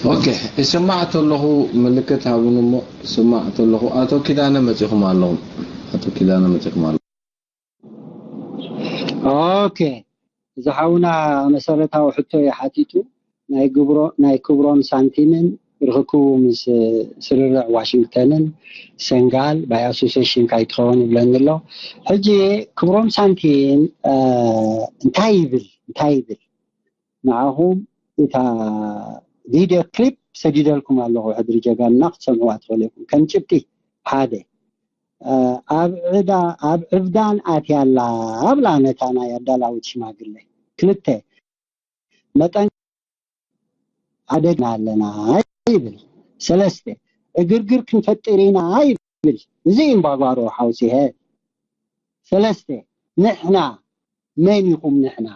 ኦኬ፣ ይስማዕ ተለኹ ምልክት ሃቡኒ እሞ፣ ይስማዕ ተለኹ። ኣቶ ኪዳነ መጺኹም ኣለኹም። ኣቶ ኪዳነ መጺኹም ኣለኹም። ኦኬ፣ እዚ ሓውና መሰረታዊ ሕቶ እዩ ሓቲቱ። ናይ ግብሮ ናይ ክብሮም ሳንቲምን ርክክቡ ምስ ስርርዕ ዋሽንግተንን ሰንጋል ባይ ኣሶሴሽን ካይትኸውን ይብለኒ ኣሎ። ሕጂ ክብሮም ሳንቲም እንታይ ይብል እንታይ ይብል ንዓኹም እታ ቪድዮ ክሊፕ ሰዲደልኩም ኣለኹ። ሕድሪ ጀጋንና ክትሰምዕዋ ትኽእሉ ኢኹም። ከም ጭብጢ ሓደ ኣብ ዕዳ ኣብ ዕብዳን ኣትያ ኣላ ኣብላ ነታ ናይ ኣዳላዊት ሽማግለ። ክልተ መጠን ኣደግና ኣለና ይብል። ሰለስተ ዕግርግር ክንፈጥር ኢና ይብል። እዚ እምባጓሮ ሓውሲ ሀ ሰለስተ ንሕና መን ኢኹም ንሕና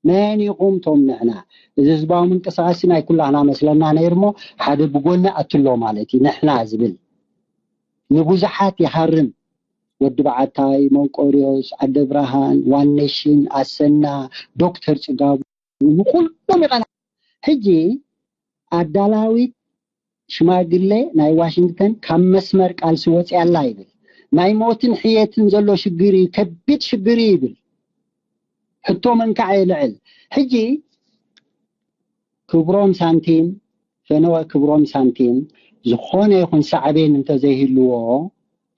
መን ኢኹም ቶም ንሕና? እዚ ህዝባዊ ምንቅስቃስ ናይ ኩላህና መስለና ነይሩ እሞ ሓደ ብጎኒ ኣትሎ ማለት እዩ። ንሕና ዝብል ንብዙሓት ይሃርም። ወዲ በዓታይ፣ መንቆርዮስ፣ ዓደ ብርሃን፣ ዋን ኔሽን፣ ኣሰና፣ ዶክተር ጽጋቡ ንኩሎም ይቐና። ሕጂ ኣዳላዊት ሽማግለ ናይ ዋሽንግተን ካብ መስመር ቃልሲ ወፂኣ ኣላ ይብል። ናይ ሞትን ሕየትን ዘሎ ሽግር እዩ፣ ከቢድ ሽግር እዩ ይብል። ሕቶ መንካዕ የልዕል። ሕጂ ክብሮም ሳንቲም ፈነወ ክብሮም ሳንቲም ዝኾነ ይኹን ሳዕቤን እንተዘይህልዎ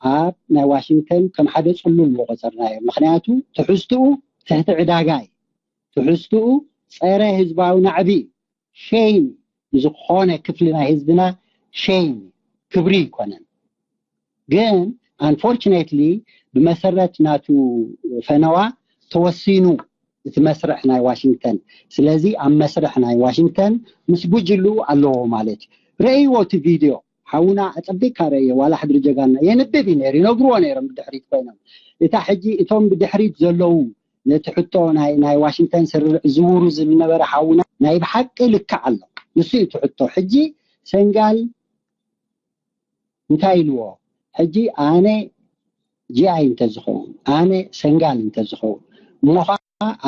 ኣብ ናይ ዋሽንግተን ከም ሓደ ፅሉል ምቆፀርናዮ። ምክንያቱ ትሕዝትኡ ትሕቲ ዕዳጋ እዩ። ትሕዝትኡ ፀረ ህዝባዊ ናዕቢ እዩ። ሸይም ንዝኾነ ክፍሊ ናይ ህዝብና ሸይም ክብሪ ይኮነን። ግን unfortunately ብመሰረት ናቱ ፈነዋ ተወሲኑ እቲ መስርሕ ናይ ዋሽንግተን። ስለዚ ኣብ መስርሕ ናይ ዋሽንግተን ምስ ጉጅሉ ኣለዎ ማለት እዩ። ረእይዎ እቲ ቪድዮ ሓውና ኣጸቢካ ረእዮ ዋላ ሕድሪ ጀጋና የንብብ እዩ ነይሩ ይነግርዎ ነይሮም ብድሕሪት ኮይኖም እታ ሕጂ እቶም ብድሕሪት ዘለዉ ነቲ ሕቶ ናይ ናይ ዋሽንግተን ስርርዕ ዝውሩ ዝነበረ ሓውና ናይ ብሓቂ ልክዕ ኣሎ። ንሱ እዩ እቲ ሕቶ። ሕጂ ሰንጋል እንታይ ኢልዎ? ሕጂ ኣነ ጂኣይ እንተዝኸውን ኣነ ሰንጋል እንተዝኸውን እሞ ከዓ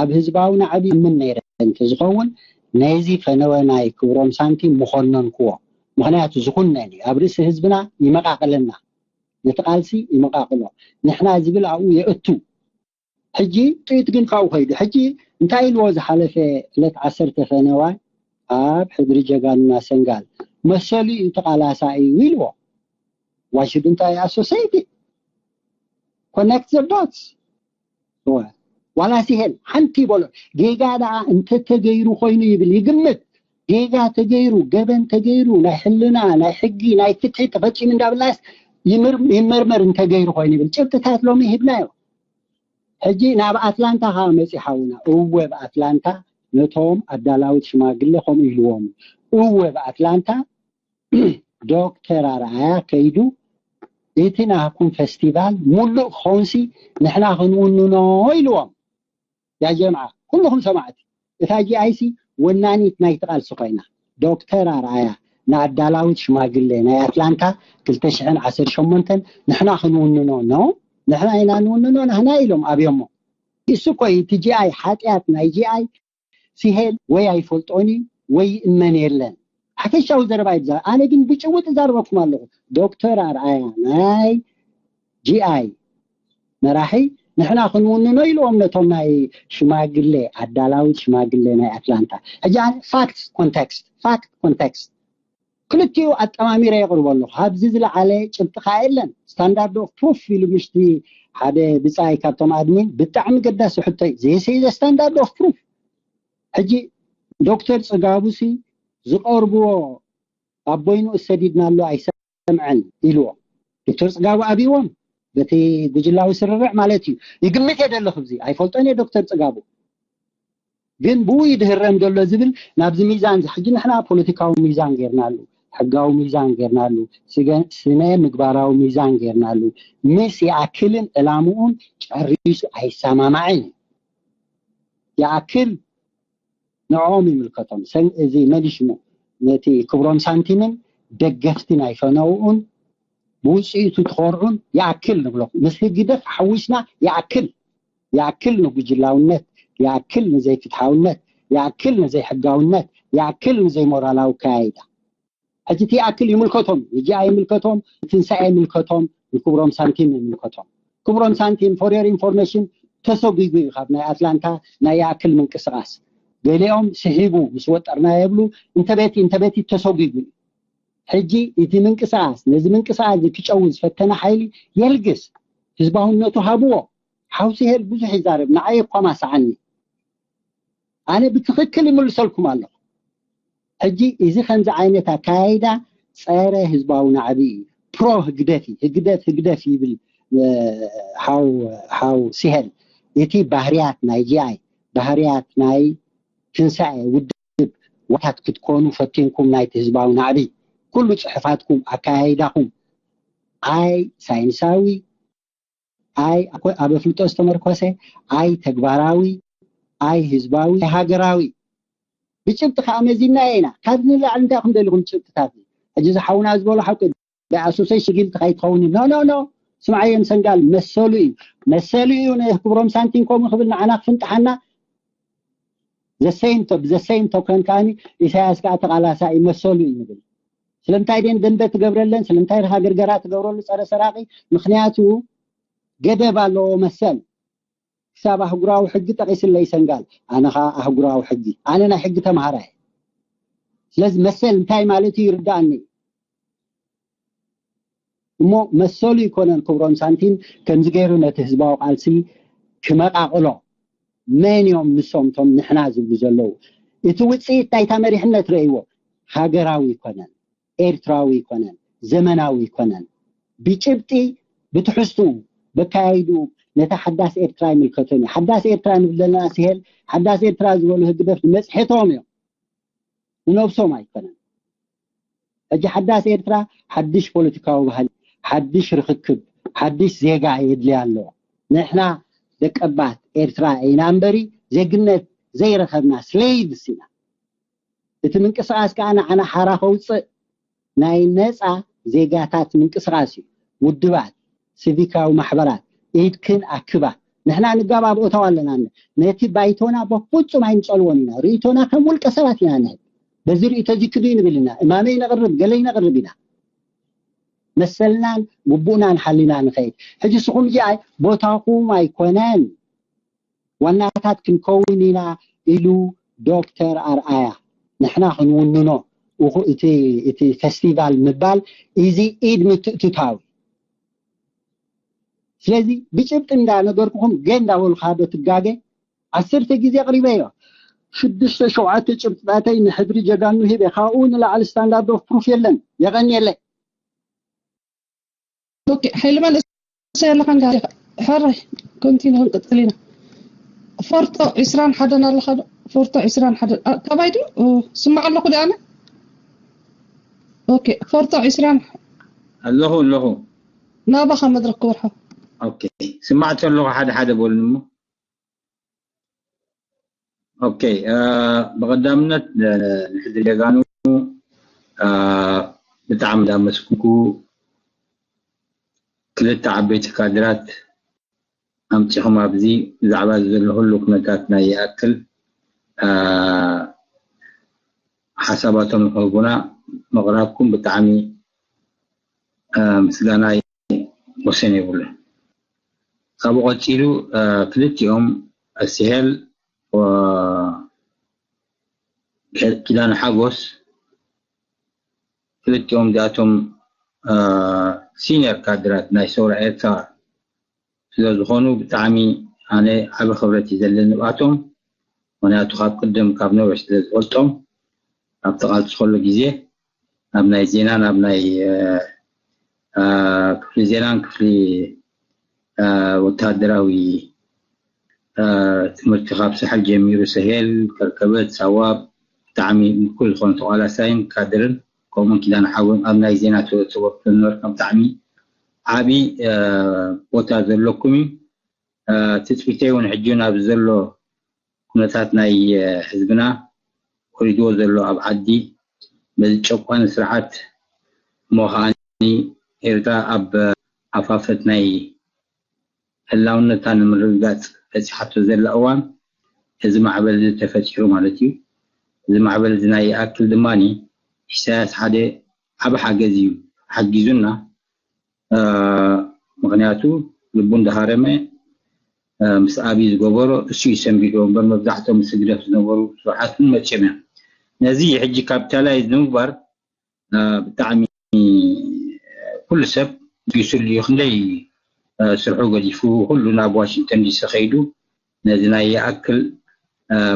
ኣብ ህዝባዊ ናዕቢ ምን ነይረ እንተዝኸውን ነዚ ፈነወ ናይ ክብሮም ሳንቲም ምኾነንክዎ። ምክንያቱ ዝኹነን እዩ ኣብ ርእሲ ህዝብና ይመቃቅለና። ነቲ ቃልሲ ይመቃቅሎ። ንሕና ዝብል ኣብኡ የእቱ። ሕጂ ጥይት ግን ካብኡ ከይዱ። ሕጂ እንታይ ኢልዎ ዝሓለፈ ዕለት ዓሰርተ ፈነዋይ ኣብ ሕድሪ ጀጋኑና ሰንጋል መሰሉ እዩ ተቃላሳይ እዩ ኢልዎ። Why shouldn't I associate it? Connect the dots. ዋላ ሲሄል ሓንቲ ይበሎ ጌጋ ደኣ እንተተገይሩ ኮይኑ ይብል ይግምት ጌጋ ተገይሩ ገበን ተገይሩ ናይ ሕልና ናይ ሕጊ ናይ ፍትሒ ተፈፂሙ እንዳብላስ ይመርመር እንተገይሩ ኮይኑ ይብል ጭብጥታት ሎሚ ሂብናዮ። ሕጂ ናብ ኣትላንታ ከዓ መፂ ሓውና እወ ብኣትላንታ ነቶም ኣዳላዊት ሽማግለ ከምኡ ኢልዎም እወ ብኣትላንታ ዶክተር ኣርኣያ ከይዱ እቲ ናኩም ፈስቲቫል ሙሉእ ክኸውንሲ ንሕና ክንውንኖ ኢልዎም። ያ ጀምዓ ኩልኹም ሰማዕቲ እታ ጂኣይሲ ወናኒት ናይቲ ቃልሲ ኮይና ዶክተር ኣርኣያ ንኣዳላዊት ሽማግሌ ናይ ኣትላንታ ክልተ ሽሕን ዓሰርተ ሸሞንተን ንሕና ክንውንኖ ኖ ንሕና ኢና ንውንኖ ናህና ኢሎም ኣብዮሞ። እሱ እኮ እዩ እቲ ጂኣይ ሓጢኣት ናይ ጂኣይ ሲሄል ወይ ኣይፈልጦን እዩ ወይ ይእመን የለን። ሓፈሻዊ ዘረባ ይብዛ ኣነ ግን ብጭቡጥ እዛረበኩም ኣለኹ። ዶክተር ኣርኣያ ናይ ጂኣይ መራሒ ንሕና ክንውንኖ ኢልዎም ነቶም ናይ ሽማግሌ ኣዳላዊት ሽማግሌ ናይ ኣትላንታ። ሕጂ ኣነ ፋክት ኮንቴክስት ፋክት ኮንቴክስት ክልቲኡ ኣጠማሚረ የቕርቦ ኣለኹ። ካብዚ ዝለዓለ ጭብጢ ከዓ የለን። ስታንዳርድ ኦፍ ፕሩፍ ኢሉ ምሽቲ ሓደ ብፃይ ካብቶም ኣድሚን ብጣዕሚ ገዳሲ ሕቶ እዩ። This is standard of proof። ሕጂ ዶክተር ፅጋቡሲ ዝቐርብዎ ኣቦይኑ እሰዲድና ኣሎ ኣይሰምዐን ኢልዎ። ዶክተር ፅጋቡ ኣብዎም በቲ ጉጅላዊ ስርርዕ ማለት እዩ። ይግምት እየ ደለኹ ብዚ ኣይፈልጦን እየ ዶክተር ፅጋቡ ግን ብኡ ይድህረም ዘሎ ዝብል ናብዚ ሚዛን እዚ ሕጂ ንሕና ፖለቲካዊ ሚዛን ጌርናሉ ሕጋዊ ሚዛን ጌርናሉ ስነ ምግባራዊ ሚዛን ጌርናሉ ምስ ይኣክልን ዕላምኡን ጨሪሱ ኣይሰማማዕን እዩ። ይኣክል ንዕኦም ይምልከቶም። እዚ መሊሽሙ ነቲ ክብሮም ሳንቲምን ደገፍቲ ናይ ፈነውኡን ብውፅኢቱ ትኾርዑን ይኣክል ንብሎ ምስ ህግደፍ ሓዊስና ይኣክል ይኣክል ንጉጅላውነት ይኣክል ንዘይፍትሓውነት ይኣክል ንዘይሕጋውነት ይኣክል ንዘይሞራላዊ ከያይዳ ሕጂ እቲ ይኣክል ይምልከቶም፣ ንጂኣ ይምልከቶም፣ ትንሳኤ ይምልከቶም፣ ንክብሮም ሳንቲም ይምልከቶም። ክብሮም ሳንቲም for your information ተሰጒጉ እዩ ካብ ናይ ኣትላንታ ናይ ይኣክል ምንቅስቓስ። ገሊኦም ስሒቡ ምስ ወጠርና የብሉ እንተበቲ እንተበቲ ተሰጒጉ እዩ። ሕጂ እቲ ምንቅስቓስ ነዚ ምንቅስቓስ እዚ ክጨው ዝፈተነ ሓይሊ የልግስ፣ ህዝባውነቱ ሃብዎ። ሓውሲ ሄል ብዙሕ ይዛረብ ንዓይ እኳ ማሰዓኒ። ኣነ ብትኽክል ይምልሰልኩም ኣለኹ። ሕጂ እዚ ከምዚ ዓይነት ኣካያይዳ ጸረ ህዝባዊ ናዕቢ እዩ። ፕሮ ህግደፍ እዩ። ህግደፍ ህግደፍ ይብል። ሓው ሓው ሲሄል እቲ ባህርያት ናይ ጂኣይ ባህርያት ናይ ትንሳኤ ውድብ ዋታት ክትኮኑ ፈቲንኩም ናይቲ ህዝባዊ ናዕቢ ኩሉ ጽሕፋትኩም ኣካያይዳኹም ኣይ ሳይንሳዊ ኣይ ኣብ ኣፍልጦ ዝተመርኮሰ ኣይ ተግባራዊ ኣይ ህዝባዊ ኣይ ሃገራዊ ብጭብጢ ከዓ መዚና ኢና። ካብ ንላዕሊ እንታይ ኹም ደሊኹም ጭብጥታት ሕጂ ዝሓውና ዝበሎ ሓቂ ብኣሶሴሽን ጊልቲ ከይትኸውን ኖ ኖ ኖ ስምዓየን ሰንጋል መሰሉ እዩ። መሰሉ እዩ ንክብሮም ሳንቲም ከምኡ ክብል ንዓና ክፍንጥሓና ዘሰይም ቶ ብዘሰይም ቶከን ከዓኒ ኢሳያስ ከዓ ተቃላሳ ይመሰሉ እዩ ንብል። ስለምንታይ ደን ደንበ ትገብረለን ስለምንታይ ሃገርገራ ትገብረሉ ጸረ ሰራቂ? ምክንያቱ ገደብ ኣለዎ መሰል። ክሳብ ኣህጉራዊ ሕጊ ጠቂስለይ ሰንጋል ኣነ ከዓ ኣህጉራዊ ሕጊ ኣነ ናይ ሕጊ ተምሃራይ። ስለዚ መሰል እንታይ ማለት እዩ ይርዳእኒ። እሞ መሰሉ ይኮነን ክብሮም ሳንቲም ከምዚ ገይሩ ነቲ ህዝባዊ ቃልሲ ክመቃቅሎ። መን እዮም ንሶም ቶም ንሕና ዝብሉ ዘለዉ? እቲ ውፅኢት ናይታ መሪሕነት ረእይዎ። ሃገራዊ ይኮነን፣ ኤርትራዊ ይኮነን፣ ዘመናዊ ይኮነን። ብጭብጢ ብትሕዝቱ በካያይዱ ነታ ሓዳስ ኤርትራ ይምልከቶም እዩ። ሓዳስ ኤርትራ ንብል ዘለና ስሄል ሓዳስ ኤርትራ ዝበሉ ህግደፍ ንመፅሔቶም እዮም፣ ንነብሶም ኣይኮነን። ሕጂ ሓዳስ ኤርትራ ሓድሽ ፖለቲካዊ ባህሊ፣ ሓድሽ ርኽክብ፣ ሓድሽ ዜጋ የድልያ ኣለዎ። ንሕና ደቀባት ኤርትራ ኢና እምበሪ ዜግነት ዘይረኸብና ስሌይቭስ ኢና። እቲ ምንቅስቃስ ከዓ ንዓና ሓራ ከውፅእ ናይ ነፃ ዜጋታት ምንቅስቃስ እዩ። ውድባት፣ ሲቪካዊ ማሕበራት ኢድክን ኣክባ። ንሕና ንጋብ ኣብ ኦታዋ ኣለና። ነቲ ባይቶና በፍጹም ኣይንጸልዎን ኢና። ርእይቶና ከም ውልቀ ሰባት ኢና ንህብ። በዚ ርእይቶ እዚ ክዱ ንብል ኢና። እማመይ ነቕርብ፣ ገለይ ነቕርብ ኢና። መሰልናን ግቡእናን ሓሊና ንኸይድ። ሕጂ ስኹም እዚኣ ቦታኹም ኣይኮነን። ዋናታት ክንከውን ኢና ኢሉ ዶክተር ኣርኣያ ንሕና ክንውንኖ እቲ እቲ ፌስቲቫል ምባል እዚ ኢድ ምትእትታው። ስለዚ ብጭብጢ እንዳነገርኩኹም ገ እንዳበሉ ካዶ ትጋገ ዓሰርተ ግዜ ኣቕሪበዮ። ሽዱሽተ ሸውዓተ ጭብጥታተይ ንሕድሪ ጀጋኑ ሂበ ካብኡ ንላዕሊ ስታንዳርድ ኦፍ ፕሩፍ የለን። የቐንየለይ። ኦኬ ሓይልማን እሰይ ኣለኻ እንዳ ሓራይ ኮንቲኒ ክንቅፅል ኢና። ፎርቶ ዒስራን ሓደን ኣለኻ ዶ? ፎርቶ ዒስራን ሓደን ካባይ ድዩ? ስማዕ ኣለኹ ዲ ኣነ? ኦኬ ፎርቶ ዒስራን ኣለኹ ኣለኹ። ናባኻ መድረክ ክወርሖ። ኦኬ ስማዕ ተለኹ ሓደ ሓደ በሉኒ እሞ። ኦኬ ብቐዳምነት ንሕድሪ ጀጋኑ ብጣዕሚ እንዳመስኩኩ ክልተ ዓበይቲ ካድራት ኣምፂኹም ኣብዚ ብዛዕባ ዘሎ ኩሉ ኩነታት ናይ ይኣክል ሓሳባቶም ንክህቡና ምቕራብኩም ብጣዕሚ ምስጋናይ ወሰን የብሉን። ካብኡ ቀፂሉ ክልቲኦም ስሄል ኪዳነ ሓጎስ ክልቲኦም እዚኣቶም ሲኒየር ካድራት ናይ ሰውራ ኤርትራ ስለዝኾኑ ብጣዕሚ ኣነ ዓቢ ክብረት እዩ ዘለኒ ንብኣቶም። ምክንያቱ ካብ ቅድም ካብ ነዊሕ ስለ ዝፈልጦም ኣብቲ ቃልሲ ከሎ ግዜ ኣብ ናይ ዜናን ኣብ ናይ ክፍሊ ዜናን ክፍሊ ወታደራዊ ትምህርቲ ካብ ሳሕል ጀሚሩ ሰሄል፣ ከርከበት፣ ሳዋ ብጣዕሚ ምኩር ዝኾነ ተቓላሳይን ካድርን ከምኡውን ኪዳነ ሓጎን ኣብ ናይ ዜና ተወርቶ ነበርካ ብጣዕሚ ዓቢ ቦታ ዘለኩም እዩ። ትፅቢተይ እውን ሕጂ እውን ኣብዚ ዘሎ ኩነታት ናይ ህዝብና ወሪድዎ ዘሎ ኣብ ዓዲ በዚ ጨቋኒ ስርዓት እሞ ከዓኒ ኤርትራ ኣብ ኣፋፈት ናይ ህላውነታ ንምርግጋፅ በፂሓቶ ዘላ እዋን እዚ ማዕበል እዚ ተፈጢሩ ማለት እዩ። እዚ ማዕበል እዚ ናይ ይኣክል ድማ ኢሳያስ ሓደ ዓብ ሓገዝ እዩ ሓጊዙና። ምክንያቱ ልቡ እንዳሃረመ ምስ ኣብይ ዝገበሮ እሱ እዩ ሰንቢዶ እምበር፣ መብዛሕቶም ምስ ህግደፍ ዝነበሩ ስርዓት እውን መፅኦም እዮም። ነዚ ሕጂ ካፒታላይዝ ንምግባር ብጣዕሚ ኩሉ ሰብ ይስሉ እዩ። ክንደይ ስርሑ ገዲፉ ኩሉ ናብ ዋሽንግተን ዲሲ ከይዱ ነዚ ናይ ይኣክል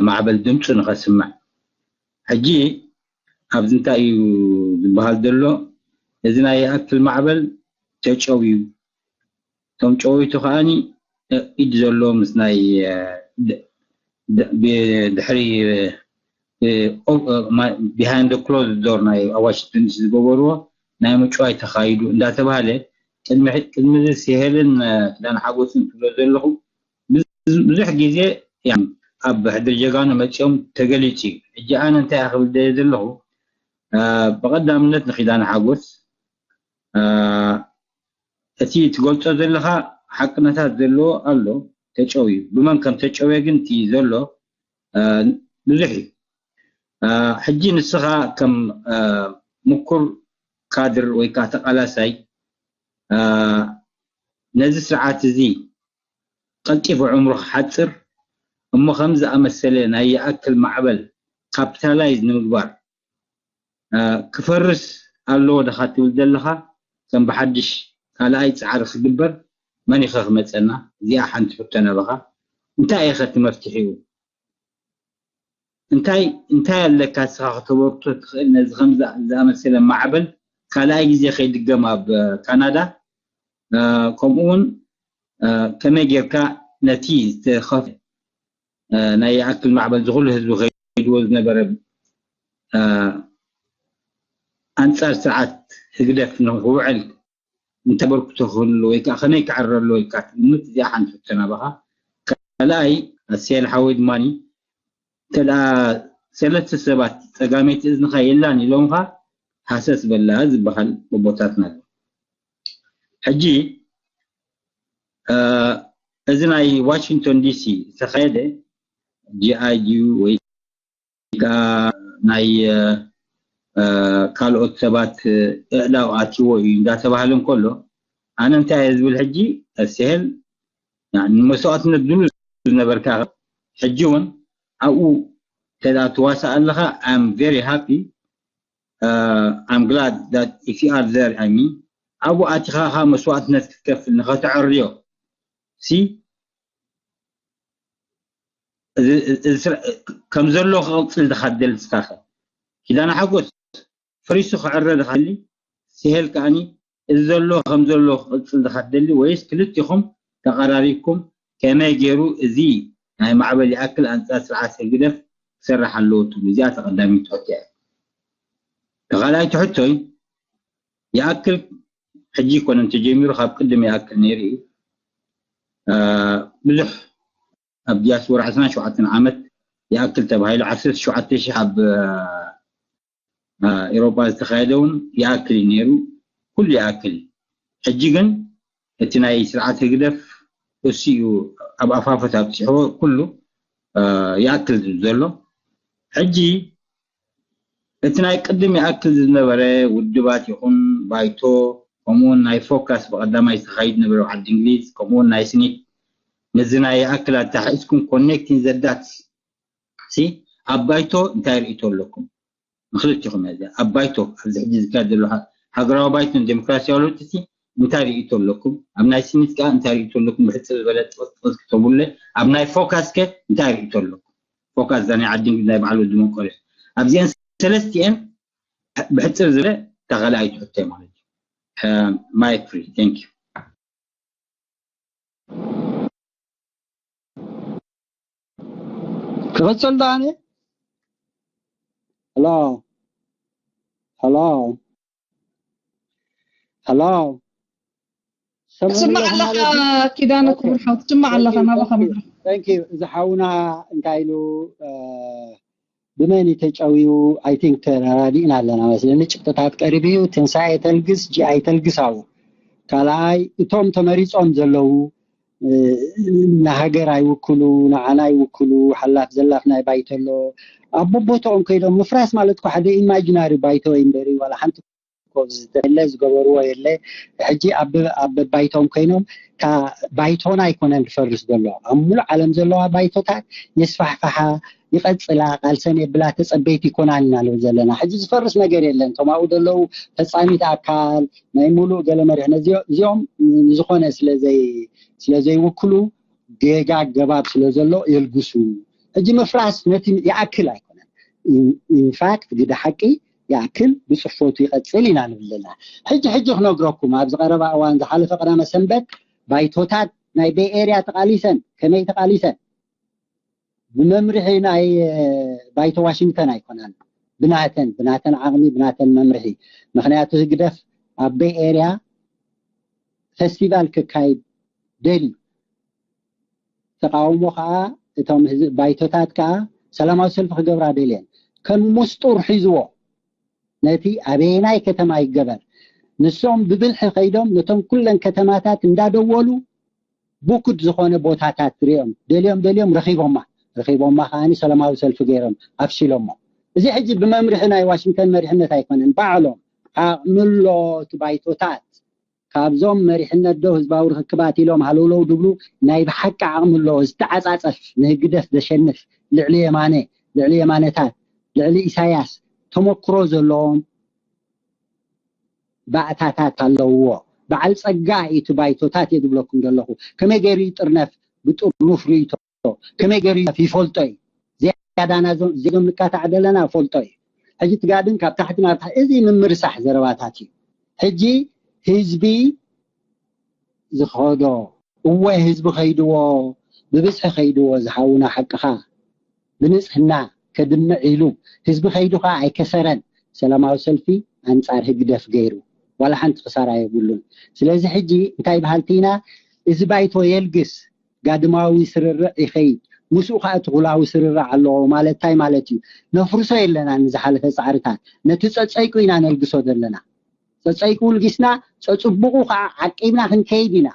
ማዕበል ድምፁ ንኸስምዕ። ሕጂ ኣብዚ እንታይ እዩ ዝበሃል ዘሎ? እዚ ናይ ይኣክል ማዕበል ተጨውዩ፣ እቶም ጨወይቱ ከዓኒ ኢድ ዘሎ ምስ ናይ ድሕሪ behind closed door ናይ ዋሽንግተን ዲሲ ዝገበርዎ ናይ ምጭዋይ ተኻይዱ እንዳተባሃለ ቅድሚ ቅድሚ እዚ ሲሄልን ኪዳነ ሓጎስን ትብሎ ዘለኹ ብዙሕ ግዜ ኣብ ሕድሪ ጀጋኑ መፂኦም ተገሊፁ እዩ። ሕጂ ኣነ እንታይ ክብል ደየ ዘለኹ፣ ብቐዳምነት ንኪዳነ ሓጎስ እቲ ትገልፆ ዘለኻ ሓቅነታት ዘለዎ ኣሎ፣ ተጨውዩ። ብመን ከም ተጨውየ ግን እቲ ዘሎ ብዙሕ እዩ። ሕጂ ንስኻ ከም ምኩር ካድር ወይ ከዓ ተቃላሳይ ነዚ ስርዓት እዚ ቀልጢፉ ዕምሩ ክሓፅር እሞ ከም ዝኣመሰለ ናይ ይኣክል ማዕበል ካፒታላይዝ ንምግባር ክፈርስ ኣለዎ ደኻ ትብል ዘለኻ፣ ከም ብሓድሽ ካልኣይ ፃዕሪ ክግበር መን ኢኸ ክመፀና? እዚኣ ሓንቲ ሕቶ ናባኻ። እንታይ ኢኸ እቲ መፍትሒኡ? እንታይ እንታይ ኣለካ እስኻ ከተበርክቶ ትኽእል ነዚ ከም ዝኣመሰለ ማዕበል ካልኣይ ግዜ ከይድገም ኣብ ካናዳ? ከምኡ እውን ከመይ ጌርካ ነቲ ዝተኸፍ ናይ ይኣክል ማዕበል ዝኹሉ ህዝቢ ከይድዎ ዝነበረ ኣንፃር ስርዓት ህግደፍ ንክውዕል እንታይ በርክቶ ክህሉ ወይ ከዓ ከመይ ክዕረ ኣለዎ ኢልካ ትግምት? እዚኣ ሓንቲ ሕቶ ናባኻ። ካልኣይ ኣስያል ሓወይ ድማኒ እንተ ደኣ ሰለስተ ሰባት ጸጋመይቲ እዝንኻ የላን ኢሎምኻ ሃሰስ በላ ዝበሃል ቦቦታትና ኣሎ። ሕጂ እዚ ናይ ዋሽንግቶን ዲሲ ዝተኻየደ ጂኣይ ድዩ ወይ ከዓ ናይ ካልኦት ሰባት እእዳው ኣትዎ እዩ እንዳተባሃለ እንከሎ ኣነ እንታይ እየ ዝብል ሕጂ እስሄል ንመስዋእትነት ድሉ ዝነበርካ ሕጂ እውን ኣብኡ ተዳ ትዋሳእ ኣለኻ I'm very happy I'm glad that if you are there I mean ኣብኡ ኣቲኻ መስዋእትነት ክትከፍል ንኸተዕርዮ ሲ ከም ዘሎ ክቕፅል ድኻ ትደሊ እስካኸ ኪዳነ ሓጎስ ፈሪሱ ክዕረ ድኻ ትደሊ ስሄል ከዓኒ እዚ ዘሎ ከም ዘሎ ክቕፅል ድኻ ትደሊ ወይስ ክልቲኹም ተቐራሪብኩም ከመይ ገይሩ እዚ ናይ ማዕበል ይኣክል ኣንፃር ስርዓት ህግደፍ ክሰርሕ ኣለዎ ትብሉ እዚኣ ተቐዳሚት ሕቶ እያ ተኻልኣይቲ ሕቶይ ይኣክል ሕጂ ይኮነን ተጀሚሩ ካብ ቅድም ይኣክል ነይሩ እዩ ብዙሕ ኣብ ዲያስፖራ ዕስራን ሸውዓተን ዓመት ይኣክል ተባሂሉ ዓሰርተ ሸውዓተ ሺሕ ኣብ ኤሮጳ ዝተኻየደ እውን ይኣክል እዩ ነይሩ ኩሉ ይኣክል እዩ ሕጂ ግን እቲ ናይ ስርዓት ህግደፍ እሱ እዩ ኣብ ኣፋፈት ኣብፂሕዎ ኩሉ ይኣክል ዘሎ ሕጂ እቲ ናይ ቅድም ይኣክል ዝነበረ ውድባት ይኹን ባይቶ ከምኡውን ናይ ፎካስ ብቀዳማይ ዝተኻይድ ነበረ ዓዲ እንግሊዝ ከምኡውን ናይ ስኒት ነዚ ናይ ይኣክል ኣተሓሒዝኩም ኮኔክቲን ዘዳት ሲ ኣብ ባይቶ እንታይ ርእቶ ኣለኩም ንክልቲኹም እያ ኣብ ባይቶ ኣብዚ ሕጂ ዝካየድ ዘሎ ሃገራዊ ባይቶን ዴሞክራሲያዊ ለውጢ እንታይ ርእቶ ኣለኩም ኣብ ናይ ስኒት ከኣ እንታይ ርእቶ ኣለኩም ብሕፅር ዝበለ ጥቕስ ክተብሉለ ኣብ ናይ ፎካስ ከ እንታይ ርእቶ ኣለኩም ፎካስ ዛ ናይ ዓዲ እንግሊዝ ናይ በዓል ወዲ መንቆርዮስ ኣብዚአን ሰለስቲአን ብሕፅር ዝበለ ተኻልኣይ ትሕቶ ማለት እዩ ማይክ ፍሪ thank you ክቕፅል ዳኒ ሄሎ ሄሎ ሄሎ ትስማዕ ኣለኻ ኪዳነ ክቡር ሓው ትስማዕ ኣለኻ ናባኻ መድረኽ thank you እዚ ሓውና እንታይ ኢሉ ብመን እዩ ተጨውዩ I think ተረዳዲእና ኣለና መስለኒ ጭብጥታት ቀሪቡ እዩ ትንሳኤ ተልግስ ጂኣይ ተልግስ ኣብኡ ካልኣይ እቶም ተመሪፆም ዘለዉ ንሃገር ኣይውክሉ ንዓና ኣይውክሉ ሓላፍ ዘላፍ ናይ ባይቶ ኣሎ ኣብ ቦቦትኦም ከይዶም ምፍራስ ማለት እኮ ሓደ ኢማጂናሪ ባይቶ እዩ እምበሪ ዋላ ሓንቲ የለ ዝገበርዎ የለ። ሕጂ ኣብ ኣብ ባይቶም ኮይኖም፣ እታ ባይቶና ኣይኮነን ዝፈርስ ዘሎ፣ ኣብ ሙሉእ ዓለም ዘለዋ ባይቶታት የስፋሕፍሓ ይቐጽላ፣ ቃልሰን የብላ፣ ተጸበይቲ ይኮናን ኢና ንብል ዘለና። ሕጂ ዝፈርስ ነገር የለን። እቶም ኣብኡ ዘለዉ ፈጻሚት ኣካል ናይ ሙሉእ ገለ መሪሕነት እዚኦ- እዚኦም ንዝኾነ ስለዘይ ስለዘይውክሉ ጌጋ ኣገባብ ስለ ዘሎ የልግሱ። ሕጂ ምፍራስ ነቲ ይኣክል ኣይኮነን። ኢንፋክት ግደ ሓቂ ይኣክል ብፅፈቱ ይቐፅል ኢና ንብል ዘለና። ሕጂ ሕጂ ክነግረኩም፣ ኣብዚ ቀረባ እዋን ዝሓለፈ ቀዳመ ሰንበት ባይቶታት ናይ ቤይ ኤርያ ተቓሊሰን። ከመይ ተቓሊሰን? ብመምርሒ ናይ ባይቶ ዋሽንግተን ኣይኮነን፣ ብናተን ብናተን ዓቕሚ ብናተን መምርሒ። ምክንያቱ ህግደፍ ኣብ ቤይ ኤርያ ፈስቲቫል ክካይድ ደልዩ፣ ተቃውሞ ከዓ እቶም ህዝቢ ባይቶታት ከዓ ሰላማዊ ሰልፊ ክገብራ ደልየን ከም ሙስጡር ሒዝዎ ነቲ ኣበየናይ ከተማ ይገበር። ንሶም ብብልሒ ከይዶም ነቶም ኩለን ከተማታት እንዳደወሉ ቡክድ ዝኾነ ቦታታት ሪኦም ደልዮም ደልዮም ረኺቦማ። ረኺቦማ ከዓኒ ሰላማዊ ሰልፊ ገይሮም ኣፍሽሎሞ። እዚ ሕጂ ብመምርሒ ናይ ዋሽንግተን መሪሕነት ኣይኮነን፣ ባዕሎም ዓቕሚ ኣሎ እቲ ባይቶታት ካብዞም መሪሕነት ዶ ህዝባዊ ርክክባት ኢሎም ሃለውለው ድብሉ ናይ ብሓቂ ዓቕሚ ኣሎ ዝተዓፃፀፍ ንህግደፍ ዘሸንፍ ልዕሊ የማነ ልዕሊ የማነታት ልዕሊ ኢሳያስ ተመክሮ ዘለዎም ባእታታት ኣለውዎ። በዓል ፀጋ እዩ እቲ ባይቶታት እየ ዝብለኩም ዘለኹ። ከመይ ገይሩ ይጥርነፍ ብጥርኑፍ ርእይቶ ከመይ ገይሩ ይፈልጦ እዩ። ዝያዳና እዞም ንቃታዕ ዘለና ፈልጦ እዩ። ሕጂ ትጋድን ካብ ታሕቲ ናብ ታሕቲ እዚ ምምርሳሕ ዘረባታት እዩ። ሕጂ ህዝቢ ዝኸዶ እወ ህዝቢ ከይድዎ ብብዝሒ ከይድዎ ዝሃውና ሓቅኻ ብንፅህና ከድምዕ ኢሉ ህዝቢ ከይዱ ከዓ ኣይከሰረን። ሰላማዊ ሰልፊ ኣንፃር ህግደፍ ገይሩ ዋላ ሓንቲ ክሳራ የብሉን። ስለዚ ሕጂ እንታይ በሃልቲ ኢና? እዚ ባይቶ የልግስ ጋድማዊ ስርርዕ ይኸይድ፣ ምስኡ ከዓ ትኹላዊ ስርርዕ ኣለዎ ማለት እንታይ ማለት እዩ? ነፍርሶ የለና ንዝሓለፈ ፃዕርታት፣ ነቲ ፀፀይቁ ኢና ነልግሶ ዘለና። ፀፀይቁ ልጊስና ፀፅቡቑ ከዓ ዓቂብና ክንከይድ ኢና።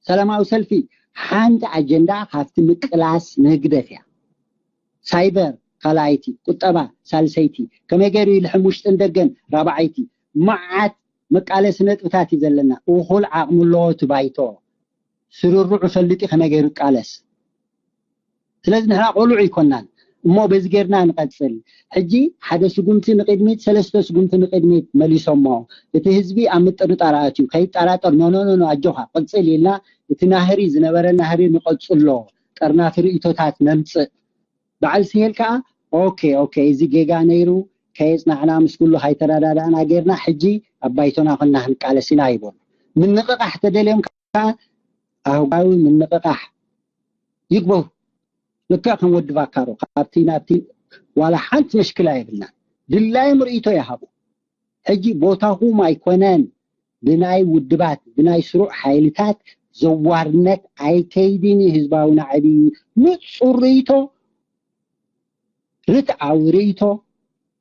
ሰላማዊ ሰልፊ ሓንቲ ኣጀንዳ ካብቲ ምቅላስ ንህግደፍ እያ። ሳይበር ካልኣይቲ፣ ቁጠባ ሳልሰይቲ፣ ከመይ ገይሩ ይልሕም ውሽጥን ደገን ራብዓይቲ። መዓት መቃለሲ ነጥብታት እዩ ዘለና። እኹል ዓቕሚ ኣለዎ እቲ ባይቶ። ስርርዑ ፈልጢ ከመይ ገይሩ ይቃለስ። ስለዚ ንሕና ቆልዑ ይኮናን እሞ በዚ ጌርና ንቐጽል። ሕጂ ሓደ ስጉምቲ ንቅድሚት ሰለስተ ስጉምቲ ንቅድሚት መሊሶሞ እቲ ህዝቢ ኣብ ምጥርጣር ኣትዩ ከይጠራጠር ኖኖኖኖ ኣጆኻ ቅጽል ኢልና እቲ ናህሪ ዝነበረ ናህሪ ንቐጽሎ ጠርናፊ ርእቶታት ነምጽእ። በዓል ስሄል ከዓ ኦኬ ኦኬ እዚ ጌጋ ነይሩ ከየጽናዕና ምስ ኩሉ ካይተረዳዳእና ጌርና ሕጂ ኣብ ባይቶና ኮና ክንቃለስ ኢና ይበሉ። ምንቕቓሕ ተደልዮም ከዓ ኣህጓዊ ምንቕቓሕ ይግበሩ። ልክዕ ከም ወዲ ቫካሮ ካብቲ ናብቲ ዋላ ሓንቲ መሽክላ የብልናን። ድላዮም ርእይቶ ይሃቡ። ሕጂ ቦታኹም ኣይኮነን ብናይ ውድባት ብናይ ስሩዕ ሓይልታት ዘዋርነት ኣይከይድን እዩ። ህዝባዊ ናዕቢ ንፁር ርእይቶ ርትዓዊ ርእይቶ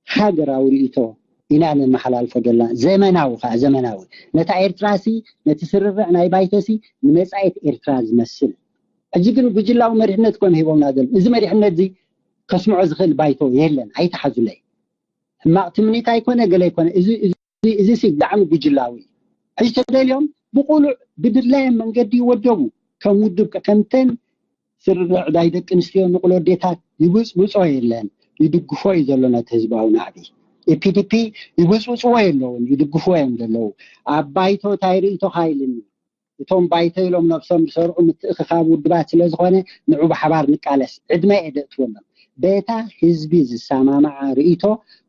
ሃገራዊ ርእይቶ ኢና ነመሓላልፎ ዘለና። ዘመናዊ ከዓ ዘመናዊ ነታ ኤርትራ ሲ ነቲ ስርርዕ ናይ ባይቶ ሲ ንመፃኢት ኤርትራ ዝመስል። ሕጂ ግን ጉጅላዊ መሪሕነት ኮም ሂቦምና ዘሎ እዚ መሪሕነት እዚ ከስምዖ ዝኽእል ባይቶ የለን። ኣይተሓዙለይ ሕማቕ ትምኒት ኣይኮነ ገለ ኣይኮነ እዚ እዚ ሲ ብጣዕሚ ጉጅላዊ እዩ። ሕጂ ተደልዮም ብቁሉዕ ብድላዮም መንገዲ ይወደቡ ከም ውድብ ከምተን ስርርዕ ናይ ደቂ ኣንስትዮ ንቑሎ ኣዴታት ይብፅብፆ የለን። ይድግፎ እዩ ዘሎ ነቲ ህዝባዊ ናዕቢ። ኢፒዲፒ ይብፅብፅዎ የለውን ይድግፍዎ እዮም ዘለዉ። ኣብ ባይቶ እንታይ ርእይቶኻ ኢልኒ እቶም ባይቶ ኢሎም ነብሶም ዝሰርዑ ምትእኽኻብ ውድባት ስለ ዝኾነ ንዑ ብሓባር ንቃለስ ዕድመ እየ ደእትወሎም። በታ ህዝቢ ዝሰማማዓ ርእይቶ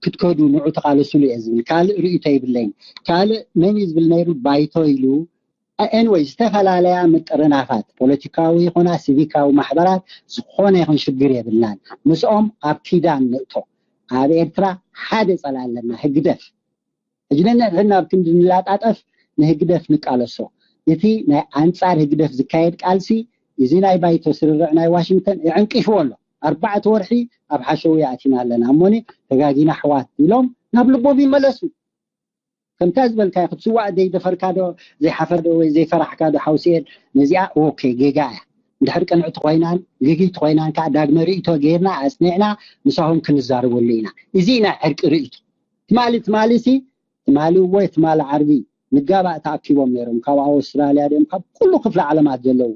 ክትከዱ ንዑ ተቓለሱሉ እየ ዝብል ካልእ ርእይቶ የብለይን። ካልእ መን እዩ ዝብል ነይሩ ባይቶ ኢሉ። ኤንወይ ዝተፈላለያ ምጥርናፋት ፖለቲካዊ ይኹና ሲቪካዊ ማሕበራት ዝኾነ ይኹን ሽግር የብልናን። ምስኦም ኣብ ኪዳን ንእቶ። ኣብ ኤርትራ ሓደ ጸላ ኣለና ህግደፍ። ሕጂ ነንሕድሕድና ኣብ ክንዲ ንላጣጠፍ ንህግደፍ ንቃለሶ። እቲ ናይ ኣንጻር ህግደፍ ዝካየድ ቃልሲ እዚ ናይ ባይቶ ስርርዕ ናይ ዋሽንግተን የዕንቂፍዎ ኣሎ። ኣርባዕተ ወርሒ ኣብ ሓሸውየ ኣቲና ኣለና እሞኒ ተጋጊና ኣሕዋት ኢሎም ናብ ልቦም ይመለሱ። ከምታ ዝበልካዮ ክትስዋእ ዘይደፈርካ ዶ ዘይሓፈር ዶ ወይ ዘይፈራሕካ ዶ ሓውስኤል ነዚኣ ኦኬ ጌጋ እያ። እንድሕር ቅንዕቲ ኮይናን ግግይቲ ኮይናን ከዓ ዳግመ ርእይቶ ገይርና ኣጽኒዕና ምሳኹም ክንዛረበሉ ኢና። እዚ ናይ ዕርቂ ርእይቶ ትማሊ ትማሊ ሲ ትማሊ እዎ ትማሊ ዓርቢ ንጋባእ ተኣኪቦም ነይሮም፣ ካብ ኣውስትራልያ ድዮም ካብ ኩሉ ክፍለ ዓለማት ዘለዉ።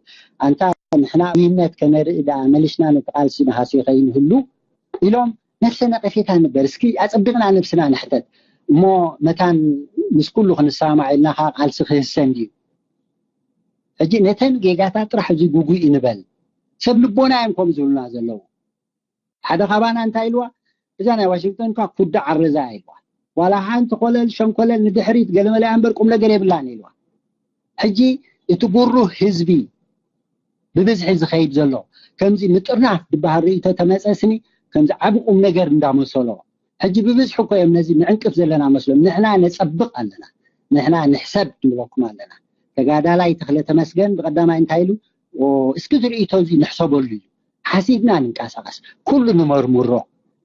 ኣንታ ንሕና ውይነት ከነርኢ ደኣ መሊስና ነቲ ቃልሲ ንሃስዮ ከይንህሉ ኢሎም ነፍሰ ነቐፌታ ንበር። እስኪ ኣጸቢቕና ነብስና ንሕተት እሞ መታን ምስ ኩሉ ክንሰማማዕ ኢልና ከዓ ቃልሲ ክህሰን ድዩ? ሕጂ ነተን ጌጋታት ጥራሕ እዚ ጉጉይ ንበል። ሰብ ልቦና እዮም ከምኡ ዝብሉና ዘለዉ። ሓደ ካባና እንታይ ኢልዋ? እዛ ናይ ዋሽንግተን እኳ ኩዳ ዓረዛ ኢልዋ። ዋላ ሓንቲ ኮለል ሸንኮለል ንድሕሪት ገለመለ እምበር ቁም ነገር የብላን ኢልዋ። ሕጂ እቲ ብሩህ ህዝቢ ብብዝሒ ዝኸይድ ዘሎ ከምዚ ምጥርናፍ ዝበሃል ርእይቶ ተመጸስኒ ከምዚ ዓቢ ቁም ነገር እንዳመሰሎ ሕጂ ብብዝሒ እኮ እዮም ነዚ ንዕንቅፍ ዘለና መስሎም። ንሕና ነጸብቕ ኣለና፣ ንሕና ንሕሰብ ንብለኩም ኣለና። ተጋዳላይ ተኽለ ተመስገን ብቐዳማይ እንታይ ኢሉ? "ኦ፣ እስኪ ዝርእይቶ እዚ ንሕሰበሉ እዩ። ሓሲብና ንንቀሳቐስ፣ ኩሉ ንመርምሮ፣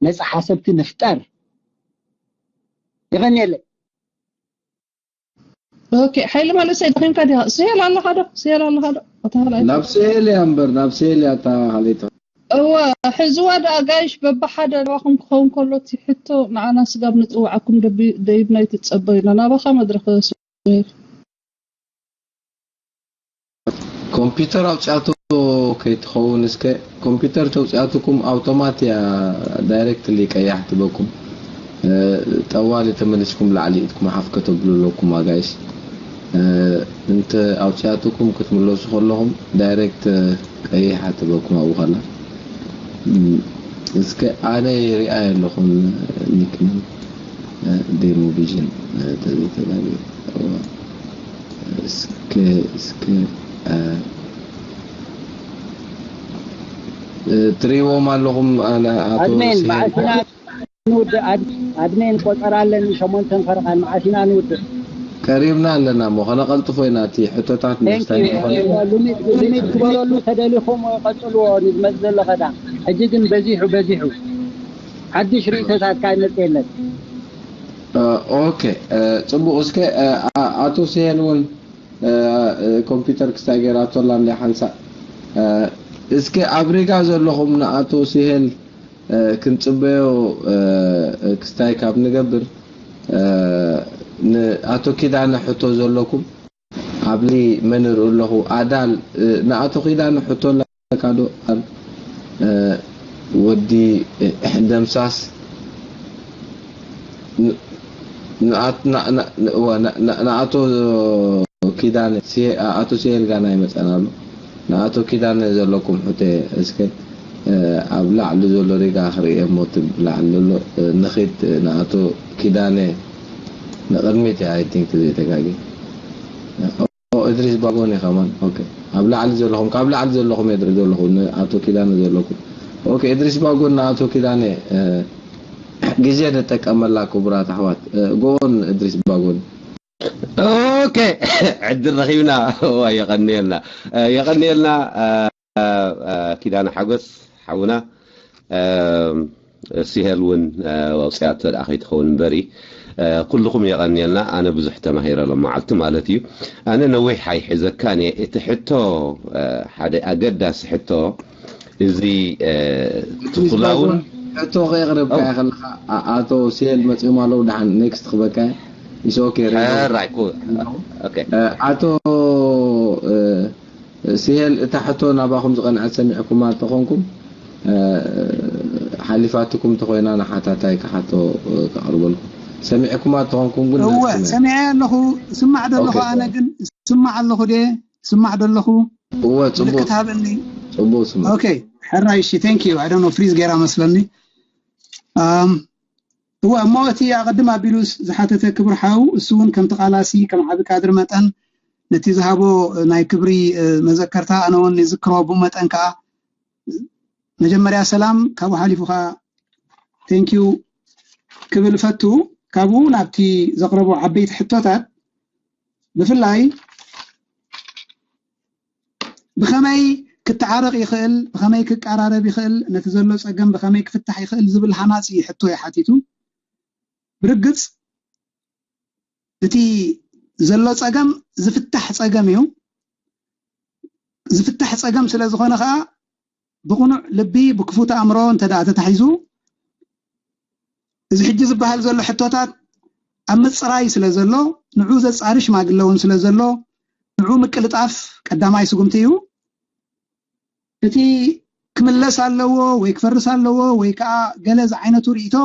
ነጻ ሓሰብቲ ንፍጠር። የቐንየለይ። ኦኬ፣ ሓይሊ መንእሰይ ደኺምካ ዲኻ? ስሄል ኣለኻ ዶ? ስሄል ኣለኻ ዶ? ኣታ ካልኣይ። ናብ ስሄል እያ እምበር፣ ናብ ስሄል እያ እታ ካልኣይቲ። እወ፣ ሕዝዋ ደኣ ጋይሽ በብሓደ ናባኹም ክኸውን ከሎ እቲ ሕቶ ንዓና ስጋብ ንጽውዓኩም ደቢ-፣ ደይብና ኣይትጸበዩና። ናባኻ መድረኽ ስሄል። ኮምፒውተር ኣውፅኣቶ ከይትኸውን እስከ ኮምፒውተር ተውፅኣትኩም ኣውቶማት እያ ዳይሬክትሊ ቀያሕ ትበኩም። ጠዋሊ ተመሊስኩም ላዕሊ ኢድኩም ሓፍ ከተብሉ ኣለኩም ኣጋይሽ። እንተ ኣውፅኣትኩም ክትምለሱ ከለኹም ዳይሬክት ቀይሕ ኣትበኩም ኣብኡ ከላ። እስከ ኣነ ይሪኣ ኣለኹን ኒክነም ዴሞ ቪዥን ተዘይተጋቢ እስከ እስከ ትሪዎም ኣለኹም ኣቶ ኣድሜን ስሄል። መዓስና ንውድእ ኣድ- ኣድሜን ቆጸራ ኣለኒ ሸሞንተን ፈረቓን መዓስና ንውድእ። ቀሪብና ኣለና እሞ ከነቐልጥፎ ኢና እቲ ሕቶታት Thank ምስታይ you። ዝኾነ ሊሚት ሊሚት ግበረሉ ተደሊኹም ቀጽልዎ ንዝመጽእ ዘሎ ቀዳም። ሕጂ ግን በዚሑ በዚሑ ሓድሽ ርእይቶታት ካይመጽእ የለን። ኦኬ። ጽቡቕ። እስከ ኣቶ ስሄል እውን ኮምፒውተር ክስታይ ገይራቶ ኣላ እንዳ ሓንሳእ። እስከ ኣብ ሪጋ ዘለኹም ንኣቶ ስሄል ክንጽበዮ ክስታይ ካብ ንገብር ንኣቶ ኪዳነ ሕቶ ዘለኩም ኣብሊ መን ርኡ ኣለኹ ኣዳል ንኣቶ ኪዳነ ሕቶ ኣለካ ዶ ኣብ ወዲ ደምሳስ ንኣቶ ኪዳነ ኣቶ ሲሄል ጋና ይመፀና ኣሎ። ንኣቶ ኪዳነ ዘለኩም ሕቶ እስከ ኣብ ላዕሊ ዘሎ ሪጋ ክርእየ እሞ እቲ ላዕሊ ዘሎ ንኺድ ንኣቶ ኪዳነ ንቕድሚት እያ I think ዘይተጋግየ እድሪስ ባጎን እዩ ከማን ኦኬ ኣብ ላዕሊ ዘለኹም ካብ ላዕሊ ዘለኹም እየ ዝርኢ ዘለኹ ንኣቶ ኪዳነ ዘለኩም ኦኬ እድሪስ ባጎን ንኣቶ ኪዳነ ግዜ ንጠቀመላ ክቡራት ኣሕዋት ጎን እድሪስ ባጎን ኦኬ ዕድል ረኺብና ዋ የቐንየልና የቐንየልና ኪዳነ ሓጎስ ሓውና ሲሄል እውን ኣውፅኣቶ ደኣ ከይትኸውን እምበሪ ኩልኹም የቐንየልና ኣነ ብዙሕ ተማሂረ ሎም መዓልቲ ማለት እዩ ኣነ ነዊሕ ኣይሕዘካን እየ እቲ ሕቶ ሓደ ኣገዳሲ ሕቶ እዚ ትኹላውን ሕቶ ከየቕረብካ ከለካ ኣቶ ሲሄል መፂኦም ኣለዉ ደሓን ኔክስት ክበካ ኢስ ኦኬ ሕራይ ኣቶ ስሄል እታ ሕቶ ናባኹም ዝቐንዐት ሰሚዕኩማ ተኾንኩም ሓሊፋትኩም ተኾይና ንሓታታይ ክሓቶ ከቕርበልኩም ሰሚዕኩማ ተኾንኩም ግን እወ ሰሚዐ ኣለኹ ስማዕ ደለኹ ኣነ ግን ስማዕ ኣለኹ ደ ስማዕ ደለኹ እወ ጽቡቅ ምልክት ሃበኒ ጽቡቅ ስማዕ ኦኬ ሕራይ እሺ thank you I don't know ፍሪዝ ገይራ መስለኒ እወ እሞ እቲ ኣቐድም ኣቢሉ ዝሓተተ ክብር ሓው እሱ እውን ከም ተቓላሲ ከም ዓቢ ካድሪ መጠን ነቲ ዝሃቦ ናይ ክብሪ መዘከርታ ኣነ እውን ይዝክሮ ብኡ መጠን ከዓ መጀመርያ ሰላም ካብኡ ሓሊፉ ከዓ thank you ክብል እፈቱ ካብኡ ናብቲ ዘቕረቦ ዓበይቲ ሕቶታት ብፍላይ ብኸመይ ክተዓረቕ ይኽእል ብኸመይ ክቀራረብ ይኽእል ነቲ ዘሎ ፀገም ብኸመይ ክፍታሕ ይኽእል ዝብል ሃናፂ ሕቶ እዩ ሓቲቱ ብርግፅ እቲ ዘሎ ፀገም ዝፍታሕ ፀገም እዩ ዝፍታሕ ፀገም ስለ ዝኾነ ከዓ ብቕኑዕ ልቢ ብክፉት ኣእምሮ እንተ ተታሒዙ እዚ ሕጂ ዝበሃል ዘሎ ሕቶታት ኣብ ምፅራይ ስለ ዘሎ፣ ንዑ ዘፃሪ ሽማግለ እውን ስለ ዘሎ፣ ንዑ ምቅልጣፍ ቀዳማይ ስጉምቲ እዩ። እቲ ክምለስ ኣለዎ ወይ ክፈርስ ኣለዎ ወይ ከዓ ገለ ዝዓይነቱ ርእይቶ፣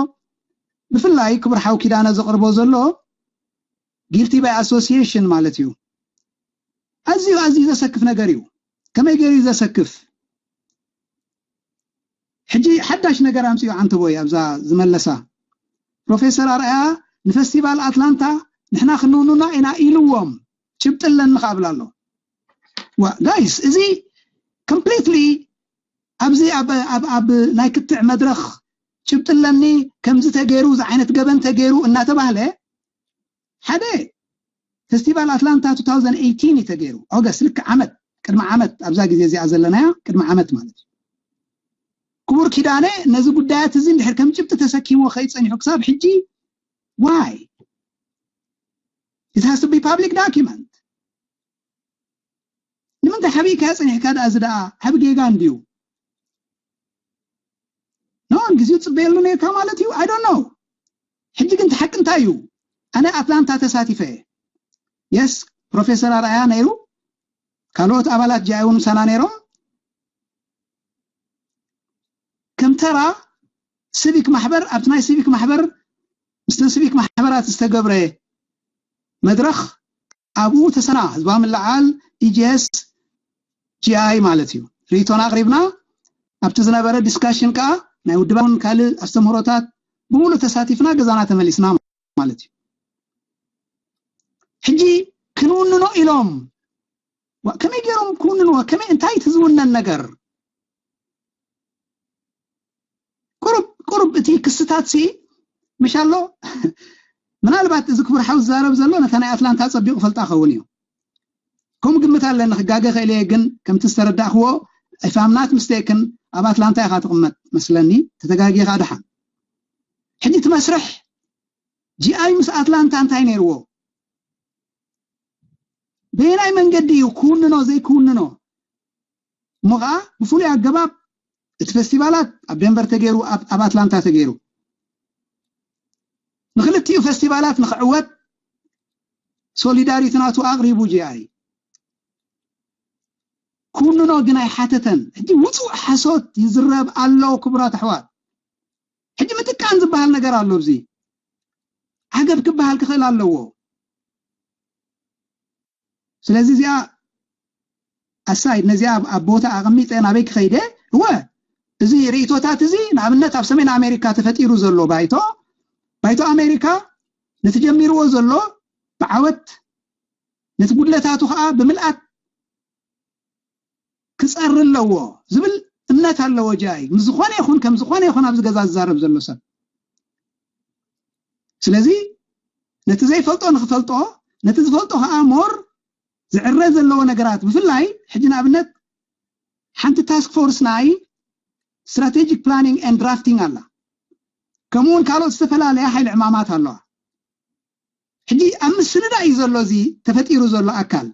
ብፍላይ ክቡር ሓው ኪዳነ ዘቕርቦ ዘሎ guilty by association ማለት እዩ። ኣዝዩ ኣዝዩ ዘሰክፍ ነገር እዩ። ከመይ ገይሩ እዩ ዘሰክፍ? ሕጂ ሓዳሽ ነገር ኣምፅኡ ዓንተቦይ ኣብዛ ዝመለሳ። ፕሮፌሰር ኣርኣያ ንፈስቲቫል ኣትላንታ ንሕና ክንውንኖ ኢና ኢልዎም፣ ጭብጢ ኣለኒ ከብላ ኣሎ። ዋ ጋይስ፣ እዚ ኮምፕሊትሊ ኣብዚ ኣብ ኣብ ኣብ ናይ ክትዕ መድረኽ ጭብጢ ኣለኒ፣ ከምዚ ተገይሩ፣ እዚ ዓይነት ገበን ተገይሩ እናተባህለ፣ ሓደ ፈስቲቫል ኣትላንታ two thousand eighteen እዩ ተገይሩ፣ ኦገስት፣ ልክዕ ዓመት፣ ቅድሚ ዓመት፣ ኣብዛ ግዜ እዚኣ ዘለናያ ቅድሚ ዓመት ማለት እዩ። ክቡር ኪዳነ ነዚ ጉዳያት እዚ እንድሕር ከም ጭብጢ ተሰኪምዎ ከይጸኒሑ ክሳብ ሕጂ፣ why? It has to be public document. ንምንታይ ሓቢእካዮ ጸኒሕካ ደኣ? እዚ ደኣ ዓቢ ጌጋ እንድዩ። ኖ፣ ግዜኡ ጽበየሉ ነርካ ማለት እዩ። I don't know። ሕጂ ግን እቲ ሓቂ እንታይ እዩ? ኣነ ኣትላንታ ተሳቲፈ እየ። የስ፣ ፕሮፌሰር ኣርኣያ ነይሩ፣ ካልኦት ኣባላት ጂ ኣይ እውን ምሳና ነይሮም። ከም ተራ ሲቪክ ማሕበር፣ ኣብቲ ናይ ሲቪክ ማሕበር፣ ምስቲ ሲቪክ ማሕበራት ዝተገብረ መድረኽ፣ ኣብኡ ተሰና ህዝባዊ ምልዓል፣ ኢ ጂ ኤስ፣ ጂ ኣይ ማለት እዩ። ርእይቶና ኣቕሪብና፣ ኣብቲ ዝነበረ ዲስካሽን ከኣ ናይ ውድባውን ካልእ ኣስተምህሮታት ብምሉእ ተሳቲፍና ገዛና ተመሊስና ማለት እዩ። ሕጂ ክንውንኖ ኢሎም፣ ዋ፣ ከመይ ገይሮም ክውንንዎ? ከመይ፣ እንታይ እቲ ዝውነን ነገር? ቁሩብ፣ ቁሩብ እቲ ክስታት ሲ ምሽ ኣሎ። ምናልባት እዚ ክቡር ሓው ዝዛረብ ዘሎ ነታ ናይ ኣትላንታ ጸቢቑ ፈልጣ ኸውን እዩ። ከምኡ ግምት ኣለኒ፣ ክጋገ ክእል እየ፣ ግን ከምቲ ዝተረዳእክዎ፣ if I'm not mistaken፣ ኣብ ኣትላንታ ኢኻ ትቕመጥ መስለኒ፣ ተተጋጊኻ ድሓን። ሕጂ እቲ መስርሕ ጂ ኣይ ምስ ኣትላንታ እንታይ ነይርዎ? በየናይ መንገዲ እዩ ክውንኖ ዘይክውንኖ? እሞ ኸዓ ብፍሉይ ኣገባብ እቲ ፈስቲቫላት ኣብ ደንቨር ተገይሩ፣ ኣብ፣ ኣብ ኣትላንታ ተገይሩ። ንክልቲኡ ፈስቲቫላት ንክዕወት ሶሊዳሪቲ ናቱ ኣቕሪቡ ጂ ኣይ። ክውንኖ ግን ኣይሓተተን። ሕጂ ውጹእ ሓሶት ይዝረብ ኣሎ ክቡራት ኣሕዋት። ሕጂ ምጥቃን ዝበሃል ነገር ኣሎ ኣብዚ። ዓገብ ክበሃል ክኽእል ኣለዎ። ስለዚ እዚኣ ኣሳይድ፣ ነዚኣ ኣብ፣ ኣብ ቦታ ኣቐሚጠ ናበይ ክኸይደ? እወ፣ እዚ ርእይቶታት እዚ ንኣብነት ኣብ ሰሜን ኣሜሪካ ተፈጢሩ ዘሎ ባይቶ፣ ባይቶ ኣሜሪካ ነቲ ጀሚርዎ ዘሎ ብዓወት፣ ነቲ ጉድለታቱ ከዓ ብምልኣት ክጸሪ ኣለዎ ዝብል እምነት ኣለዎ ጂ ኣይ። ምስ ዝኾነ ይኹን፣ ከም ዝኾነ ይኹን ኣብዚ ገዛ ዝዛረብ ዘሎ ሰብ። ስለዚ ነቲ ዘይፈልጦ ንኽፈልጦ፣ ነቲ ዝፈልጦ ከዓ ሞር ዝዕረ ዘለዎ ነገራት፣ ብፍላይ ሕጂ ንኣብነት ሓንቲ ታስክ ፎርስ ናይ ስትራቴጂክ ፕላኒንግ ኤንድ ድራፍቲንግ ኣላ። ከምኡ እውን ካልኦት ዝተፈላለያ ሓይሊ ዕማማት ኣለዋ። ሕጂ ኣብ ምስንዳእ እዩ ዘሎ እዚ ተፈጢሩ ዘሎ ኣካል።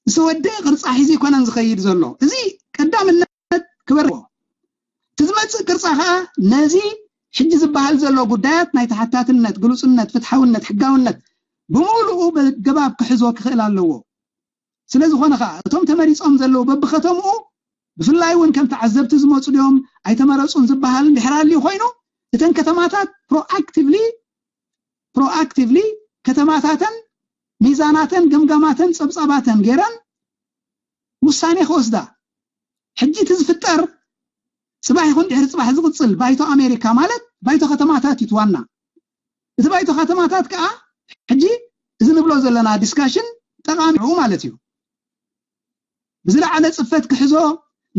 ዝተወደአ ቅርጻ ሒዙ ኣይኮነን ዝኸይድ ዘሎ። እዚ ቀዳምነት ክበርዎ። እቲ ዝመጽእ ቅርጻ ኸኣ ነዚ ሕጂ ዝበሃል ዘሎ ጉዳያት ናይ ተሓታትነት፣ ግሉጽነት፣ ፍትሓውነት፣ ሕጋውነት ብምሉኡ በገባብ ክሕዞ ክኽእል ኣለዎ። ስለ ዝኾነ ኸኣ እቶም ተመሪጾም ዘለዉ በብኸተምኡ ብፍላይ እውን ከም ተዓዘብቲ ዝመጹ ድዮም ኣይተመረጹን ዝበሃል እንድሕር ኣልዩ ኮይኑ እተን ከተማታት ፕሮኣክቲቭሊ ፕሮኣክቲቭሊ ከተማታተን ሚዛናተን ግምገማተን ጸብጻባተን ገይረን ውሳኔ ክወስዳ። ሕጂ እቲ ዝፍጠር ጽባሕ ይኹን ድሕሪ ጽባሕ ዝቕጽል ባይቶ ኣሜሪካ ማለት ባይቶ ከተማታት እዩ እቲ ዋና። እቲ ባይቶ ከተማታት ከኣ ሕጂ እዚ ንብሎ ዘለና ዲስካሽን ጠቓሚ እዩ ማለት እዩ። ብዝለዓለ ጽፈት ክሕዞ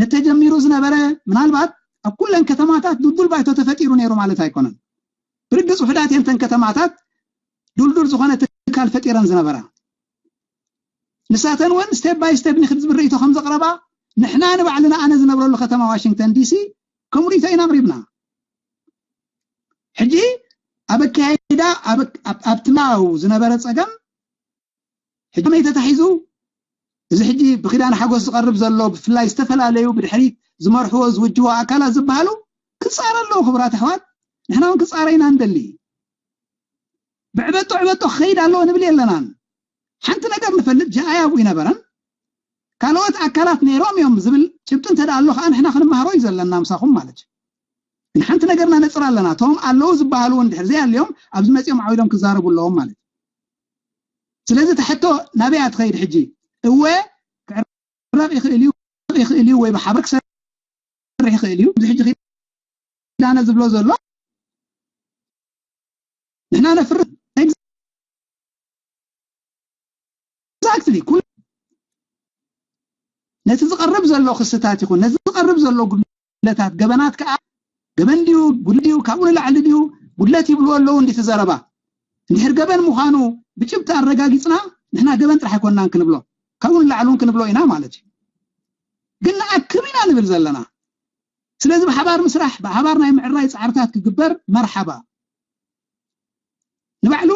ነተጀሚሩ ዝነበረ ምናልባት ኣብ ኩለን ከተማታት ድልዱል ባይቶ ተፈጢሩ ነይሩ ማለት ኣይኮነን። ብርግጽ ውሕዳት እየን እተን ከተማታት ድልዱል ዝኾነ ትካል ፈጢረን ዝነበራ። ንሳተን እውን ስቴፕ ባይ ስቴፕ ንክድ ዝብል ርእይቶ ከም ዘቕረባ ንሕና ንባዕልና ኣነ ዝነብረሉ ከተማ ዋሽንግተን ዲሲ ከም ርእይቶ ኢና ኣቕሪብና። ሕጂ ኣብ ኣካይዳ ኣብ፣ ኣብ፣ ኣብቲ ማው ዝነበረ ጸገም ሕጂ ከመይ ተታሒዙ? እዚ ሕጂ ብኪዳነ ሓጎስ ዝቐርብ ዘሎ ብፍላይ ዝተፈላለዩ ብድሕሪት ዝመርሕዎ ዝውጅዎ ኣካላት ዝበሃሉ ክጻረ ኣለዎ። ክቡራት ኣሕዋት፣ ንሕና እውን ክጻረ ኢና ንደሊ። ብዕበጦ ዕበጦ ክኸይድ ኣለዎ ንብል የለናን። ሓንቲ ነገር ንፈልጥ፣ ጃኣይ ኣብኡ ይነበረን ካልኦት ኣካላት ነይሮም እዮም ዝብል ጭብጢ እንተ ደኣ ኣሎ ከዓ ንሕና ክንመሃሮ እዩ ዘለና ምሳኹም ማለት እዩ። ግን ሓንቲ ነገር ነነፅር ኣለና፣ እቶም ኣለዉ ዝበሃሉ እውን ድሕር ዘይኣልዮም ኣብዚ መፂኦም ዓው ኢሎም ክዛረቡ ኣለዎም ማለት እዩ። ስለዚ እቲ ሕቶ ናበይ እያ ትኸይድ ሕጂ? እወ ክዕረቕ ይኽእል እዩ፣ ይኽእል እዩ ወይ ብሓባር ክሰርሕ ይኽእል እዩ። እዚ ሕጂ ኪዳነ ዝብሎ ዘሎ ንሕና ነፍርስ። ኤግዛክትሊ። ኩሉ ነቲ ዝቐርብ ዘሎ ክስታት ይኹን ነቲ ዝቐርብ ዘሎ ጉድለታት፣ ገበናት ከዓ ገበን ድዩ፣ ጉድለት ድዩ፣ ካብኡ ንላዕሊ ድዩ፣ ጉድለት ይብልዎ ኣለዉ እንዲ እቲ ዘረባ። እንድሕር ገበን ምዃኑ ብጭብጢ ኣረጋጊፅና፣ ንሕና ገበን ጥራሕ ኣይኮንናን ክንብሎ፣ ካብኡ ንላዕሊ እውን ክንብሎ ኢና ማለት እዩ። ግን ንኣክብ ኢና ንብል ዘለና። ስለዚ ብሓባር ምስራሕ፣ ብሓባር ናይ ምዕራይ ፃዕርታት ክግበር መርሓባ። ንባዕሉ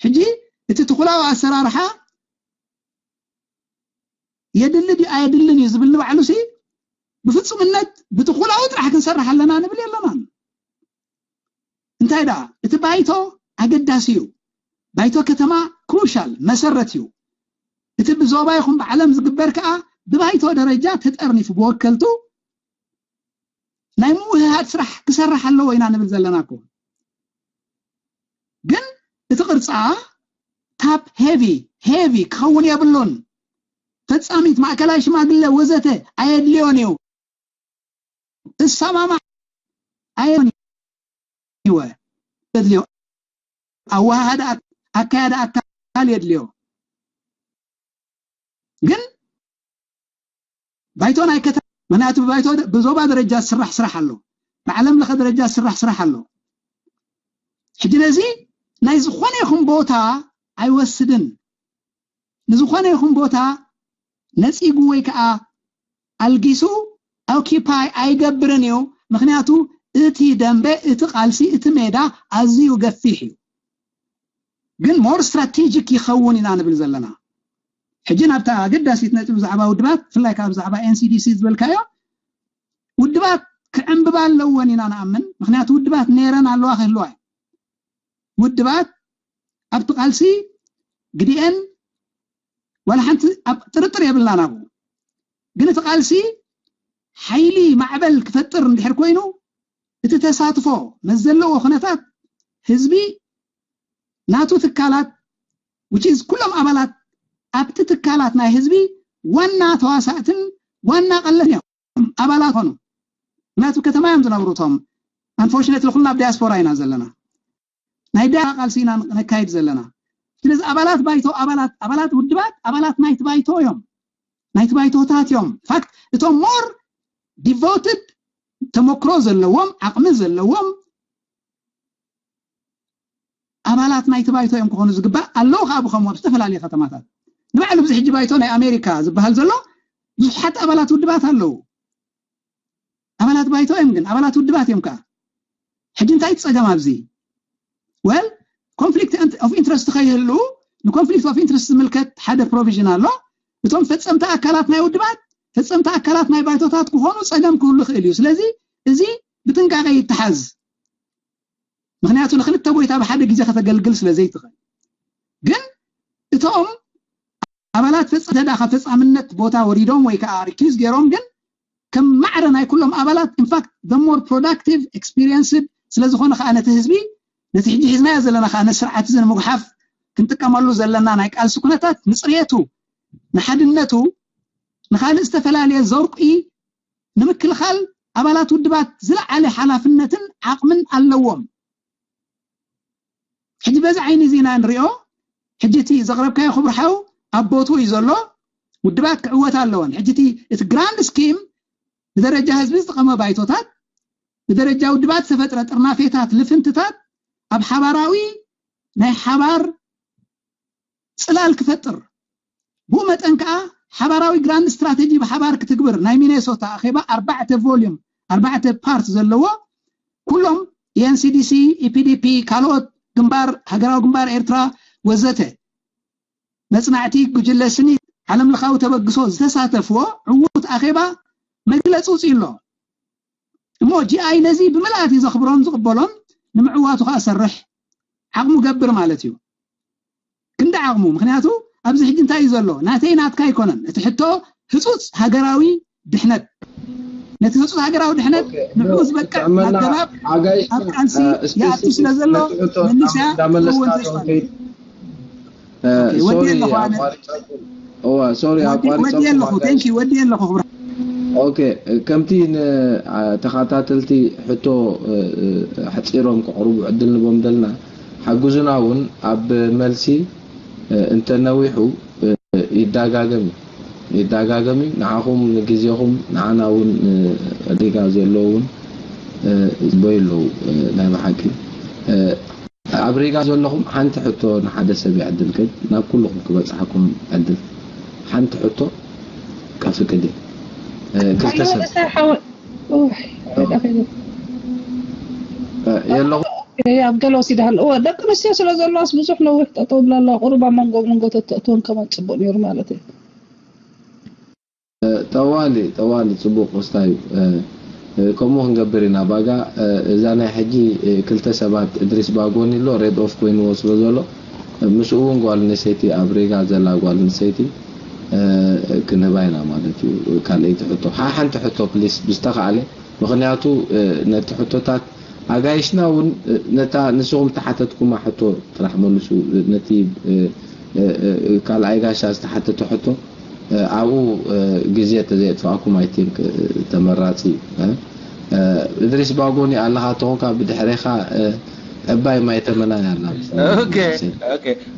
ሕጂ እቲ ትኹላዊ ኣሰራርሓ የድሊ ድዩ ኣየድልን እዩ ዝብል ንባዕሉ ሲ ብፍጹምነት ብትኹላዊ ጥራሕ ክንሰርሕ ኣለና ንብል የለናን። እንታይ ደኣ እቲ ባይቶ ኣገዳሲ እዩ። ባይቶ ከተማ ክሩሻል መሰረት እዩ። እቲ ብዞባ ይኹን ብዓለም ዝግበር ከዓ ብባይቶ ደረጃ ተጠርኒፉ ብወከልቱ ናይ ምውህሃድ ስራሕ ክሰርሕ ኣለዎ ኢና ንብል ዘለና እኮ። ግን እቲ ቅርፃ ታፕ ሄቪ ሄቪ ክኸውን የብሉን። ፈፃሚት ማእከላይ ሽማግለ ወዘተ ኣየድልዮን እዩ። እሰማማዕ ኣየድልዮን ይወ የድልዮ። ኣወሃሃዳ ኣክ- ኣካያዳ ኣካል የድልዮ። ግን ባይቶ ናይ ከተማ፣ ምክንያቱ ብባይቶ ደ- ብዞባ ደረጃ ዝስራሕ ስራሕ ኣሎ፣ ብዓለም ለኸ ደረጃ ዝስራሕ ስራሕ ኣሎ። ሕጂ ነዚ ናይ ዝኾነ ይኹን ቦታ ኣይወስድን። ንዝኾነ ይኹን ቦታ ነፂጉ ወይ ከዓ ኣልጊሱ ኦኪፓይ ኣይገብርን እዩ። ምክንያቱ እቲ ደንበ፣ እቲ ቃልሲ፣ እቲ ሜዳ ኣዝዩ ገፊሕ እዩ። ግን ሞር ስትራቴጂክ ይኸውን ኢና ንብል ዘለና። ሕጂ ናብታ ኣገዳሲት ነጥቢ ብዛዕባ ውድባት፣ ብፍላይ ካብ ብዛዕባ ኤንሲዲሲ ዝበልካዮ፣ ውድባት ክዕንብባ ኣለወን ኢና ንኣምን። ምክንያቱ ውድባት ነይረን ኣለዋ ክህልዋ እዩ። ውድባት ኣብቲ ቃልሲ ግዲኤን ዋላ ሓንቲ ኣብ ጥርጥር የብልናን ኣብኡ። ግን እቲ ቃልሲ ሓይሊ ማዕበል ክፈጥር እንድሕር ኮይኑ እቲ ተሳትፎ ምስ ዘለዎ ኩነታት ህዝቢ ናቱ ትካላት which is ኩሎም ኣባላት ኣብቲ ትካላት ናይ ህዝቢ ዋና ተዋሳእትን ዋና ቀለትን እዮም ኣባላት ኾኑ። ምክንያቱ ከተማ እዮም ዝነብሩ እቶም። ኣንፎርሽነትሊ ኩልና ኣብ ዲያስፖራ ኢና ዘለና። ናይ ዳያስፖራ ቃልሲ ኢና ነካይድ ዘለና። ስለዚ ኣባላት ባይቶ ኣባላት ኣባላት ውድባት ኣባላት ናይቲ ባይቶ እዮም፣ ናይቲ ባይቶታት እዮም። ፋክት እቶም ሞር ዲቮትድ ተመክሮ ዘለዎም ዓቕሚ ዘለዎም ኣባላት ናይቲ ባይቶ እዮም ክኾኑ ዝግባእ ኣለዉ ከዓ ብኸምኡ ኣብ ዝተፈላለዩ ከተማታት ንባዕሉ ብዚ ሕጂ ባይቶ ናይ ኣሜሪካ ዝበሃል ዘሎ ብዙሓት ኣባላት ውድባት ኣለዉ። ኣባላት ባይቶ እዮም ግን ኣባላት ውድባት እዮም ከዓ። ሕጂ እንታይ ጸገም ኣብዚ? ወል ኮንፍሊክት ኦፍ ኢንትረስት ከይህሉ ንኮንፍሊክት ኦፍ ኢንትረስት ዝምልከት ሓደ ፕሮቪዥን ኣሎ። እቶም ፈጸምቲ ኣካላት ናይ ውድባት ፈጸምቲ ኣካላት ናይ ባይቶታት ክኾኑ ጸገም ክህሉ ይኽእል እዩ። ስለዚ እዚ ብጥንቃቄ ይተሓዝ። ምክንያቱ ንክልተ ጎይታ ብሓደ ግዜ ከተገልግል ስለ ዘይትኽእል። ግን እቶም ኣባላት ፈጸምቲ ደኣ ካብ ፈጻምነት ቦታ ወሪዶም ወይ ከዓ ሪኪዝ ገይሮም ግን ከም ማዕረ ናይ ኩሎም ኣባላት ኢንፋክት the more productive experienced ስለ ዝኾነ ከዓ ነቲ ህዝቢ ነቲ ሕጂ ሒዝናዮ ዘለና ከዓ ነቲ ስርዓት እዚ ንምጉሓፍ ክንጥቀመሉ ዘለና ናይ ቃልሲ ኩነታት ንፅሬቱ ንሓድነቱ ንካልእ ዝተፈላለየ ዘውርቂ ንምክልኻል ኣባላት ውድባት ዝለዓለ ሓላፍነትን ዓቕምን ኣለዎም። ሕጂ በዚ ዓይኒ እዚ ኢና ንሪኦ። ሕጂ እቲ ዘቕረብካዮ ክቡር ሓው ኣብ ቦትኡ እዩ ዘሎ። ውድባት ክዕወታ ኣለወን። ሕጂ እቲ እቲ ግራንድ ስኪም ብደረጃ ህዝቢ ዝጠቐመ ባይቶታት ብደረጃ ውድባት ዝተፈጥረ ጥርናፌታት ልፍንትታት ኣብ ሓባራዊ ናይ ሓባር ፅላል ክፈጥር ብኡ መጠን ከዓ ሓባራዊ ግራንድ ስትራቴጂ ብሓባር ክትግብር ናይ ሚኔሶታ ኣኼባ ኣርባዕተ ቮሊዩም ኣርባዕተ ፓርት ዘለዎ ኩሎም ኤንሲዲሲ ኢፒዲፒ ካልኦት ግንባር ሃገራዊ ግንባር ኤርትራ ወዘተ መፅናዕቲ ጉጅለ ስኒ ዓለም ለኻዊ ተበግሶ ዝተሳተፍዎ ዕዉት ኣኼባ መግለፂ ውፅኡ ኣሎ። እሞ ጂኣይ ነዚ ብምልኣት እዩ ዘኽብሮን ዝቕበሎን ንምዕዋቱ ከዓ ሰርሕ ዓቕሙ ገብር ማለት እዩ። ዓቕሙ። ምክንያቱ ኣብዚ ሕጂ እንታይ እዩ ዘሎ? ናተይ ናትካ ኣይኮነን። እቲ ሕቶ ህፁፅ ሃገራዊ ድሕነት፣ ነቲ ህፁፅ ሃገራዊ ድሕነት ንዕኡ ዝበቅዕ ኣገባብ ኣብ ቃልሲ ይኣቱ ስለ ዘሎ፣ መልስያ ክኸውን ተስፋ ኣለኒ። ወዲ ኣለኹ ኣነ። ሶሪ ወዲ ኣለኹ። ኣቋሪፀኩም። Thank you። ወዲ ኣለኹ ክብራ። ኦኬ፣ ከምቲ ንተኸታተልቲ ሕቶ ኣሕፂሮም ከቕርቡ ዕድል ንቦም ደልና፣ ሓጉዙና እውን ኣብ መልሲ እንተነዊሑ ይዳጋገም እዩ። ይዳጋገም እዩ። ንዓኹም ንግዜኹም፣ ንዓና እውን ሪጋ ዘሎ እውን ይፅበዩ ኣለዉ። ናይ ብሓቂ ኣብ ሪጋ ዘለኹም ሓንቲ ሕቶ ንሓደ ሰብ ይዕድል፣ ግን ናብ ኩልኹም ክበፅሓኩም ዕድል ሓንቲ ሕቶ ከፍቅድ እየ። ክልተ ሰብ የለኹም። ኣብ ገለ ወሲዳ ኣሎ። እወ፣ ደቂ ኣንስትዮ ስለ ዘለዋስ ብዙሕ ነዊሕ ጠጠው ብላ ኣለዋ። ቁሩብ ኣብ መንጎ መንጎ ተተእትወን ከማን ፅቡቅ ነይሩ ማለት እዩ። ጠዋሊ ጠዋሊ ፅቡቅ ክስታይ እዩ። ከምኡ ክንገብር ኢና። ባጋ እዛ ናይ ሕጂ ክልተ ሰባት እድሪስ ባጎኒ ኣሎ ሬድ ኦፍ ኮይንዎ ስለ ዘሎ ምስኡ እውን ጓል ኣንስተይቲ ኣብ ሬጋ ዘላ ጓል ኣንስተይቲ ክንህባ ኢና ማለት እዩ። ካልኣይቲ ሕቶ ሓንቲ ሕቶ ፕሊስ ብዝተካኣለ ምክንያቱ ነቲ ሕቶታት ኣጋይሽና እውን ነታ ንስኹም ተሓተትኩማ ሕቶ ጥራሕ መልሱ ነቲ ካልኣይ ጋሻ ዝተሓተተ ሕቶ ኣብኡ ግዜ ተዘየጥፋእኩም I think ተመራፂ እዩ። እድሪስ ባጎኒ ኣለኻ ተኾንካ ብድሕሬኻ ዕባይ ማይ ተመናን ኣላ።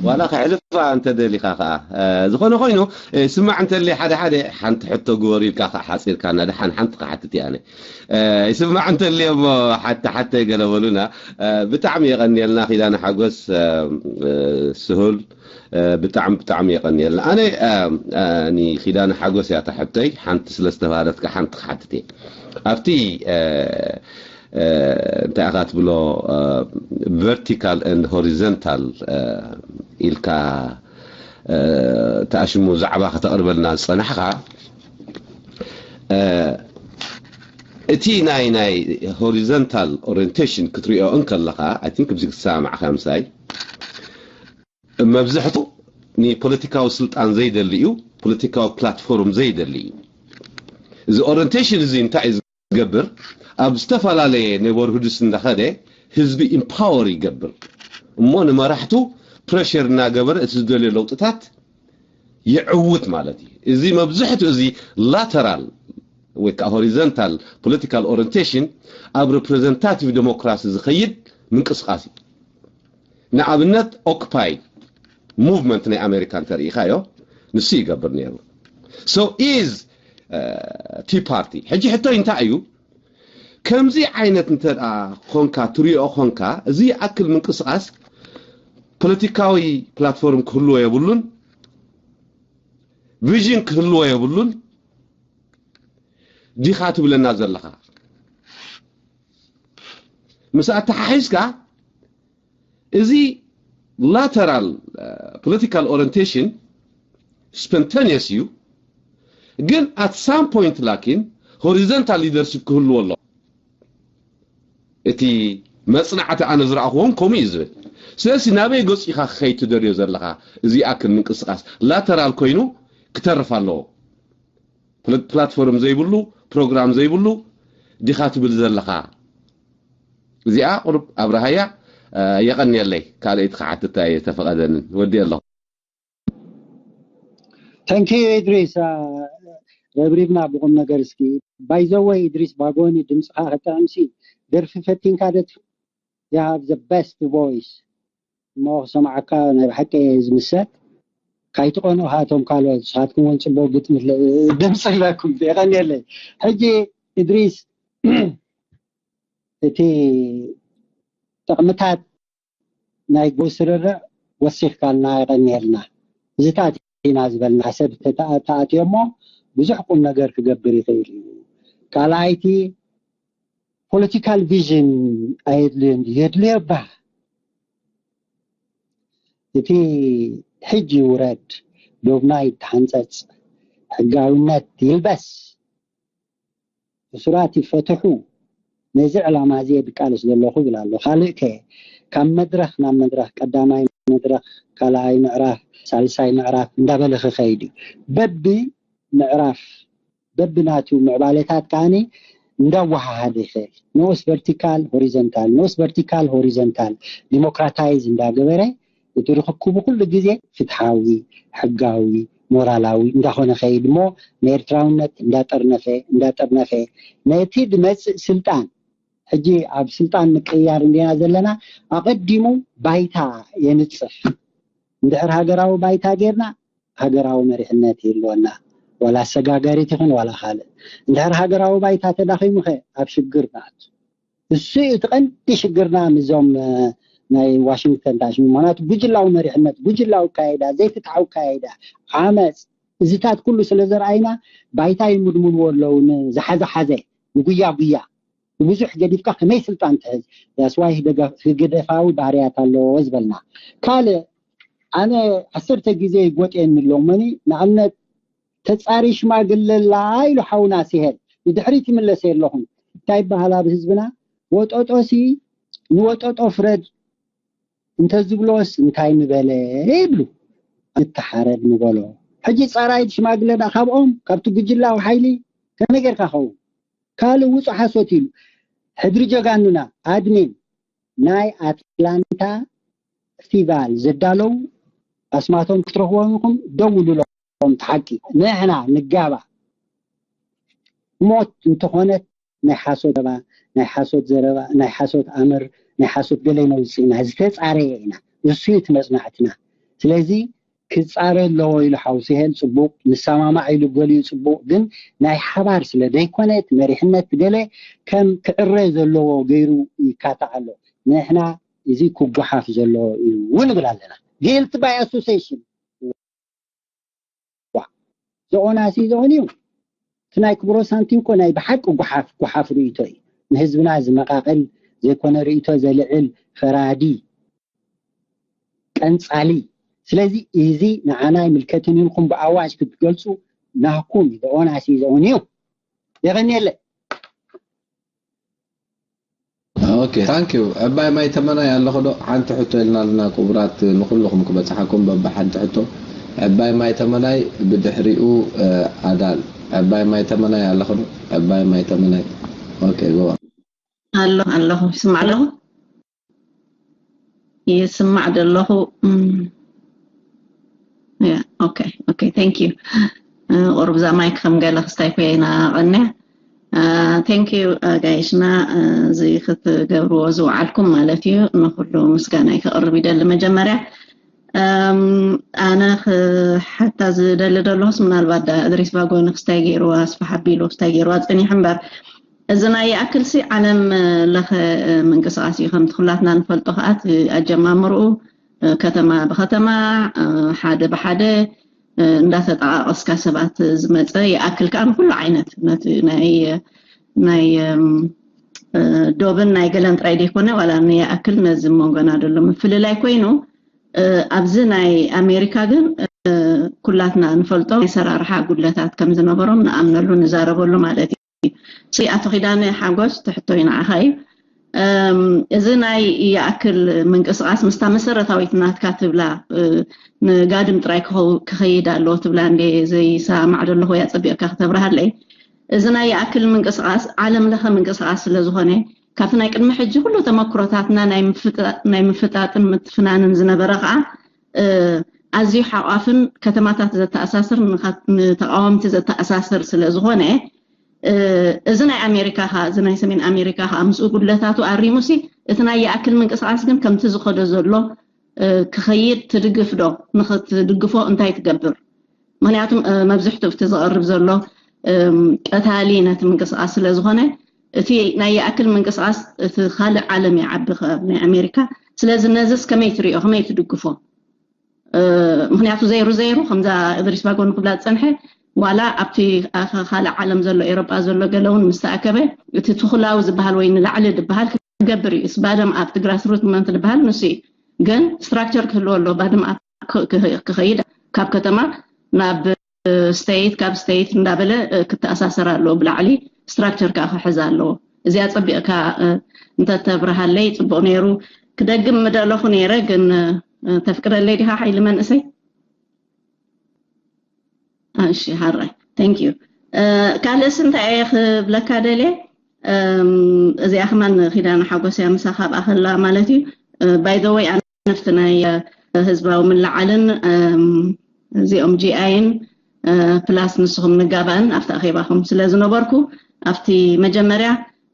ዋላ ከሕልፋ እንተደሊኻ ከዓ ዝኾነ ኮይኑ ስማዕ እንተለ ሓደ ሓደ ሓንቲ ሕቶ ግበሩ ኢልካ ከዓ ሓፂርካ እና ደሓን ሓንቲ ክሓትት እየ ኣነ ይስማዕ እንተልዮ እሞ ሓተ ሓተ ገለ በሉና። ብጣዕሚ የቐንየልና ኪዳነ ሓጎስ ስሁል ብጣዕሚ ብጣዕሚ የቐንየልና። ኣነ ንኪዳነ ሓጎስ እያ እታ ሕቶይ ሓንቲ ስለ ዝተባህለት ከዓ ሓንቲ ክሓትት እየ ኣብቲ እንታይ ኢኻ ትብሎ vertical and horizontal ኢልካ ተኣሽሙ ዛዕባ ከተቕርበልና ዝፀናሕኻ እቲ ናይ ናይ horizontal orientation ክትሪኦ እንከለኻ I think ብዚ ክትሰማማዕካ ምሳይ መብዝሕቱ ንፖለቲካዊ ስልጣን ዘይደሊ እዩ። ፖለቲካዊ ፕላትፎርም ዘይደሊ እዩ። እዚ orientation እዚ እንታይ እዩ ዝገብር? ኣብ ዝተፈላለየ neighborhoods እንዳኸደ ህዝቢ ኢምፓወር ይገብር እሞ ንመራሕቱ ፕሬሽር እናገበረ እቲ ዝደልዮ ለውጥታት ይዕውት ማለት እዩ። እዚ መብዝሕቱ እዚ ላተራል ወይ ከዓ ሆሪዘንታል ፖለቲካል ኦሪንቴሽን ኣብ ሪፕሬዘንታቲቭ ዴሞክራሲ ዝኸይድ ምንቅስቃስ እዩ። ንኣብነት ኦክፓይ ሙቭመንት ናይ ኣሜሪካ እንተርኢኻዮ ንሱ ይገብር ነይሩ። So is ቲ ፓርቲ ሕጂ ሕቶይ እንታይ እዩ? ከምዚ ዓይነት እንተ ኮንካ ትሪኦ ኮንካ እዚ ይኣክል ምንቅስቃስ ፖለቲካዊ ፕላትፎርም ክህልዎ የብሉን፣ ቪዥን ክህልዎ የብሉን ዲኻ ትብለና ዘለኻ? ምስ ኣተሓሒዝካ እዚ ላተራል ፖለቲካል ኦሪንቴሽን ስፖንታኒየስ እዩ፣ ግን at some point ላኪን ሆሪዘንታል ሊደርሽፕ ክህልዎ ኣሎ። እቲ መፅናዕቲ ኣነ ዝረኣኽዎም ከምኡ እዩ ዝብል። ስለዚ ናበይ ገፂኻ ክኸይድ ትደልዮ ዘለኻ? እዚ ይኣክል ምንቅስቃስ ላተራል ኮይኑ ክተርፍ ኣለዎ። ፕላትፎርም ዘይብሉ ፕሮግራም ዘይብሉ ዲኻ ትብል ዘለኻ? እዚኣ ቁሩብ ኣብርሃያ። የቐንየለይ ካልኣይቲ ክሓትታ እየ ተፈቐደንን ወዲ ኣለኹ። Thank you ኢድሪስ። ረብሪብና ብቁም ነገር እስኪ። By the way ኢድሪስ ባጎኒ ድምፅኻ ክጥዕምሲ ደርፊ ፈቲንካ ዶ ትፈልጥ? You have the best voice እሞ ክሰምዓካ ናይ ብሓቂ ዝምሰጥ ካይትቐኑ ሃቶም ካልኦት ንስኻትኩም እውን ፅቡቅ ግጥሚ ድምፂ ኣለኩም። የቐንየለይ። ሕጂ ኢድሪስ እቲ ጥቕምታት ናይ ጎስርርዕ ወሲኽካልና የቐንየልና። እዚ ተኣቲና ዝበልና ሰብ ተኣትዮ እሞ ብዙሕ ቁም ነገር ክገብር ይኽእል እዩ። ካልኣይቲ ፖለቲካል ቪዥን ኣየድልዮን ድዩ? የድልዮ እባ። እቲ ሕጂ ውረድ ዶብናይ ተሓንፀፅ ሕጋውነት ይልበስ እሱራት ይፈትሑ። ነዚ ዕላማ እዚ እየ ድቃለስ ዘለኹ ይብል ኣሎ። ካልእ ከ ካብ መድረኽ ናብ መድረኽ ቀዳማይ መድረኽ ካልኣይ ምዕራፍ፣ ሳልሳይ ምዕራፍ እንዳበለ ክኸይድ እዩ። በቢ ምዕራፍ በብናቱ ምዕባለታት ከዓኒ እንዳወሃሃደ ይኸእል። ንኡስ ቨርቲካል ሆሪዞንታል፣ ንኡስ ቨርቲካል ሆሪዞንታል ዲሞክራታይዝ እንዳገበረ እቲ ርክክቡ ኩሉ ግዜ ፍትሓዊ፣ ሕጋዊ፣ ሞራላዊ እንዳኾነ ኸይድ እሞ ንኤርትራውነት እንዳጠርነፈ እንዳጠርነፈ ነቲ ድመፅእ ስልጣን ሕጂ ኣብ ስልጣን ምቅያር እንዲና ዘለና ኣቐዲሙ ባይታ የንፅፍ። እንድሕር ሃገራዊ ባይታ ጌርና ሃገራዊ መሪሕነት ይህልወና፣ ዋላ ኣሰጋጋሪት ይኹን ዋላ ካልእ። እንድሕር ሃገራዊ ባይታ ተዳኺሙ ኸ ኣብ ሽግር ንኣቱ። እሱ እዩ እቲ ቀንዲ ሽግርና ምዞም ናይ ዋሽንግተን ታሽሚ። ምክንያቱ ጉጅላዊ መሪሕነት፣ ጉጅላዊ ካይዳ፣ ዘይፍትሓዊ ካይዳ፣ ዓመፅ፣ እዚታት ኩሉ ስለ ዘርኣይና ባይታ ይምድምድዎ ኣለዉ። ንዝሓዘ ሓዘ፣ ንጉያ ጉያ፣ ንብዙሕ ገዲፍካ ከመይ ስልጣን ትሕዝ? ያስዋይ ህገደፋዊ ባህርያት ኣለዎ ዝበልና። ካልእ ኣነ ዓሰርተ ግዜ ይጎጥየኒ ኣለዉ። መኒ ንኣብነት ተጻሪ ሽማግለላ ኢሉ ሓውና ሲሄል ንድሕሪት ይምለሰ ኣለኹም። እንታይ ይበሃል ኣብ ህዝብና? ወጠጦሲ ንወጠጦ ፍረድ እንተዝብሎስ እንታይ ምበለ ይብሉ። ንተሓረድ ምበሎ። ሕጂ ጻራይት ሽማግለ ዳ ካብኦም ካብቲ ጉጅላዊ ሓይሊ ከመይ ጌርካ ኸውን? ካልእ ውጹእ ሓሶት ኢሉ። ሕድሪ ጀጋኑና ኣድሚን ናይ ኣትላንታ ፌስቲቫል ዘዳለው ኣስማቶም ክትረኽቦም ኢኹም። ደውሉሎም። እቲ ሓቂ ንሕና ንጋባ። ሞት እንተኾነት ናይ ሓሶት ዘረባ፣ ናይ ሓሶት ዘረባ፣ ናይ ሓሶት ኣምር፣ ናይ ሓሶት ገለ ነውፅእ ኢና። ዝተፃረየ ኢና። እሱ እዩ እቲ መፅናዕትና። ስለዚ ክፃረ ኣለዎ ኢሉ ሓውሲ ሄል ፅቡቕ፣ ንሰማማዕ ኢሉ ገሊኡ ፅቡቕ፣ ግን ናይ ሓባር ስለ ዘይኮነ እቲ መሪሕነት ገለ ከም ክዕረ ዘለዎ ገይሩ ይካታዕ ኣሎ። ንሕና እዚ ክጓሓፍ ዘለዎ እዩ ንብል ኣለና። ጊልት ባይ ኣሶሴሽን ዘኦናሲ ዘኦን እዩ። እቲ ናይ ክብሮ ሳንቲም እኮ ናይ ብሓቂ ጓሓፍ ጓሓፍ ርእይቶ እዩ። ንህዝብና ዝመቃቅል ዘይኮነ ርእይቶ ዘልዕል ፈራዲ ቀንጻሊ። ስለዚ እዚ ንዓና ኣይምልከትን ኢልኩም ብኣዋጅ ክትገልጹ ናህኩም እዩ። ዘኦናሲ ዘኦን እዩ። የቀንየለ። ኦኬ ታንክ ዩ። ዕባይ ማይ ተመናይ ኣለኹ ዶ? ሓንቲ ሕቶ ኢልና ኣለና ክቡራት ንኩልኹም ክበፅሓኩም በቢ ሓንቲ ሕቶ። ዕባይ ማይ ተመናይ ብድሕሪኡ ኣዳል። ዕባይ ማይ ተመናይ ኣለኹ ዶ? ዕባይ ማይ ተመናይ። ኦኬ ጎባ። ኣሎ ኣለኹ ይስማዕ ኣለኹ ይስማዕ ደለኹ። ኦኬ ኦኬ ታንክ ዩ። ቁሩብ እዛ ማይክ ከም ገለ ክስታይ ኮይና ቀንያ። ታንክ ዩ ጋይሽና፣ እዚ ክትገብርዎ ዝወዓልኩም ማለት እዩ። ንኩሉ ምስጋናይ ከቕርብ ይደሊ። መጀመርያ ኣነ ክሓታ ዝደሊ ደለኹስ ምናልባት ዳ እድሪስ ባጎኒ ክስታይ ገይርዋ ኣስፋሕ ኣቢሉ ክስታይ ገይርዋ ፀኒሑ እምበር፣ እዚ ናይ ይኣክልሲ ዓለም ለኸ ምንቅስቃስ እዩ። ከምቲ ኩላትና ንፈልጦ ከዓ እቲ ኣጀማምርኡ ከተማ ብከተማ ሓደ ብሓደ እንዳተጠቃቀስካ ሰባት ዝመፀ ይኣክል ከዓ ንኩሉ ዓይነት ነቲ ናይ ናይ ዶብን ናይ ገለን ጥራይ ዘይኮነ ዋላ ንይኣክል ነዚ መንጎና ዘሎ ምፍልላይ ኮይኑ ኣብዚ ናይ ኣሜሪካ ግን ኩላትና ንፈልጦ ናይ ሰራርሓ ጉድለታት ከም ዝነበሮም ንኣምነሉ ንዛረበሉ ማለት እዩ። ኣቶ ኪዳነ ሓጎስ ትሕቶ ይንዓኻ እዩ። እዚ ናይ ይኣክል ምንቅስቃስ ምስታ መሰረታዊት ናትካ ትብላ ንጋድም ጥራይ ክኸይድ ኣለዎ ትብላ እንደ ዘይሰማማዕ ዘለኹ ወይ ኣፀቢቕካ ክተብርሃለይ። እዚ ናይ ይኣክል ምንቅስቃስ ዓለም ለኸ ምንቅስቃስ ስለ ዝኾነ ካብቲ ናይ ቅድሚ ሕጂ ኩሉ ተመክሮታትና ናይ ምፍጣጥን ምትፍናንን ዝነበረ ከዓ ኣዝዩ ሓቋፍን ከተማታት ዘተኣሳስር ንተቃወምቲ ዘተኣሳስር ስለ ዝኾነ እዚ ናይ ኣሜሪካ ካ እዚ ናይ ሰሜን ኣሜሪካ ካ ምስኡ ጉድለታቱ ኣሪሙሲ እቲ ናይ ይኣክል ምንቅስቃስ ግን ከምቲ ዝኸዶ ዘሎ ክኸይድ ትድግፍ ዶ? ንክትድግፎ እንታይ ትገብር? ምክንያቱም መብዝሕቱ እቲ ዝቐርብ ዘሎ ቀታሊ ነቲ ምንቅስቃስ ስለ ዝኾነ እቲ ናይ ይኣክል ምንቅስቃስ እቲ ካልእ ዓለም ይዓቢ ካብ ናይ ኣሜሪካ። ስለዚ ነዚስ ከመይ ትሪኦ? ከመይ ትድግፎ? ምክንያቱ ዘይሩ ዘይሩ ከምዛ እድሪስ ባጎ ንክብላ ዝፀንሐ ዋላ ኣብቲ ካልእ ዓለም ዘሎ ኤሮጳ ዘሎ ገለ እውን ምስ ተኣከበ እቲ ትኩላዊ ዝበሃል ወይ ንላዕሊ ዝበሃል ክገብር እዩ። ባደም ኣፕ እቲ ግራስሩት መንት ዝበሃል ንሱ እዩ። ግን ስትራክቸር ክህልዎ ኣሎ። ባደም ኣፕ ክኸይድ ካብ ከተማ ናብ ስቴት ካብ ስቴት እንዳበለ ክተኣሳሰር ኣለዎ። ብላዕሊ ስትራክቸር ከዓ ክሕዝ ኣለዎ። እዚኣ ፀቢቕካ እንተተብርሃለይ ፅቡቕ ነይሩ። ክደግም ምደለኹ ነይረ ግን ተፍቅደለይ ዲኻ ሓይሊ መንእሰይ? እሺ፣ ሃራይ፣ thank you። ካልእስ እንታይ እየ ክብለካ ደልየ? እዚኣ ከማን ኪዳነ ሓጎስ እያ፣ ምሳኻ ኣብኣ ከላ ማለት እዩ። By the way፣ ኣነፍቲ ናይ ህዝባዊ ምልዓልን እዚኦም ጂኣይን ፕላስ ንስኹም ንጋባእን ኣብቲ ኣኼባኹም ስለ ዝነበርኩ፣ ኣብቲ መጀመርያ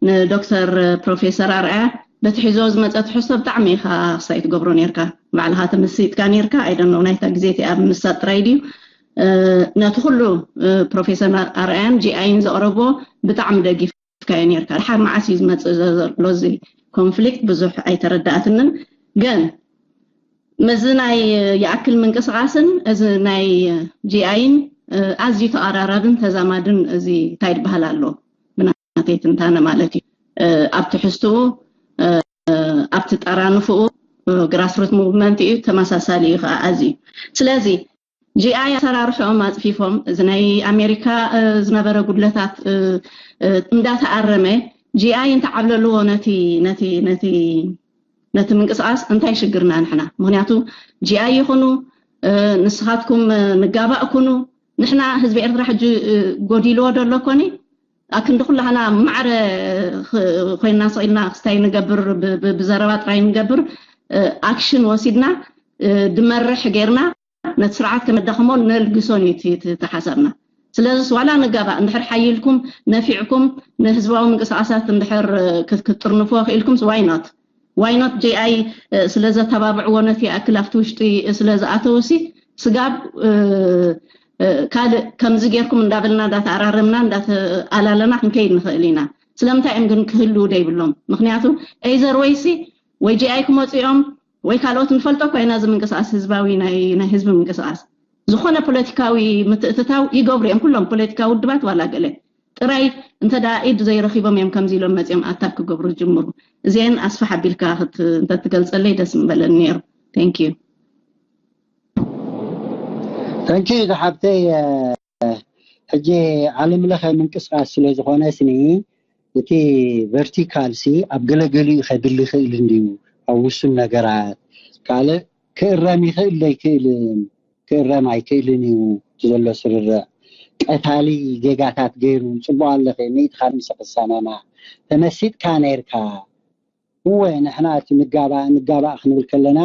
ንዶክተር ፕሮፌሰር ኣርኣያ በቲ ሒዞ ዝመፀ ትሕዝቶ ብጣዕሚ ኢኻ ክሳይ ትገብሮ ነርካ። ባዕልኻ ተመሲጥካ ነርካ። ኣይደኖ ናይታ ግዜ እቲኣ ምሳጥ ጥራይ ድዩ? ነቲ ኩሉ ፕሮፌሰር ኣርኣያን ጂኣይን ዘቕረብዎ ብጣዕሚ ደጊፍካዮ ነርካ። ድሓር መዓስ እዩ ዝመፅእ ዘሎ እዚ ኮንፍሊክት ብዙሕ ኣይተረዳእትንን። ግን ምዚ ናይ ይኣክል ምንቅስቃስን እዚ ናይ ጂኣይን ኣዝዩ ተቐራራብን ተዛማድን እዚ እንታይ ይበሃል ኣሎ፣ ብናተይ ትንታነ ማለት እዩ። ኣብ ትሕዝትኡ፣ ኣብቲ ጠራንፍኡ ግራስሩት ሙቭመንት እዩ፣ ተመሳሳሊ እዩ ከዓ ኣዝዩ። ስለዚ ጂኣይ ኣሰራርሕኦም ኣፅፊፎም፣ እዚ ናይ ኣሜሪካ ዝነበረ ጉድለታት እንዳተኣረመ፣ ጂኣይ እንተዓብለልዎ ነቲ ነቲ ነቲ ነቲ ምንቅስቃስ እንታይ ሽግርና ንሕና? ምክንያቱ ጂኣይ ይኹኑ ንስኻትኩም ንጋባእ ኩኑ፣ ንሕና ህዝቢ ኤርትራ ሕጂ ጎዲልዎ ዶ ኣሎ ኮኒ? ኣክንዲ ኩላህና ማዕረ ኮይንና ስቕ ኢልና ክስታይ ንገብር፣ ብዘረባ ጥራይ ንገብር፣ ኣክሽን ወሲድና ድመርሕ ጌርና ነቲ ስርዓት ከመዳኸሞ ነልግሶን እዩ እቲ ሓሳብና። ስለዚ ዋላ ንጋባእ እንድሕር ሓይልኩም ነፊዕኩም ንህዝባዊ ምንቅስቃሳት እንድሕር ክትጥርንፎ ክኢልኩም፣ ዋይኖት ዋይኖት ጂኣይ ስለ ዘተባብዕዎ ነቲ ይኣክል ኣብቲ ውሽጢ ስለ ዝኣተውሲ ስጋብ ካልእ ከምዚ ጌርኩም እንዳበልና እንዳተኣራረምና እንዳተኣላለና ክንከይድ ንኽእል ኢና። ስለምንታይ እዮም ግን ክህልው ደይብሎም? ምክንያቱ ኤይዘር ወይሲ ወይ ጂኣይ ክመፁ እዮም ወይ ካልኦት ንፈልጦ እኳ ኢና። እዚ ምንቅስቃስ ህዝባዊ ናይ ህዝቢ ምንቅስቃስ ዝኾነ ፖለቲካዊ ምትእትታው ይገብሩ እዮም ኩሎም ፖለቲካዊ ውድባት ዋላ ገለ ጥራይ እንተ ደኣ ኢድ ዘይረኺቦም እዮም ከምዚ ኢሎም መጺኦም ኣታክ ክገብሩ ዝጅምሩ። እዚአን ኣስፍሕ ኣቢልካ እንተ ትገልጸለይ ደስ ምበለኒ ነይሩ። Thank you። Thank you ዝሓብተይ። ሕጂ ዓለም ለኸ ምንቅስቃስ ስለ ዝኾነ ስኒ እቲ ቨርቲካል ሲ ኣብ ገለገሊኡ ከድሊ ይኽእል እንድዩ ኣብ ውሱን ነገራት ካልእ ክእረም ይኽእል ዶ ኣይክእልን ክእረም ኣይክእልን እዩ ዘሎ ስርርዕ ቀታሊ ጌጋታት ገይሩ ጽቡቅ ኣለኸ ሚእቲ ካብ ሚሰ ክሰማማዕ ተመሲጥካ ነርካ እወ ንሕና እቲ ንጋባእ ንጋባእ ክንብል ከለና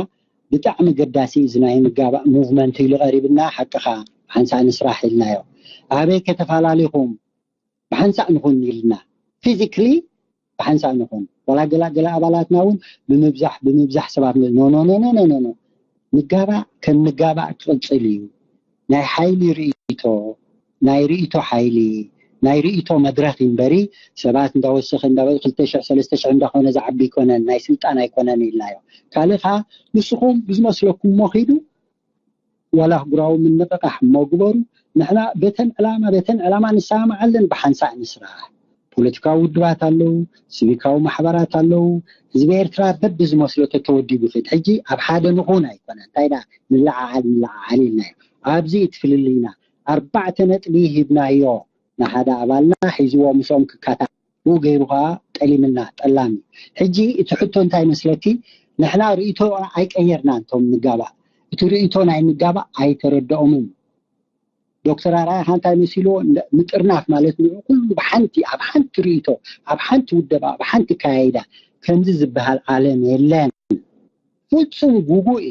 ብጣዕሚ ገዳሲ እዚ ናይ ንጋባእ ሙቭመንት ኢሉ ቀሪብና ሓቅኻ ሓንሳእ ንስራሕ ኢልናዮ ኣበይ ከተፈላለኹም ብሓንሳእ ንኹን ኢልና ፊዚክሊ ብሓንሳእ ንኹን ዋላ ገላ ገላ ኣባላትና እውን ብምብዛሕ ብምብዛሕ ሰባት ኖ ኖ ኖ ኖ ኖ ኖ ንጋባእ ከም ንጋባእ ክቕፅል እዩ ናይ ሓይሊ ርእይቶ ናይ ርእይቶ ሓይሊ ናይ ርእይቶ መድረኽ እምበሪ ሰባት እንዳወሰኸ እንዳበ ክልተ ሽሕ ሰለስተ ሽሕ እንዳኾነ ዝዓቢ ኣይኮነን ናይ ስልጣን ኣይኮነን ኢልናዮ ካልእ ከዓ ንስኹም ብዝመስለኩም እሞ ኺዱ ዋላ ኣህጉራዊ ምንቕቓሕ እሞ ግበሩ ንሕና በተን ዕላማ በተን ዕላማ ንሰማማዓለን ብሓንሳእ ንስራሕ ፖለቲካዊ ውድባት ኣለዉ ሲቪካዊ ማሕበራት ኣለዉ ህዝቢ ኤርትራ በብዝመስሎ ተተወዲቡ ይኽድ ሕጂ ኣብ ሓደ ንኹን ኣይኮነ እንታይ ዳ ንለዓዓል ንለዓዓል ኢልና እዩ ኣብዚ እቲ ፍልልይና ኣርባዕተ ነጥቢ ሂብናዮ ንሓደ ኣባልና ሒዝዎ ምስኦም ክካታ ብኡ ገይሩ ከዓ ጠሊምና ጠላሚ ሕጂ እቲ ሕቶ እንታይ መስለኪ ንሕና ርእቶ ኣይቀየርና እንቶም ንጋባእ እቲ ርእቶ ናይ ንጋባእ ኣይተረድኦምን ዶክተር ኣርኣያ እንታይ መሲልዎ ምጥርናፍ ማለት ንዑ ኩሉ ብሓንቲ ኣብ ሓንቲ ርእቶ ኣብ ሓንቲ ውደባ ኣብ ሓንቲ ካያይዳ ከምዚ ዝበሃል ዓለም የለን ፍጹም ጉጉእ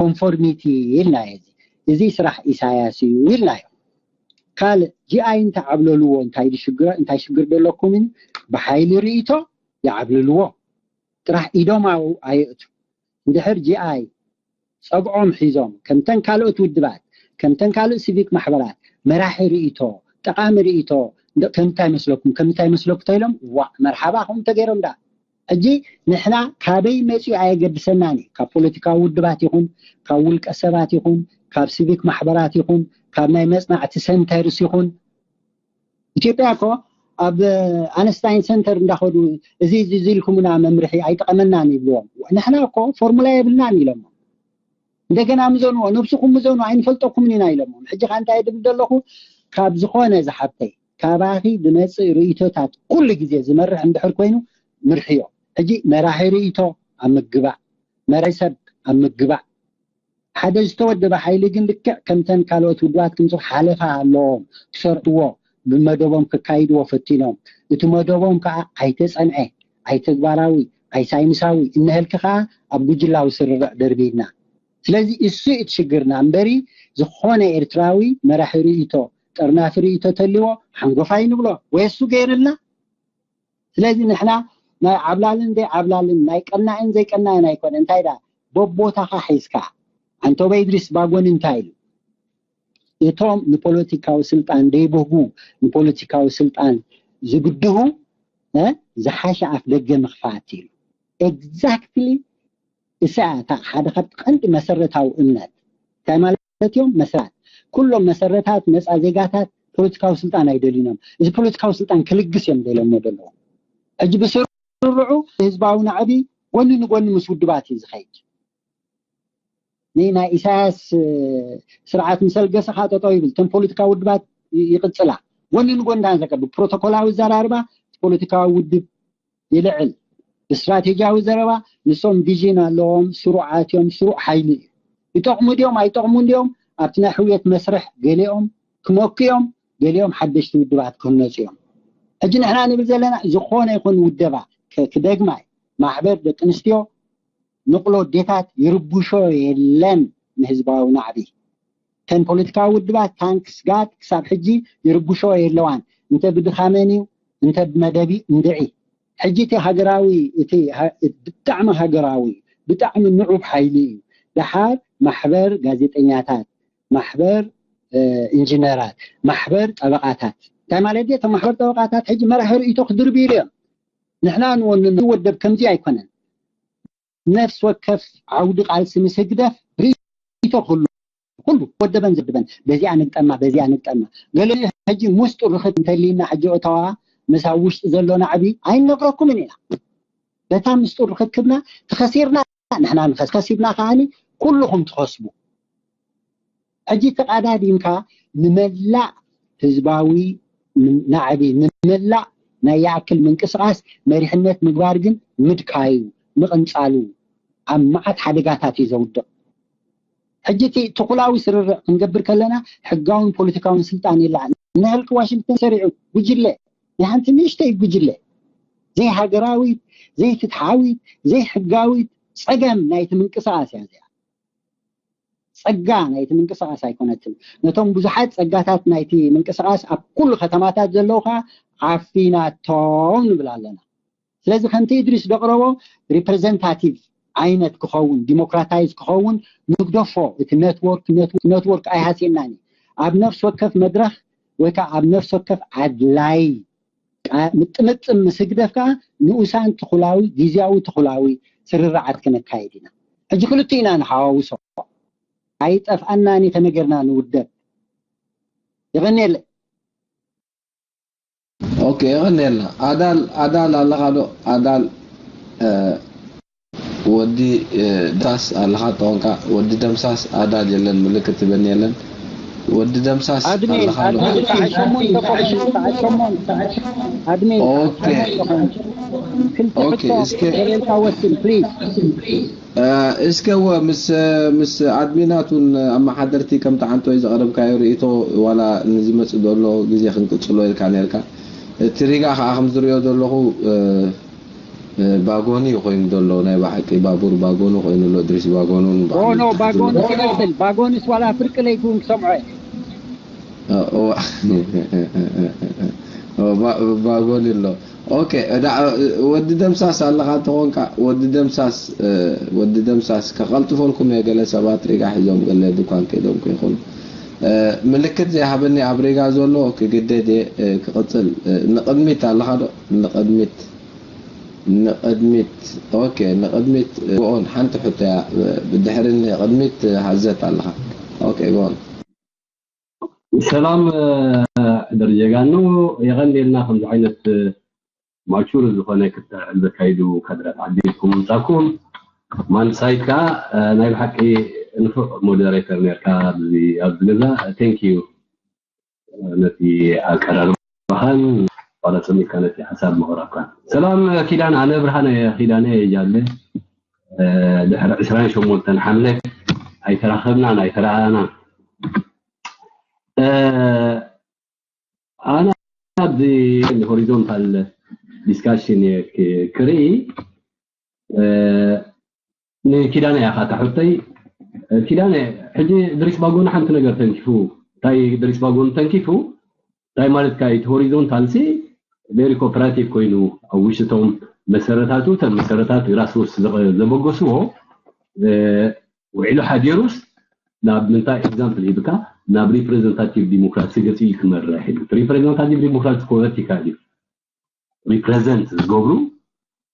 ኮንፎርሚቲ ኢልናዮ እዚ ስራሕ ኢሳያስ እዩ ኢልናዮ ካልእ ጂኣይ እንተዓብለልዎ እንታይ ሽግር እንታይ ሽግር ደለኩም እዩ ብሓይሊ ርእይቶ ይዓብልልዎ ጥራሕ ኢዶም ኣየእቱ እንድሕር ጂኣይ ጸብዖም ሒዞም ከምተን ካልኦት ውድባት ከምተን ካልእ ሲቪክ ማሕበራት መራሒ ርእይቶ ጠቓሚ ርእይቶ ከምታይ መስለኩም ከምታይ መስለኩ ተኢሎም ዋዕ መርሓባ ከምኡ ተገይሮም ዳ ሕጂ ንሕና ካበይ መፅኡ ኣየገድሰናን እዩ ካብ ፖለቲካዊ ውድባት ይኹን ካብ ውልቀ ሰባት ይኹን ካብ ሲቪክ ማሕበራት ይኹን ካብ ናይ መፅናዕቲ ሰንተርስ ይኹን ኢትዮጵያ እኮ ኣብ ኣነስታይን ሰንተር እንዳኸዱ እዚ እዚ ኢልኩምና መምርሒ ኣይጠቐመናን ይብልዎም ንሕና እኮ ፎርሙላ የብልናን ኢሎሞ እንደገና ምዘንዎ ነብስኹም ምዘኑ ኣይንፈልጠኩምን ኢና ኢሎሞ ሕጂ ከ እንታይ ድብል ዘለኹ ካብ ዝኾነ ዝሓብተይ ካባኺ ዝመፅእ ርእይቶታት ኩሉ ግዜ ዝመርሕ እንድሕር ኮይኑ ምርሕዮ ሕጂ መራሒ ርእይቶ ኣብ ምግባእ መራሒ ሰብ ኣብ ምግባእ ሓደ ዝተወደበ ሓይሊ ግን ልክዕ ከምተን ካልኦት ውድባት ክምፅእ ሓለፋ ኣለዎም። ክሰርሕዎ፣ ብመደቦም ከካይድዎ ፈቲኖም፣ እቲ መደቦም ከዓ ኣይተፀንዐ፣ ኣይተግባራዊ፣ ኣይሳይንሳዊ፣ እነሀልኪ ከዓ ኣብ ጉጅላዊ ስርርዕ ደርቢና። ስለዚ እሱ እዩ ሽግርና እምበሪ፣ ዝኾነ ኤርትራዊ መራሒ ርእይቶ፣ ጠርናፊ ርእይቶ ተልዎ ሓንጎፋይ ንብሎ ወይ እሱ ገይርልና። ስለዚ ንሕና ናይ ዓብላልን ዘይዓብላልን፣ ናይ ቀናእን ዘይቀናእን ኣይኮነ። እንታይ ዳ በቦታኻ ሒዝካ፣ ኣንቶበ ኢድሪስ ባጎኒ እንታይ ኢሉ? እቶም ንፖለቲካዊ ስልጣን ደይብህጉ፣ ንፖለቲካዊ ስልጣን ዝግድሁ ዝሓሸ ኣፍ ደገ ምኽፋት ኢሉ። ኤግዛክትሊ እሳ እታ ሓደ ካብ ቀንዲ መሰረታዊ እምነት እንታይ ማለት እዮም? መሰራት ኩሎም መሰረታት ነፃ ዜጋታት ፖለቲካዊ ስልጣን ኣይደልዩኖም። እዚ ፖለቲካዊ ስልጣን ክልግስ እዮም ደለሞ ደለዎ። ሕጂ ብስርርዑ ህዝባዊ ናዕቢ ጎኒ ንጎኒ ምስ ውድባት እዩ ዝኸይድ። ናይ ኢሳያስ ስርዓት ምስ ኣልገሰ ከዓ ጠጠው ይብል። እተን ፖለቲካዊ ውድባት ይቅፅላ። ጎኒ ንጎኒ ዳን ዘቀብ ፕሮቶኮላዊ ዘራርባ ፖለቲካዊ ውድብ ይልዕል። ብስትራቴጂያዊ ዘረባ ንሶም ቪዥን ኣለዎም፣ ስሩዓት እዮም፣ ስሩዕ ሓይሊ እዩ። ይጠቕሙ ድዮም ኣይጠቕሙ እንዲዮም ኣብቲ ናይ ሕውየት መስርሕ ገሊኦም ክመኩ እዮም፣ ገሊኦም ሓደሽቲ ውድባት ክህነፁ እዮም። ሕጂ ንሕና ንብል ዘለና ዝኾነ ይኹን ውደባ ክደግማይ ማሕበር ደቂ ኣንስትዮ ንቕሎ ኣዴታት ይርብሾ የለን ንህዝባዊ ናዕቢ። እተን ፖለቲካዊ ውድባት ታንክስ ጋድ ክሳብ ሕጂ ይርብሾ የለዋን። እንተ ብድኻመን እዩ እንተ ብመደብ እዩ እንድዒ። ሕጂ እቲ ሃገራዊ እቲ ብጣዕሚ ሃገራዊ ብጣዕሚ ንዑብ ሓይሊ እዩ። ደሓር ማሕበር ጋዜጠኛታት፣ ማሕበር ኢንጂነራት፣ ማሕበር ጠበቃታት። እንታይ ማለት እ ማሕበር ጠበቃታት ሕጂ መራሒ ርእይቶ ክድርብዩ እዮም። ንሕና ንወንን ወደብ ከምዚ ኣይኮነን። ነፍስ ወከፍ ዓውዲ ቃልሲ ምስ ህግደፍ ርእይቶ ክህሉ ኩሉ ወደበን ዘድበን በዚኣ ንግጠማ በዚኣ ንግጠማ። ገለ ሕጂ ምስጡ ርክብ እንተሊና ሕጂ እተዋ ምሳ ውሽጢ ዘሎ ናዕቢ ኣይነግረኩምን ኢና። በታ ምስጡ ርክብክብና ተኸሲርና ንሕና ንኸስ ከሲብና ከዓኒ ኩልኹም ትኸስቡ። ሕጂ ተቃዳዲምካ ንመላእ ህዝባዊ ናዕቢ ንመላእ ናይ ይኣክል ምንቅስቃስ መሪሕነት ምግባር ግን ምድካዩ ምቕንጻሉ ኣብ መዓት ሓደጋታት እዩ ዘውድቕ። ሕጂ እቲ ትኹላዊ ስርርዕ ክንገብር ከለና ሕጋውን ፖለቲካውን ስልጣን የለዓል። ንህልክ ዋሽንግተን ሰሪዑ ጉጅለ ናይ ሓንቲ ንእሽተይ ጉጅለ ዘይሃገራዊት ዘይፍትሓዊት ዘይሕጋዊት ፀገም ናይቲ ምንቅስቃስ እያ እዚኣ። ፀጋ ናይቲ ምንቅስቃስ ኣይኮነትን። ነቶም ብዙሓት ፀጋታት ናይቲ ምንቅስቃስ ኣብ ኩሉ ከተማታት ዘለዉ ከዓ ዓፊናቶም ንብል ኣለና። ስለዚ ከምቲ እድሪስ ዘቕረቦ ሪፕሬዘንታቲቭ ዓይነት ክኸውን ዲሞክራታይዝ ክኸውን ንግደፎ። እቲ ኔትወርክ ኔትወርክ ኣይሃስየናን እዩ። ኣብ ነፍሲ ወከፍ መድረኽ ወይ ከዓ ኣብ ነፍሲ ወከፍ ኣድላይ ምጥምጥም ምስ ህግደፍ ከዓ ንኡሳን ትኹላዊ ግዜያዊ ትኹላዊ ስርርዓት ክነካይድ ኢና። ሕጂ ክልቲኡ ኢና ንሓዋውሶ። ኣይጠፍኣናን እዩ ተነገርና ንውደብ። የቐንየለ። ኦኬ፣ የቐንየልና። ኣዳል ኣዳል ኣለኻ ዶ? ኣዳል ወዲ ደምሳስ ኣለኻ ተኾንካ፣ ወዲ ደምሳስ ኣዳል የለን፣ ምልክት ትበኒ የለን። ወዲ ደምሳስ ኣለኻ ዶ? ኣድሚን ኣድሚን ሰዓት ሸሞንተ ኮፍ ሰዓት ሸሞንተ ኣድሚን ኦኬ። ኦኬ፣ እስከ ተበልካ ወስን ፕሊዝ። እስከ ወ ምስ ምስ ኣድሚናት እውን ኣመሓደርቲ ከምቲ ዓንቶይ ዘቕረብካዮ ርእይቶ ዋላ ንዝመጽእ ዘሎ ግዜ ክንቅጽሎ ኢልካ ነርካ። እቲ ሪጋ ከዓ ከም ዝሪኦ ዘለኹ ባጎኒ ኮይኑ ዘሎ ናይ ብሓቂ ባቡር ባጎኒ ኮይኑ ኣሎ ድሪስ ባጎኑን ኖ ባጎኒ ይቀጽል። ባጎኒስ ዋላ ፍርቂ ለይት እውን ክሰምዖ እየ። ባጎኒ ኣሎ። ኦኬ፣ ወዲ ደምሳስ ኣለኻ እንተኾንካ፣ ወዲ ደምሳስ ወዲ ደምሳስ ከቐልጥፈልኩም እየ። ገለ ሰባት ሪጋ ሒዞም ገለ ድኳን ከይዶም ከይኾኑ ምልክት ዘይሃበኒ ኣብ ሪጋ ዘሎ ክግደድ እየ ክቕጽል። ንቕድሚት ኣለኻ ዶ? ንቕድሚት ንቕድሚት ኦኬ፣ ንቕድሚት ጎኦን ሓንቲ ሕቶ እያ። ብድሕሪ ንቕድሚት ሃዘት ኣለኻ። ኦኬ፣ ጎኦን። ሰላም ሕደር ጀጋኑ፣ የቐንየልና ከምዚ ዓይነት ማቹር ዝኾነ ክትዕ ዘካይዱ ካድራት ዓዲልኩም ምምጻእኩም። ማን ሳይድ ከኣ ናይ ብሓቂ ንፉዕ ሞደሬተር ነርካ ኣብዚ ኣብዚ ገዛ። ቴንክ ዩ ነቲ ኣቀራርባኻን ዋላ ጸሚእካ ነቲ ሓሳብ ምቕራብካን። ሰላም ኪዳን፣ ኣነ ብርሃነ ኪዳነ ጃለ ድሕሪ ዕስራን ሸሞንተን ሓምለ ኣይተራኸብናን ኣይተረኣና። ኣነ ኣብዚ ሆሪዞንታል ዲስካሽን ክርኢ። ንኪዳነ ያኻ ታሑተይ። ኪዳነ፣ ሕጂ ድሪስ ባጎን ሓንቲ ነገር ተንኪፉ። እንታይ ድሪስ ባጎን ተንኪፉ? እንታይ ማለት ካ? እቲ ሆሪዞንታል ሲ ቬሪ ኮፐራቲቭ ኮይኑ ኣብ ውሽጦም መሰረታቱ፣ እተን መሰረታት ግራስሩትስ ዘበገስዎ ውዒሉ ሓዲሩስ ናብ ምንታይ ኤግዛምፕል ሂብካ? ናብ ሪፕሬዘንታቲቭ ዲሞክራሲ ገፂ ክመርሕ ኢሉ። ሪፕሬዘንታቲቭ ዲሞክራሲ ኮ ቨርቲካል እዩ። ሪፕሬዘንት ዝገብሩ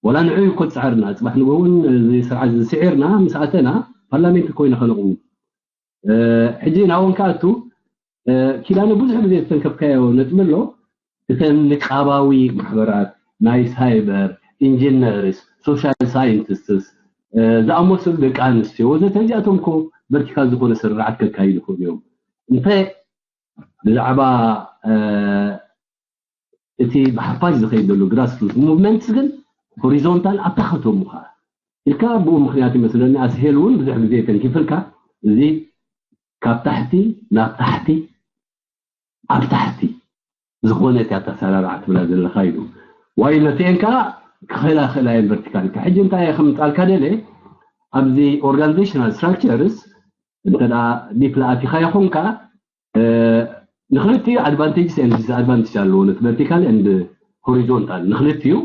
ወላ ንዑ እኮ ፃዕርና፣ ፅባሕ ንጎውን እዚ ስርዓት ዝስዒርና ምስ ኣተና ፓርላሜንት ኮይነ ከነቕሙ። ሕጂ ናውን ከኣቱ ኪዳነ ብዙሕ ግዜ ዝተንከፍካዮ ነጥቢ ኣሎ። እተን ንቃባዊ ማሕበራት ናይ ሳይበር ኢንጂነርስ፣ ሶሻል ሳይንቲስትስ ዝኣመሰሉ ደቂ ኣንስትዮ ወዘተ እዚኣቶም እኮ ቨርቲካል ዝኾነ ስርርዓት ከካይዱ ይኽእሉ እዮም። እንተ ብዛዕባ እቲ ብሓፋሽ ዝኸይድ ዘሎ ግራስሩት ሙቭመንትስ ግን ሆሪዞንታል ኣብታ ከተሙ ከዓ ኢልካ ብኡ ምክንያት ይመስለኒ ኣስሄል እውን ብዙሕ ግዜ ተንኪፍልካ። እዚ ካብ ታሕቲ ናብ ታሕቲ ኣብ ታሕቲ ዝኾነ እያ ተሰራርዓ ትብላ ዘለካ ኢሉ ዋይ ነቲአን ከዓ ክኽእላ ክእላ እየን ቨርቲካል ኢልካ። ሕጂ እንታይ እየ ከምፃልካ ደለ ኣብዚ ኦርጋኒዜሽናል ስትራክቸርስ እንተ ዲፕ ለኣቲካ ይኹንካ ንክልቲኡ ኣድቫንቴጅስ ኤንድ ዲስኣድቫንቴጅ ኣለዎ። ነቲ ቨርቲካል ኤንድ ሆሪዞንታል ንክልቲኡ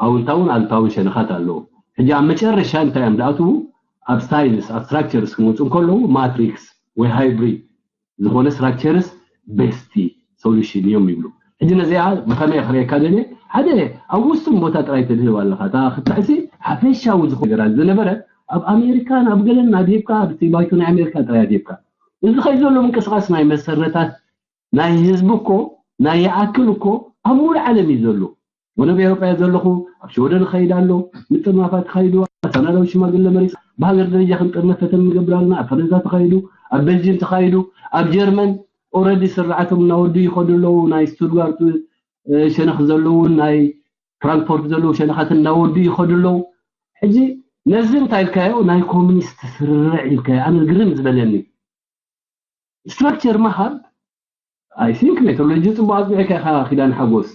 ኣውንታውን ኣሉታውን ሸነኻት ኣለዎ። ሕጂ ኣብ መጨረሻ እንታይ እዮም ዝኣትዉ? ኣብ ስታይልስ ኣብ ስትራክቸርስ ክመፁ እንከለዉ ማትሪክስ ወይ ሃይብሪድ ዝኾነ ስትራክቸርስ ቤስቲ ሶሉሽን እዮም ይብሉ። ሕጂ ነዚኣ ብኸመይ ክርእየካ ደልየ ሓደ ኣብ ውሱን ቦታ ጥራይ ተድህብ ኣለኻ። እታ ክትሕሲ ሓፈሻዊ ዝኾነ ነገራት ዝነበረ ኣብ ኣሜሪካን ኣብ ገለን ኣድሂብካ ኣብቲ ባይቶ ናይ ኣሜሪካ ጥራይ ኣድሂብካ እዚ ኸይ ዘሎ ምንቅስቃስ ናይ መሰረታት ናይ ህዝቢ እኮ ናይ ይኣክል እኮ ኣብ ሙሉ ዓለም እዩ ዘሎ። ወደብ ኤሮጳ እየ ዘለኹ፣ ኣብ ሽወደን ይኸይድ ኣሎ፣ ምጥርናፋት ተኻይዱ፣ ኣሳናዳዊ ሽማግለ መሪፅ ብሃገር ደረጃ ክንጥርነፍ ፈተን ንገብር ኣለና። ኣብ ፈረንሳ ተኻይዱ፣ ኣብ ቤልጅን ተኻይዱ፣ ኣብ ጀርመን ኦረዲ ስርዓቶም እናወዱ ይኸዱ ኣለዉ። ናይ ስቱትጋርት ሸነኽ ዘለዉ ናይ ፍራንክፎርት ዘለዉ ሸነኻት እናወዱ ይኸዱ ኣለዉ። ሕጂ ነዚ እንታይ ኢልካዮ ናይ ኮሚኒስት ስርርዕ ኢልካዮ ኣነ ግርም ዝበለኒ ስትራክቸር ምሃብ I think ሜቶዶሎጂ ፅቡቅ ኣፅኒዕካ ኢኻ ኪዳን ሓጎስ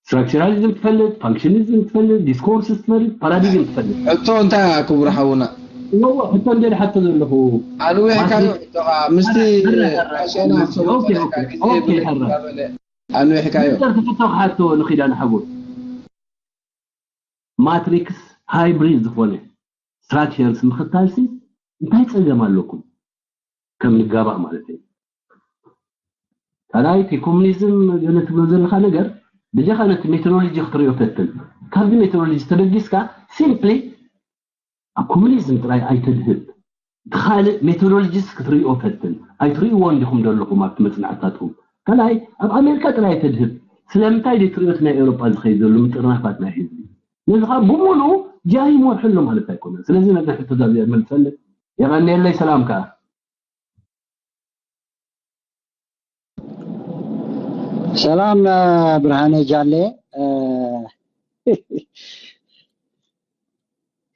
ስትራክቸራሊዝም ትፈልጥ ፋንክሽኒዝም ትፈልጥ ዲስኮርስ ትፈልጥ ፓራዲግም ትፈልጥ ሕቶ እንታይ እያ ክቡር ሓውና እዎ ሕቶ እንደ ሓቶ ዘለኹ ኣንዊሕካዮ ሕቶኻ ምስቲ ራሽና ኣንዊሕካዮ ተፍቶ ክሓቶ ንኪዳን ሓጎስ ማትሪክስ ሃይብሪድ ዝኾነ ስትራክቸርስ ምኽታልሲ እንታይ ፀገም ኣለኩም ከም ንጋባእ ማለት እዩ ካልኣይቲ ኮሙኒዝም ገለ ትብሎ ዘለካ ነገር ብጀካ ነቲ ሜቶዶሎጂ ክትሪኦ ፈትን ካብዚ ሜቶዶሎጂ ተበጊስካ ሲምፕሊ ኣብ ኮሙኒዝም ጥራይ ኣይተድህብ እቲ ካልእ ሜቶዶሎጂስ ክትሪኦ ፈትን ኣይትሪእዎ እንዲኹም ዘለኹም ኣብቲ መፅናዕትታትኩም ካልኣይ ኣብ ኣሜሪካ ጥራይ ኣይተድህብ ስለምንታይ ደይ ትሪኦ እቲ ናይ ኤውሮጳ ዝኸይድ ዘሎ ምጥርናፋት ናይ ህዝቢ ነዚ ከዓ ብሙሉ ጃሂ መርሑ ኣሎ ማለት ኣይኮነን ስለዚ ነዚ ሕቶ ዛዚኣ መልሰለ የቐንየለይ ሰላም ከዓ ሰላም ብርሃነ ጃለ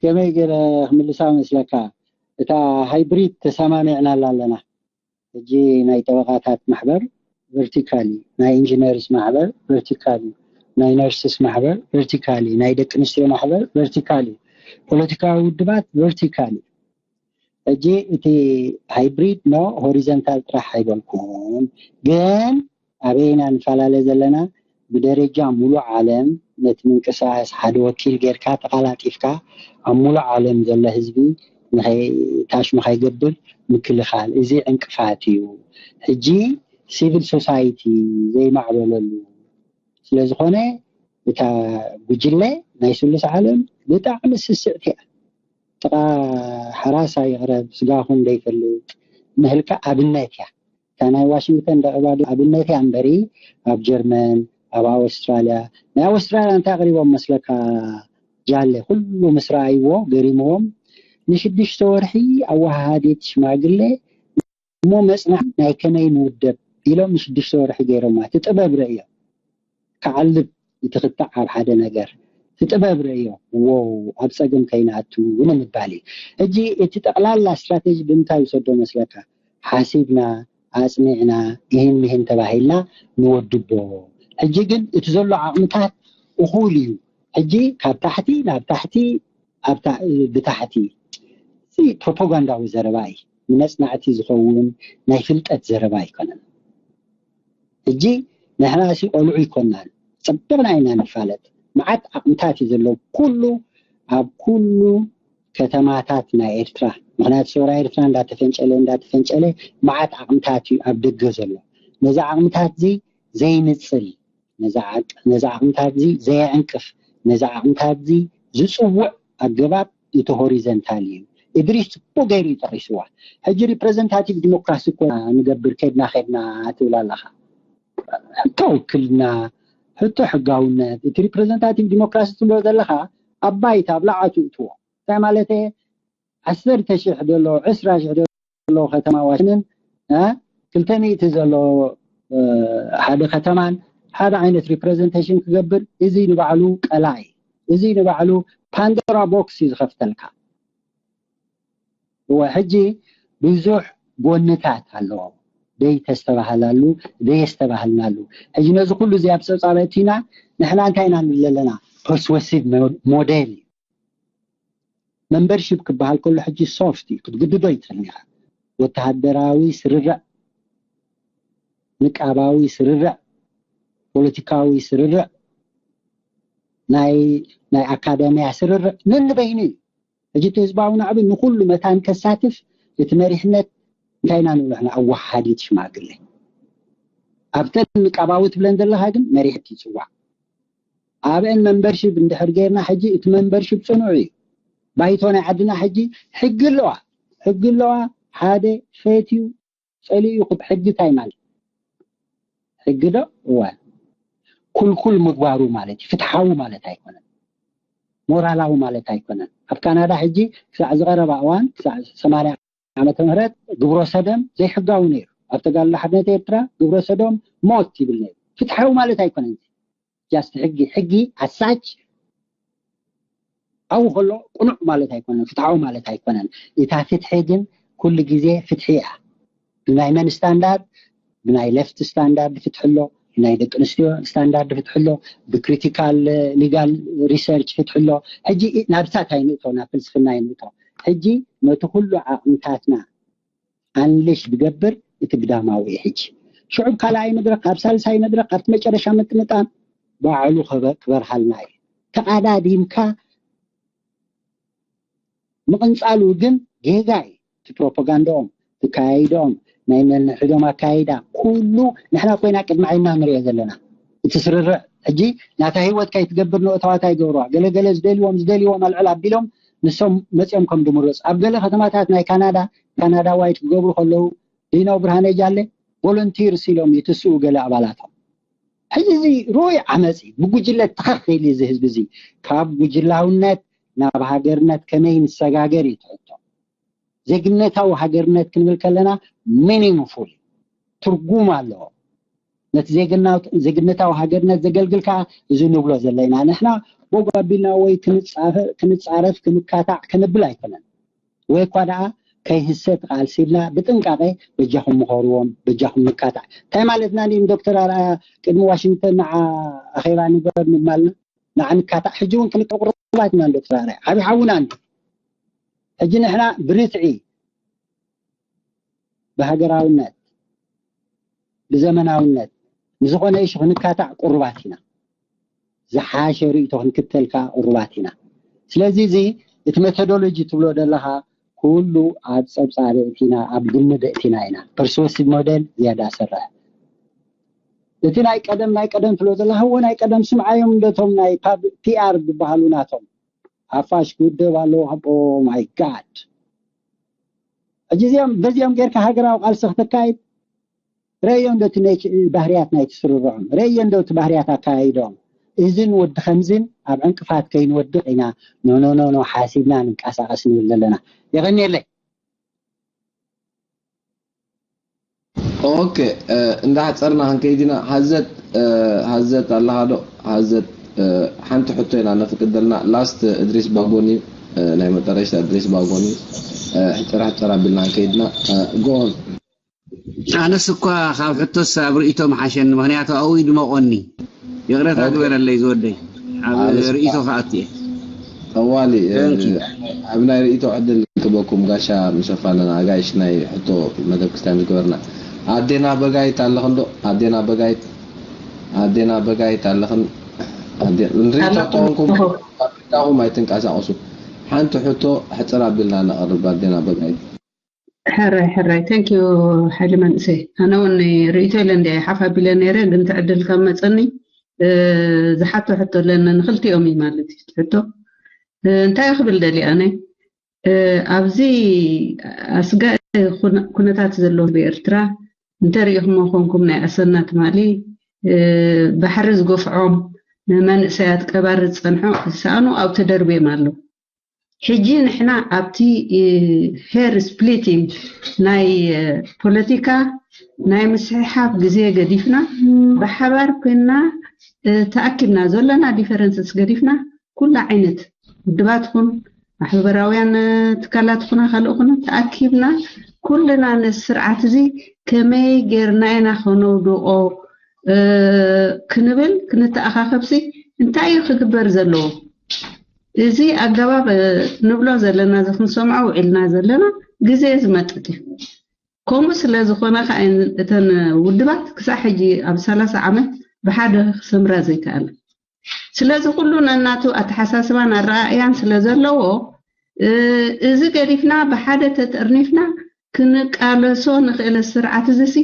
ከመይ ገለ ክምልሳ መስለካ እታ ሃይብሪድ ተሰማሚዕናላ ኣለና ሕጂ ናይ ጠበቃታት ማሕበር ቨርቲካል እዩ ናይ ኢንጂነርስ ማሕበር ቨርቲካል እዩ ናይ ነርስስ ማሕበር ቨርቲካል እዩ ናይ ደቂ ኣንስትዮ ማሕበር ቨርቲካል እዩ ፖለቲካዊ ውድባት ቨርቲካል እዩ ሕጂ እቲ ሃይብሪድ ኖ ሆሪዘንታል ጥራሕ ኣይበልኩን ግን ኣበይ ኢና ንፈላለ ዘለና ብደረጃ ሙሉእ ዓለም ነቲ ምንቅስቃስ ሓደ ወኪል ጌርካ ተቀላጢፍካ ኣብ ሙሉእ ዓለም ዘሎ ህዝቢ ታሽሙ ከይገብር ምክልኻል እዚ ዕንቅፋት እዩ ሕጂ ሲቪል ሶሳይቲ ዘይማዕበለሉ ስለዝኾነ እታ ጉጅለ ናይ ስሉስ ዓለም ብጣዕሚ ስስዕቲ እያ ጥቃ ሓራስ ኣይቕረብ ስጋኹም ዘይፈልጥ ንህልካ ኣብነት እያ እታ ናይ ዋሽንግተን ደቂባ ኣብነት እያ እምበሪ ኣብ ጀርመን ኣብ ኣውስትራልያ ናይ ኣውስትራልያ እንታይ ኣቕሪቦም መስለካ ጃለ ኩሉ ምስ ረኣይዎ ገሪምዎም ንሽዱሽተ ወርሒ ኣወሃሃዲት ሽማግሌ እሞ መፅናዕ ናይ ከመይ ንውደብ ኢሎም ንሽዱሽተ ወርሒ ገይሮማ እቲ ጥበብ ረእዮም ክዓልብ እቲ ክታዕ ኣብ ሓደ ነገር እቲ ጥበብ ረእዮ፣ ዎ ኣብ ጸገም ከይንኣቱ ንምባል እዩ። ሕጂ እቲ ጠቕላላ ስትራቴጂ ብምንታይ ይውሰዶ መስለካ? ሓሲብና፣ ኣጽኒዕና፣ ይህን ምሂን ተባሂልና ንወድቦ። ሕጂ ግን እቲ ዘሎ ዓቕምታት እኹል እዩ። ሕጂ ካብ ታሕቲ ናብ ታሕቲ፣ ብታሕቲ፣ እዚ ፕሮፓጋንዳዊ ዘረባ እዩ። ንመጽናዕቲ ዝኸውን ናይ ፍልጠት ዘረባ ኣይኮነን። ሕጂ ንሕና ሲ ቆልዑ ይኮናን፣ ጸቢቕና ኢና ንፋለጥ። መዓት ዓቕምታት እዩ ዘሎ ኩሉ ኣብ ኩሉ ከተማታት ናይ ኤርትራ። ምክንያቱ ሰውራ ኤርትራ እንዳተፈንጨለ እንዳተፈንጨለ መዓት ዓቕምታት እዩ ኣብ ደገ ዘሎ። ነዚ ዓቕምታት እዚ ዘይንጽል፣ ነዚ ዓቕምታት እዚ ዘየዕንቅፍ፣ ነዚ ዓቕምታት እዚ ዝጽውዕ ኣገባብ እቲ ሆሪዘንታል እዩ። እድሪስ ጽቡቅ ገይሩ እዩ ጠቂስዋ። ሕጂ ሪፕሬዘንታቲቭ ዲሞክራሲ እኮ ንገብር ከድና ከድና ትብል ኣለኻ። ሕቶ ውክልና፣ ሕቶ ሕጋውነት፣ እቲ ሪፕሬዘንታቲቭ ዲሞክራሲ ትብሎ ዘለኻ ኣብ ባይታ ኣብ ላዕቱ እትዎ እንታይ ማለት ዓሰርተ ሽሕ ዘሎ ዕስራ ሽሕ ዘሎ ከተማ ዋሽንን ክልተ ሚእቲ ዘሎ ሓደ ከተማን ሓደ ዓይነት ሪፕሬዘንቴሽን ክገብር እዚ ንባዕሉ ቀላኢ፣ እዚ ንባዕሉ ፓንዶራ ቦክስ እዩ ዝኸፍተልካ። እወ ሕጂ ብዙሕ ጎንታት ኣለዎ፣ ደይተስተባህላሉ ደየስተባህልናሉ። ሕጂ ነዚ ኩሉ እዚ ኣብ ፀብፃብ ኣእቲና ንሕና እንታይ ኢና ንብል ኣለና? ፐርስወሲቭ ሞዴል እዩ። መንበርሺፕ ክበሃል ከሎ ሕጂ ሶፍት እዩ፣ ክትግድዶ ይትኽእል ኢኻ። ወተሃደራዊ ስርርዕ፣ ንቃባዊ ስርርዕ፣ ፖለቲካዊ ስርርዕ፣ ናይ ናይ ኣካዳሚያ ስርርዕ ነንበይኑ እዩ። ሕጂ እቲ ህዝባዊ ናዕቢ ንኩሉ መታን ከሳትፍ እቲ መሪሕነት እንታይ ኢና ንብሎ ንሕና ኣወሓዲት ሽማግሌ ኣብተን ንቃባዊ ትብለን ዘለኻ ግን መሪሕነት ይፅዋዕ። ኣብአን መንበርሺፕ እንድሕር ጌርና ሕጂ እቲ መንበርሺፕ ፅኑዕ እዩ። ባይቶ ናይ ዓድና ሕጂ ሕጊ ኣለዋ፣ ሕጊ ኣለዋ። ሓደ ፈትዩ ፀሊኡ ሕጊ እንታይ ማለት ሕጊ ዶ እዋ ኩልኩል ምግባሩ ማለት እዩ። ፍትሓዊ ማለት ኣይኮነን፣ ሞራላዊ ማለት ኣይኮነን። ኣብ ካናዳ ሕጂ ክሳዕ ዝቐረባ እዋን ክሳዕ ሰማንያ ዓመተ ምህረት ግብረ ሰዶም ዘይሕጋዊ ነይሩ። ኣብ ተጋድሎ ሓርነት ኤርትራ ግብረ ሰዶም ሞት ይብል ነይሩ። ፍትሓዊ ማለት ኣይኮነን። ጃስት ሕጊ ሕጊ ኣሳች ኣብኡ ከሎ ቅኑዕ ማለት ኣይኮነን፣ ፍትሓዊ ማለት ኣይኮነን። እታ ፍትሒ ግን ኩሉ ግዜ ፍትሒ እያ። ብናይ መን ስታንዳርድ? ብናይ ለፍት ስታንዳርድ ፍትሒ ኣሎ፣ ብናይ ደቂ ኣንስትዮ ስታንዳርድ ፍትሒ ኣሎ፣ ብክሪቲካል ሊጋል ሪሰርች ፍትሒ ኣሎ። ሕጂ ናብሳት ኣይንእቶ፣ ናብ ፍልስፍና ኣይንእቶ። ሕጂ ነቲ ኩሉ ዓቕምታትና ኣንልሽ ዝገብር እቲ ግዳማዊ እዩ። ሕጂ ሽዑብ ካልኣይ መድረክ፣ ኣብ ሳልሳይ መድረክ፣ ኣብቲ መጨረሻ ምጥምጣም ባዕሉ ክበርሃልና እዩ። ተቓዳዲምካ ምቕንጻሉ ግን ጌጋ እዩ። እቲ ፕሮፓጋንዳኦም፣ እቲ ኣካያይዳኦም፣ ናይ ነንሕዶም ኣካያይዳ ኩሉ ንሕና ኮይና ቅድሚ ዓይንና ንሪኦ ዘለና። እቲ ስርርዕ ሕጂ ናታ ህይወት ከይትገብር ንእታዋት ኣይገብርዋ። ገለገለ ዝደልዎም ዝደልዎም ኣልዕል ኣቢሎም ንሶም መፅኦም ከም ድምረፁ ኣብ ገለ ከተማታት ናይ ካናዳ ካናዳዋይት ክገብሩ ከለዉ ዲናው ብርሃነ ጃለ ቮለንቲርስ ኢሎም ይትስኡ ገለ ኣባላቶም። ሕጂ እዚ ርኡይ ዓመፅ እዩ። ብጉጅለ ተኸኽ ኢሉ እዚ ህዝቢ እዚ ካብ ጉጅላውነት ናብ ሃገርነት ከመይ ንሰጋገር እዩ ትሕቶ። ዜግነታዊ ሃገርነት ክንብል ከለና ሚኒንግፉል ትርጉም ኣለዎ። ነቲ ዜግነታዊ ሃገርነት ዘገልግል ከዓ እዚ ንብሎ ዘለና ንሕና ቦግ ኣቢልና ወይ ክንፃረፍ ክንካታዕ ክንብል ኣይኮነን። ወይ እኳ ደኣ ከይህሰ ተቃልሲልና ብጥንቃቄ በጃኹም ምኸርዎም በጃኹም ንካታዕ እንታይ ማለትና ዶክተር ኣርኣያ ቅድሚ ዋሽንግተን ንዓ ኣኼባ ንገር ምባልና ንዓ ንካታዕ ሕጂ እውን ክንቅርባት ኢና ዶክተር ኣርኣያ ዓብዪ ሓውና እንዲ ሕጂ ንሕና ብርትዒ ብሃገራውነት ብዘመናውነት ንዝኾነ እሹ ክንካታዕ ቅሩባት ኢና። ዝሓሸ ርእቶ ክንክተል ከዓ ቅሩባት ኢና። ስለዚ እዚ እቲ ሜቶዶሎጂ ትብሎ ዘለኻ ኩሉ ኣብ ፀብፃብ እቲና ኣብ ግምት እቲና ኢና። ፐርስወሲቭ ሞዴል ዝያዳ ሰርሕ። እቲ ናይ ቀደም ናይ ቀደም ትብሎ ዘለኻ እዎ ናይ ቀደም ስምዓዮም እንደቶም ናይ ፒኣር ዝበሃሉ ናቶም ሓፋሽ ክውደብ ኣለዎ። ኦ ማይ ጋድ ሕጂ እዚኦም በዚኦም ጌርካ ሃገራዊ ቃልሲ ክተካይድ ረእዮ እንዶ እቲ ባህርያት ናይ ትስርርዖም ረእዮ እንዶ እቲ ባህርያት ኣካያይዶም እዝን ወዲ ከምዝን ኣብ ዕንቅፋት ከይንወድቕ ኢና ኖኖኖኖ ሓሲብና ንንቀሳቐስ ንብል ዘለና። የቐንየለይ። ኦኬ እንዳሓፀርና ክንከይድ ኢና። ሃዘት ሃዘት ኣለኻ ዶ? ሃዘት ሓንቲ ሕቶ ኢና ነፍቅደልና። ላስት እድሪስ ባጎኒ፣ ናይ መጠረሽታ እድሪስ ባጎኒ። ሕፅራ ሕፅራ ቢልና ከይድና ጎን። ኣነስ እኳ ካብ ሕቶስ ኣብ ርእይቶ ምሓሸኒ፣ ምክንያቱ ኣብኡ ይድመቆኒ። ይቕረታ ግበረለይ ዝወደይ፣ ኣብ ርእይቶ ከኣቱ እየ። ጠዋሊ ኣብ ናይ ርእይቶ ዕድል ክበኩም ጋሻ ምሸፋ ኣለና። ኣጋይሽ ናይ ሕቶ መደብ ክስታይ ምስ ገበርና፣ ኣዴና በጋይት ኣለኽን ዶ? ኣዴና በጋይት ኣዴና በጋይት ኣለኽን? ንርእይቶ ተኾንኩም ፋብሪካኹም ኣይትንቀሳቐሱ። ሓንቲ ሕቶ ሕፅር ኣቢልና ነቐርብ። ኣዴና በጋይት። ሕራይ ሕራይ፣ thank you ሓይሊ መንእሰይ። ኣነ እውን ርእይቶ ኢለ እንዲ ሓፍ ኣቢለ ነይረ፣ ግን ትዕድል ካብ መፀኒ ዝሓቶ ሕቶ ኣለኒ። ንክልቲኦም እዩ ማለት እዩ ሕቶ። እንታይ ክብል ደሊ ኣነ፣ ኣብዚ ኣስጋኢ ኩነታት ዘለዎ ብኤርትራ እንተሪኢኹሞ ኮንኩም፣ ናይ ኣሰና ትማሊ ባሕሪ ዝገፍዖም ንመንእሰያት ቀባሪ ዝፀንሖ ዝሰኣኑ ኣብ ተደርብዮም ኣለዉ። ሕጂ ንሕና ኣብቲ hair splitting ናይ ፖለቲካ ናይ ምስሕሓብ ግዜ ገዲፍና፣ ብሓባር ኮይንና ተኣኪብና፣ ዘለና differences ገዲፍና፣ ኩሉ ዓይነት ውድባት ኹን ማሕበራውያን ትካላት ኹና ካልእ ኹን ተኣኪብና፣ ኩልና ነዚ ስርዓት እዚ ከመይ ጌርና ኢና ከነውድቆ ክንብል ክንተኣኻኸብሲ እንታይ እዩ ክግበር ዘለዎ? እዚ ኣገባብ ንብሎ ዘለና፣ እዚ ክንሰምዖ ውዒልና ዘለና ግዜ ዝመጥጥ እዩ። ከምኡ ስለ ዝኾነ ከዓ እተን ውድባት ክሳብ ሕጂ ኣብ ሰላሳ ዓመት ብሓደ ክሰምራ ዘይከኣለ። ስለዚ ኩሉ ነናቱ ኣተሓሳስባን ኣረኣእያን ስለ ዘለዎ፣ እዚ ገዲፍና ብሓደ ተጠርኒፍና ክንቃለሶ ንኽእል ስርዓት እዚሲ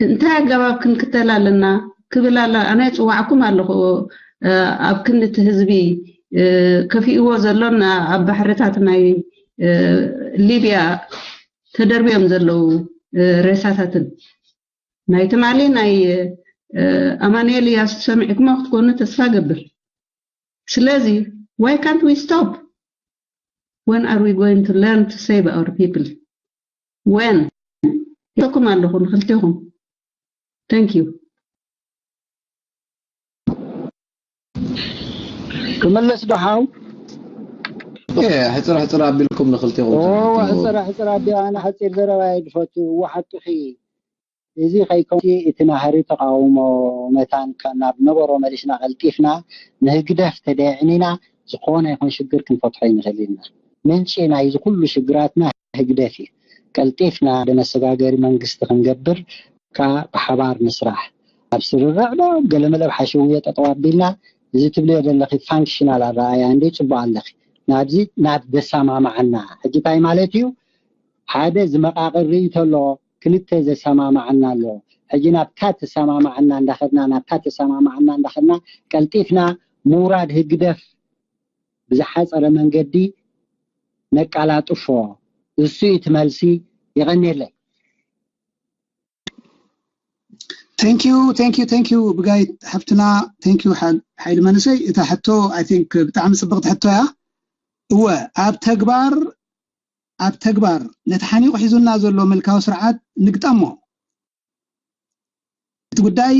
እንታይ ኣገባብ ክንክተል ኣለና ክብል ኣሎ። ኣነ ጽዋዕኩም ኣለኹ፣ ኣብ ክንዲ እቲ ህዝቢ ከፊእዎ ዘሎን ኣብ ባሕርታት ናይ ሊብያ ተደርብዮም ዘለዉ ሬሳታትን። ናይ ትማሊ ናይ ኣማኑኤል እያሱ ሰሚዕኩሞ ክትኮኑ ተስፋ ገብር። ስለዚ why can't we stop? When are we going to learn to save our people? When? ኢለኩም ኣለኹ ንክልቴኹም። Thank you። ክመለስ ዶ ሓው? ሕፅር ሕፅር ኣቢልኩም ንክልቴኹም። ሕፅር ሕፅር ኣቢ፣ ኣነ ሓፂር ዘረባ እየ ዝፈቱ። እዎ ሓቅኺ። እዚ ከይኮንሲ እቲ ናህሪ ተቓውሞ መታን ናብ ነበሮ መሊስና ቀልጢፍና ንህግደፍ ተደይዕኒና ዝኾነ ይኹን ሽግር ክንፈትሖ ይንኽእል ኢና። ምንጪ ናይዚ ኩሉ ሽግራትና ህግደፍ እዩ። ቀልጢፍና ሓደ መሰጋገሪ መንግስቲ ክንገብር ከዓ ብሓባር ንስራሕ። ኣብ ስርርዕ ዶ ገለመለ ኣብ ሓሸውየ ጠጠው ኣቢልና እዚ ትብልዮ ዘለኺ ፋንክሽናል ኣረኣእያ እንዲ ፅቡቅ ኣለኺ። ናብዚ ናብ ዘሰማማዓና ሕጂ እንታይ ማለት እዩ? ሓደ ዝመቃቅር ርእይቶ ኣሎ፣ ክልተ ዘሰማማዓና ኣሎ። ሕጂ ናብታ ተሰማማዓና እንዳኸድና ናብታ ተሰማማዓና እንዳኸድና ቀልጢፍና ምውራድ ህግደፍ ብዝሓፀረ መንገዲ ነቃላጥፎ። እሱ እዩ እቲ መልሲ። የቐንየለይ። Thank you, thank you, thank you ብጋይ ሓፍትና። Thank you ሓይሊ መንእሰይ። እታ ሕቶ I think ብጣዕሚ ፅብቕቲ ሕቶ እያ። እወ ኣብ ተግባር ኣብ ተግባር ነቲ ሓኒቑ ሒዙና ዘሎ ምልካዊ ስርዓት ንግጠሞ። እቲ ጉዳይ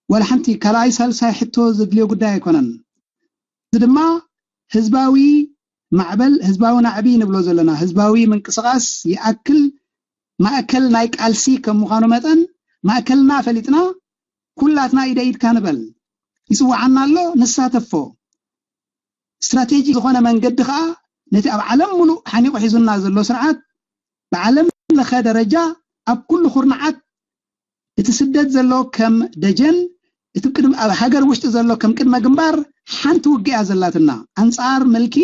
ዋላ ሓንቲ ካልኣይ ሳልሳይ ሕቶ ዘድልዮ ጉዳይ ኣይኮነን። እዚ ድማ ህዝባዊ ማዕበል፣ ህዝባዊ ናዕቢ ንብሎ ዘለና ህዝባዊ ምንቅስቃስ ይኣክል ማእከል ናይ ቃልሲ ከም ምዃኑ መጠን ማእከልና ፈሊጥና ኩላትና ኢደ ኢድካ ንበል። ይፅዋዓና ኣሎ፣ ንሳተፎ። ስትራቴጂ ዝኾነ መንገዲ ከዓ ነቲ ኣብ ዓለም ሙሉእ ሓኒቑ ሒዙና ዘሎ ስርዓት ብዓለም ለኸ ደረጃ ኣብ ኩሉ ኩርናዓት እቲ ስደት ዘሎ ከም ደጀን እቲ ቅድሚ ኣብ ሃገር ውሽጢ ዘሎ ከም ቅድመ ግንባር ሓንቲ ውግእ እያ ዘላትና ኣንጻር ምልኪ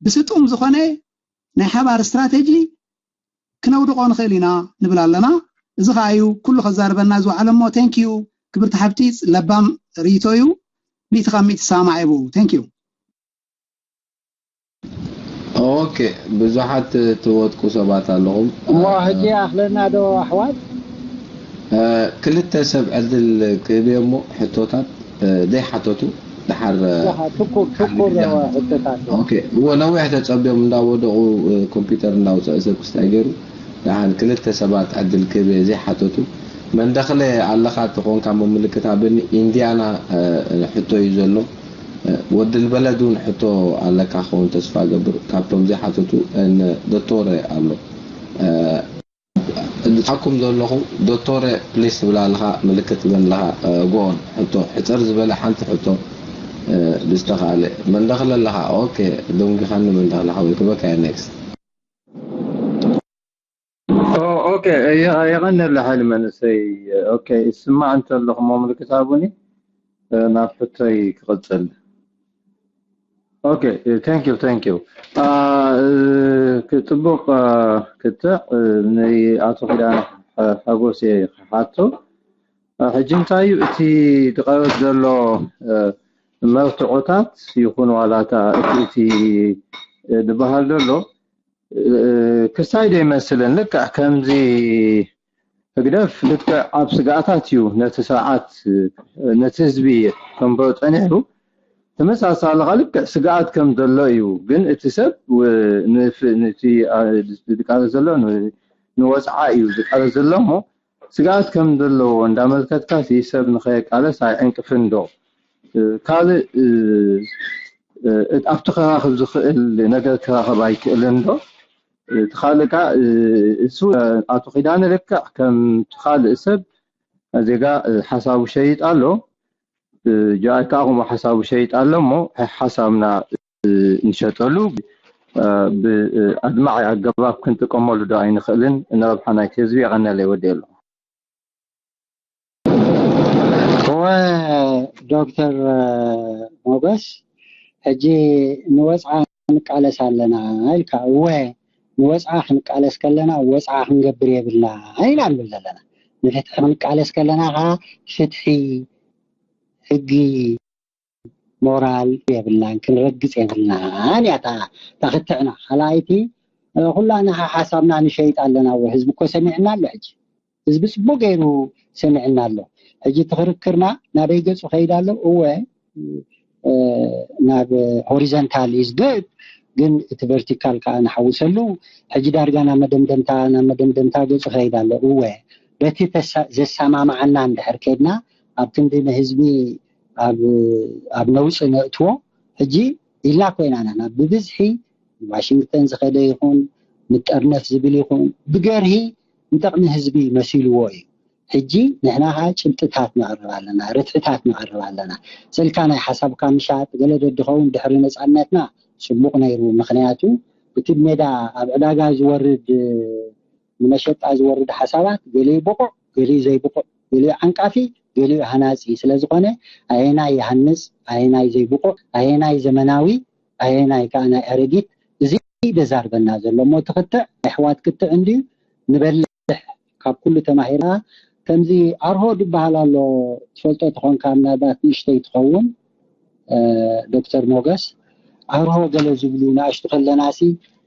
ብስጡም ዝኾነ ናይ ሓባር ስትራቴጂ ክነውድቆ ንኽእል ኢና ንብል ኣለና። እዚ ከዓ እዩ ኩሉ ከዛርበና ዝወዓለ እሞ thank you ክብርቲ ሓብቲ ለባም ርእይቶ እዩ። ሚእቲ ካብ ሚእቲ ይሰማማዕ እየ ብኡ። Thank you። ኦኬ ብዙሓት ትወድቁ ሰባት ኣለኹም። እሞ ሕጂ ኣኽለና ዶ ኣሕዋት? ክልተ ሰብ ዕድል ክህብ እየ እሞ ሕቶታት ዘይሓተቱ ድሓር ትኩር ትኩር ሕቶታት። ኦኬ እዎ ነዊሕ ተጸብዮም እንዳወደቑ ኮምፒውተር እንዳውፀአ ሰብ ክስታይ ገይሩ ድሓን ክልተ ሰባት ዕድል ክህብ እየ ዘይሓተቱ። መንደኽለ ኣለኻ ተኾንካ እሞ ምልክት ሃበኒ። ኢንዲያና ሕቶ እዩ ዘሎ። ወዲ ልበለድ እውን ሕቶ ኣለካ ክኸውን ተስፋ ገብር። ካብቶም ዘይሓተቱ ዶቶረ ኣሎ። ዝሓኩም ዘለኹም ዶቶረ ፕሊስ ትብል ኣለኻ፣ ምልክት ትበን ኣለኻ። ጎን ሕቶ ሕፅር ዝበለ ሓንቲ ሕቶ ብዝተኻለ። መንደኽለ ኣለኻ። ኦኬ፣ ደንጊኻኒ መንደኽለ ሓወይ። ክበካ ኔክስት። ኦኬ፣ የቐነለ ሓይሊ መንእሰይ። ኦኬ፣ ይስማዕ እንተለኹ እሞ ምልክት ሃቡኒ፣ ናብ ሕቶይ ክቕጽል። ኦኬ፣ thank you, thank you። ጽቡቕ ክትዕ ንኣቶ ኪዳነ ሓጎስ እየ ክሓቶ። ሕጂ እንታይ እዩ እቲ ዝቐርብ ዘሎ መርትዖታት ይኹን ዋላታ እቲ ዝበሃል ዘሎ ክሳይ ዶ ይመስልን ልክዕ ከምዚ ህግደፍ ልክዕ ኣብ ስግኣታት እዩ ነቲ ስርዓት ነቲ ህዝቢ ከንብሮ ጸኒሑ። ተመሳሳሊ ከኣ ልክዕ ስግኣት ከም ዘሎ እዩ። ግን እቲ ሰብ ዝቃለስ ዘሎ ንወጽዓ እዩ ዝቃለስ ዘሎ እሞ ስግኣት ከም ዘለዎ እንዳመልከትካ ሲ ሰብ ንኸየቃለስ ኣይዕንቅፍን ዶ? ካልእ ኣብቲ ከራኽብ ዝኽእል ነገር ክራኸብ ኣይክእልን ዶ? እቲ ካልእ ከኣ እሱ ኣቶ ኪዳነ ልክዕ ከም ካልእ ሰብ ዜጋ ሓሳቡ ሸይጥ ኣሎ። ጃኣይ ከኣ ከምኡ ሓሳቡ ሸይጥ ኣሎ እሞ ሓሳብና ንሸጠሉ ብኣድማዒ ኣገባብ ክንጥቀመሉ ዶ ኣይንኽእልን? ንረብሓ ናይቲ ህዝቢ የቐነለይ ወዲ ኣሎ። እወ ዶክተር ሞገስ፣ ሕጂ ንወፅዓ ንቃለስ ኣለና ኢልካ። እወ ንወፅዓ ክንቃለስ ከለና ወፅዓ ክንገብር የብልና ኢና ንብል ዘለና። ንፍትሒ ክንቃለስ ከለና ከዓ ፍትሒ፣ ሕጊ፣ ሞራል የብልናን፣ ክንረግፅ የብልናን እያ እታ ክትዕና። ካልኣይቲ ኩላና ሓሳብና ንሸይጥ ኣለና። እወ ህዝቢ እኮ ሰሚዕና ኣሎ። ሕጂ ህዝቢ ፅቡቅ ገይሩ ሰሚዕና ኣሎ። ሕጂ እቲ ክርክርና ናበይ ገፁ ከይድ ኣሎ? እወ ናብ ሆሪዘንታል ኢዝ ግድ፣ ግን እቲ ቨርቲካል ከዓ ንሓውሰሉ። ሕጂ ዳርጋ ናብ መደምደምታ ናብ መደምደምታ ገፁ ከይድ ኣሎ። እወ በቲ ዘሰማማዓና እንድሕር ከይድና ኣብ ክንዲ ንህዝቢ ኣብ ነውፂ ነእትዎ። ሕጂ ኢልና ኮይና ኢና ናብ ብብዝሒ ዋሽንግተን ዝኸደ ይኹን ንጠርነፍ ዝብል ይኹን ብገርሂ ንጠቕሚ ህዝቢ መሲልዎ እዩ። ሕጂ ንሕና ከዓ ጭብጥታት ነቕርብ ኣለና፣ ርትዕታት ነቕርብ ኣለና። ስእልካ ናይ ሓሳብካ ምሻጥ ገለ ደድኸውን ድሕሪ ነፃነትና ፅቡቕ ነይሩ። ምክንያቱ እቲ ሜዳ ኣብ ዕዳጋ ዝወርድ ንመሸጣ ዝወርድ ሓሳባት ገሊኡ ብቑዕ፣ ገሊኡ ዘይብቑዕ፣ ገሊኡ ዓንቃፊ፣ ገሊኡ ሃናፂ ስለዝኾነ ኣየናይ ይሃንፅ፣ ኣየናይ ዘይብቑዕ፣ ኣየናይ ዘመናዊ፣ ኣየናይ ከዓ ናይ ኣረጊት፣ እዚ ደዛርበና ዘሎ እሞ እቲ ክትዕ ናይ ኣሕዋት ክትዕ እንድዩ ንበልሕ ካብ ኩሉ ተማሂራ። ከምዚ ኣርሆ ዝበሃል ኣሎ ትፈልጦ ተኾንካ ምናልባት ንእሽተይ ትኸውን ዶክተር ሞገስ ኣርሆ ገለ ዝብሉ ንኣሽቱ ከለናሲ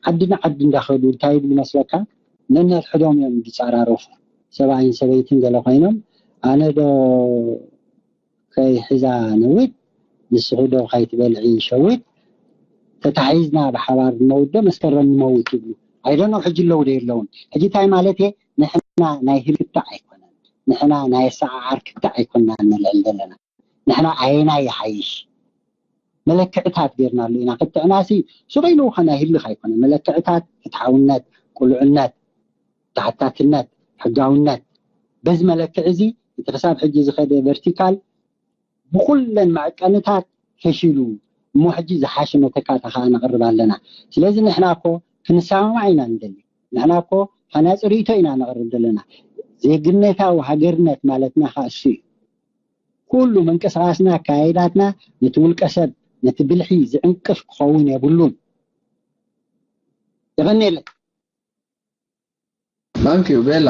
ዓዲ ንዓዲ እንዳኸዱ እንታይ ይብሉ መስለካ ነንሕድሕዶም እዮም ዝፀራረፉ ሰብኣይን ሰበይትን ገለ ኮይኖም ኣነ ዶ ከይሕዛ ነዊት ንስኺ ዶ ከይትበልዒ ሸዊት ተታሒዝና ብሓባር ንመውት ዶ መስከረም ንመውት ይብሉ ኣይደኖ ሕጂ ኣለዉ ዶ የለውን ሕጂ እንታይ ማለት እየ ንሕና ናይ ህልክታ ኣይኮነን ንሕና ናይ ኣሰዓዓር ክታ ኣይኮና ንልዕል ዘለና ንሕና ኣየናይ ይሓይሽ መለክዕታት ጌርናሉ ኢና ክትዕናሲ ሱቕ ኢሉ ኸ ናይ ህልኽ ኣይኮነ መለክዕታት ፍትሓውነት ቁልዕነት ተሓታትነት ሕጋውነት በዚ መለክዕ እዚ እቲ ክሳብ ሕጂ ዝኸደ ቨርቲካል ብኩለን መዐቀንታት ፈሺሉ እሞ ሕጂ ዝሓሸ መተካእታ ከዓ ነቕርብ ኣለና ስለዚ ንሕና ኮ ክንሰማማዕ ኢና ንደሊ ንሕና ኮ ሃናፂ ርእቶ ኢና ነቕርብ ዘለና ዜግነታዊ ሃገርነት ማለትና ከዓ እሱ እዩ ኩሉ ምንቅስቃስና ኣካያይዳትና ነቲ ውልቀ ሰብ ነቲ ብልሒ ዝዕንቅፍ ክኸውን የብሉን የቐኒየለይ Thank you ቤላ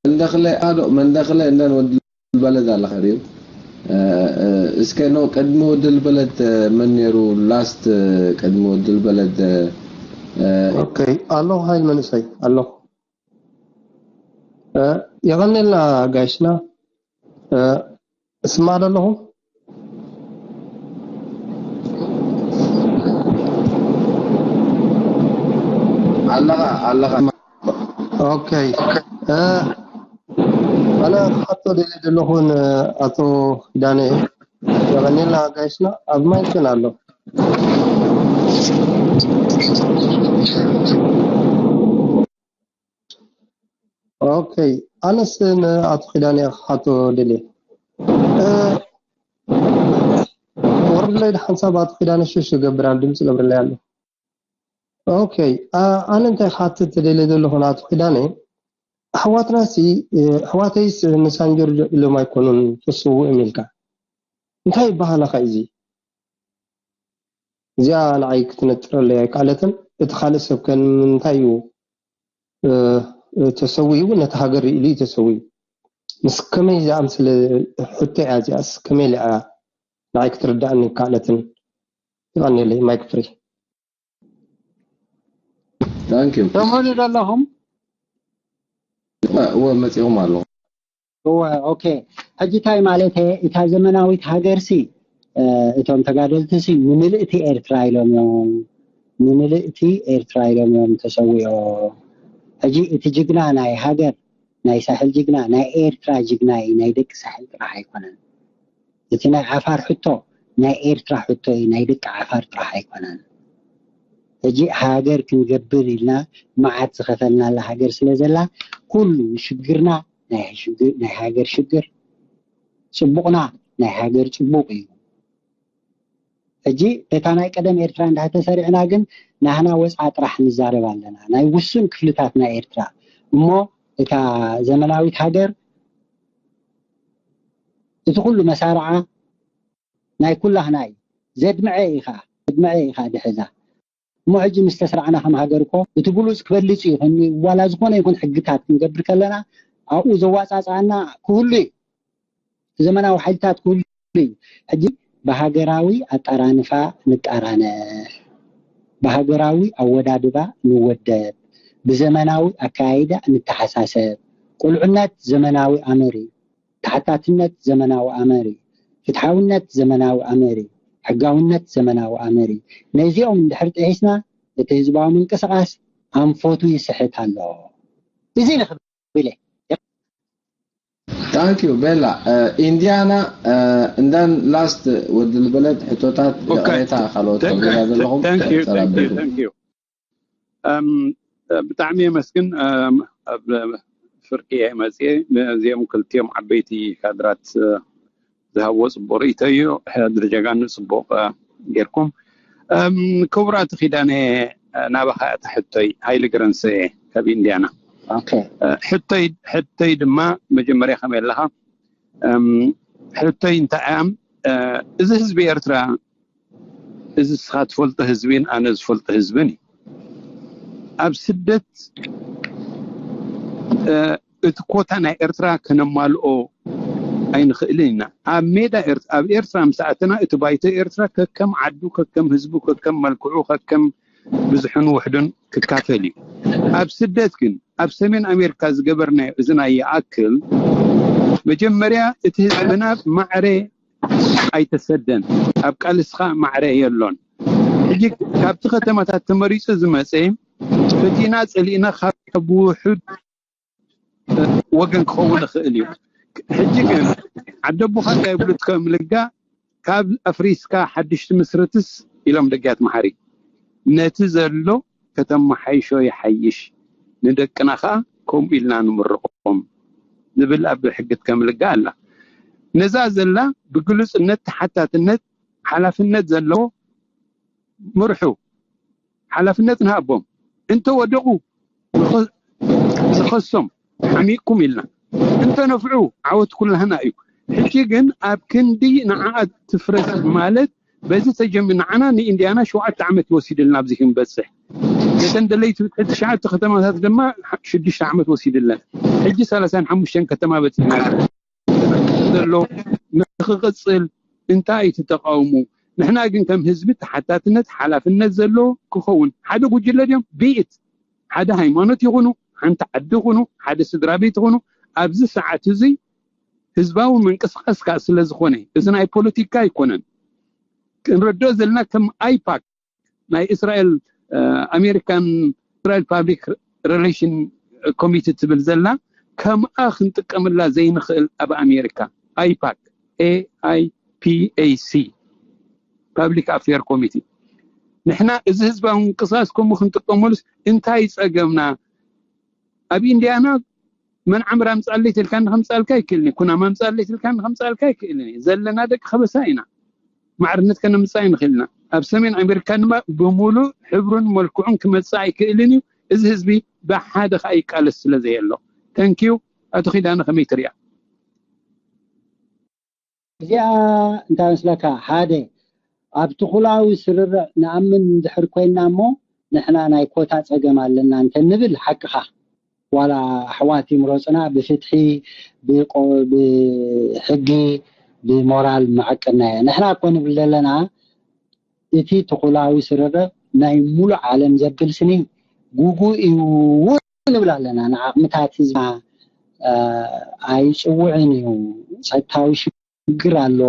መንደኽለ ኣዶ መንደኽለ እንደን ወዲ በለድ ኣለኸ ድዩ እስከ ኖ ቅድሚ ወዲ በለድ መን ነይሩ last ቅድሚ ወዲ በለድ okay ኣለኹ ሓይል መንእሰይ ኣለኹ የቐኔልና ጋይስና እስማዕ ኣለኹ ኣለኻ ኣለኻ okay ኣነ ክሓቶ ደልየ ዘለኹ ንኣቶ ኪዳነ፣ የቐንየልና ኣጋይሽና፣ ኣብ ማይክን ኣሎ። ኦኬ፣ ኣነስ ንኣቶ ኪዳነ ክሓቶ ደልየ። ወርድለይ ሓንሳብ ኣቶ ኪዳነ ሽሽ ይገብር ኣሎ፣ ድምፂ ይገብርለይ ኣሎ። ኦኬ፣ ኣነ እንታይ ክሓትት ደልየ ዘለኹ ንኣቶ ኪዳነ፣ ኣሕዋትናሲ፣ ኣሕዋተይስ ንሳንጆርጆ ኢሎም ኣይኮኑን ተስውእም ኢልካ እንታይ ይበሃለኻ እዚ? እዚኣ ንዓይ ክትነጥረለይ ኣይከኣለትን። እቲ ካልእ ሰብ ከ ንምንታይ እዩ ተሰዊኡ? ነቲ ሃገር ኢሉ እዩ ተሰዊኡ። ምስ ከመይ ዝኣምስለ ሕቶ እያ እዚኣስ? ከመይ ኢላ እያ ንዓይ ክትርዳእኒ ኣይከኣለትን? ይቐንየለይ። ማይክ ፍሪ። ታንክ ዩ። ሰምዑኒ ዘለኹም? እወ፣ መፂኹም ኣለኹ። እወ፣ ኦኬ። ሕጂ እንታይ ማለት እየ? እታ ዘመናዊት ሃገርሲ፣ እቶም ተጋደልትሲ ንምልእቲ ኤርትራ ኢሎም እዮም፣ ንምልእቲ ኤርትራ ኢሎም እዮም ተሰዊኦም። ሕጂ እቲ ጅግና ናይ ሃገር፣ ናይ ሳሕል ጅግና፣ ናይ ኤርትራ ጅግና እዩ፣ ናይ ደቂ ሳሕል ጥራሕ ኣይኮነን። እቲ ናይ ዓፋር ሕቶ ናይ ኤርትራ ሕቶ እዩ፣ ናይ ደቂ ዓፋር ጥራሕ ኣይኮነን። ሕጂ ሃገር ክንገብር ኢልና መዓት ዝኸፈልናላ ሃገር ስለ ዘላ፣ ኩሉ ሽግርና ናይ ሽግር፣ ናይ ሃገር ሽግር፣ ጽቡቕና ናይ ሃገር ጽቡቕ እዩ። ሕጂ በታ ናይ ቀደም ኤርትራ እንዳተሰሪዕና ግን ናህና ወጽዓ ጥራሕ ንዛረብ ኣለና፣ ናይ ውሱን ክፍልታት ናይ ኤርትራ። እሞ እታ ዘመናዊት ሃገር እቲ ኩሉ መሳርዓ ናይ ኩላህና እዩ። ዘድምዐ ኢኻ፣ ዘድምዐ ኢኻ ድሕዛ። እሞ ሕጂ ምስ ተስራዕና ከም ሃገር እኮ እቲ ብሉጽ ክበልጽ እዩ። ከም ዋላ ዝኾነ ይኹን ሕግታት ክንገብር ከለና ኣብኡ ዘዋጻጽኣና ክህሉ እዩ። ዘመናዊ ሓይልታት ክህሉ እዩ። ሕጂ ብሃገራዊ ኣጣራንፋ ንጣራነ፣ ብሃገራዊ ኣወዳድባ ንወደብ፣ ብዘመናዊ ኣካያይዳ ንተሓሳሰብ። ቁልዕነት ዘመናዊ ኣመር እዩ። ተሓታትነት ዘመናዊ ኣመር እዩ። ፍትሓውነት ዘመናዊ ኣመር እዩ። ሕጋውነት ዘመናዊ ኣመር እዩ። ነዚኦም እንድሕር ጥሒስና እቲ ህዝባዊ ምንቅስቃስ ኣንፈቱ ይስሕት ኣሎ። እዚ ንኽብል እየ። ታንክ ዩ ቤላ። ኢንዲያና፣ እንደን ላስት ወዲ ልበለት ሕቶታት ኦኬ። ይቕሬታ ካልኦት Thank ከብዛ you, ዘለኹም thank you, thank you, ተላበልኩም። thank you. እም፣ ብጣዕሚ የመስግን። እም፣ ኣብ ፍርቂ እየ መፅየ። እዚኦም ክልቲኦም ዓበይቲ ካድራት፣ እ፣ ዝሃብዎ ፅቡቅ ርእይቶ እዩ። ሕድሪ ጀጋኑ ፅቡቅ፣ እ፣ ጌርኩም። እም፣ ክቡር ኣቶ ኪዳነ፣ እ፣ ናባኻ እታ ሕቶይ። ሃይሊ ገረንሰ እየ ካብ ኢንዲያና። ኦኬ። እ፣ ሕቶይ፣ ሕቶይ ድማ መጀመርያ ከመይ ኣለኻ? እም፣ ሕቶይ እንታይ እያ? እ፣ እዚ ህዝቢ ኤርትራ፣ እዚ እስኻ ትፈልጦ ህዝቢን ኣነ ዝፈልጦ ህዝብን እዩ። ኣብ ስደት፣ እ፣ እቲ ኮታ ናይ ኤርትራ ከነማልኦ ኣይንኽእልን ኢና። ኣብ ሜዳ ኤርት-፣ ኣብ ኤርትራ ምስ ኣተና እቲ ባይቶ ኤርትራ ከከም ዓዱ፣ ከከም ህዝቡ፣ ከከም መልክዑ፣ ከከም ብዝሑን ውሕዱን ክካፈል እዩ። ኣብ ስደት ግን ኣብ ሰሜን ኣሜሪካ ዝገበርናዮ እዚ ናይ ይኣክል መጀመርያ እቲ ህዝብና ማዕረ ኣይተሰደን፣ ኣብ ቃልስኻ ማዕረ የሎን። ሕጂ ካብቲ ከተማታት ተመሪጹ ዝመጸ ፈቲና ጸሊእና ካብ ውሑድ ወገን ክኸውን ይኽእል እዩ። ሕጂ ግን ዓደቦኻ እንታይ ይብሉ ከም ልጋ ካብ ኣፍሪስካ ሓድሽ ትምስርትስ ኢሎም ደጊያት መሓሪ ነቲ ዘሎ ከተመሓይሾ ይሓይሽ፣ ንደቅና ኸኣ ከምኡ ኢልና ንምርቖም ዝብል ኣብ ሕግት ከም ልጋ ኣላ። ነዛ ዘላ ብግሉጽነት ተሓታትነት ሓላፍነት ዘለዎ ምርሑ ሓላፍነት ንሃቦም። እንተ ወደቑ ንኸ-፣ ንኸሶም ሓሚቕኩም ኢልና። እንተ ነፍዑ ዓወት ኩላህና እዩ። ሕጂ ግን ኣብ ክንዲ ንዓኣ ትፍረስ ማለት በዚ ተጀሚሩ ንዓና ንኢንዲያና ሸውዓተ ዓመት ወሲድልና ኣብዚ ክንበጽሕ። ነተን ደለይቲ ፍትሒ ትሽዓተ ከተማታት ድማ ሽዱሽተ ዓመት ወሲድለን። ሕጂ ሰላሳን ሓሙሽተን ከተማ በጺሕና ዘሎ ንኽቕጽል እንታይ እዩ እቲ ተቃውሞ? ንሕና ግን ከም ህዝቢ ተሓታትነት ሓላፍነት ዘለዎ ክኸውን ሓደ ጉጅለ ድዮም ብኢት ሓደ ሃይማኖት ይኹኑ ሓንቲ ዓዲ ይኹኑ ሓደ ስድራ ቤት ይኹኑ ኣብዚ ሰዓት እዚ ህዝባዊ ምንቅስቃስ ከዓ ስለ ዝኾነ እዚ ናይ ፖለቲካ ኣይኮነን። ክንረድኦ ዘለና ከም ኣይፓክ ናይ እስራኤል፣ እ፣ ኣሜሪካን እስራኤል ፓብሊክ ሪሌሽን ኮሚቴ ትብል ዘላ ከምኣ ክንጥቀመላ ዘይንኽእል ኣብ ኣሜሪካ ኣይፓክ ኤኣይፒኤሲ ፓብሊክ ኣፌር ኮሚቲ ንሕና እዚ ህዝባዊ ምንቅስቃስ ከምኡ ክንጥቀመሉስ እንታይ ጸገምና? ኣብ ኢንዲያና መን ዓምር ኣምጻለይ ትልካ ንኸምጻልካ ይክእልኒ ኩናማ ኣምጻለይ ትልካ ንኸምጻልካ ይክእልኒ ዘለና ደቂ ከበሳ ኢና። ማዕርነት ከነምጻእ ንኽእል ኢና። ኣብ ሰሜን ኣሜሪካ ድማ ብምሉእ ሕብሩን መልክዑን ክመጽእ ኣይክእልን እዩ። እዚ ህዝቢ ብሓደ ከዓ ይቃለስ ስለ ዘየሎ። ተንኪዩ። ኣቶ ኪዳነ ከመይ ትሪኣ? እዚኣ እንታይ መስለካ? ሓደ ኣብቲ ኩላዊ ስርርዕ ንኣምን እንድሕር ኮይንና እሞ ንሕና ናይ ኮታ ፀገም ኣለና እንተንብል ሓቅኻ። ዋላ ኣሕዋት ይምረፁና ብፍትሒ ብቆ- ብሕጊ ብሞራል መዓቀናዮ። ንሕና እኮ ንብል ዘለና እቲ ትኹላዊ ስርርዕ ናይ ሙሉእ ዓለም ዘብል ስኒ ጉጉ እዩ ንብል ኣለና። ንዓቕምታት ህዝብና ኣይፅውዕን እዩ። ፀጥታዊ ሽግር ኣሎ፣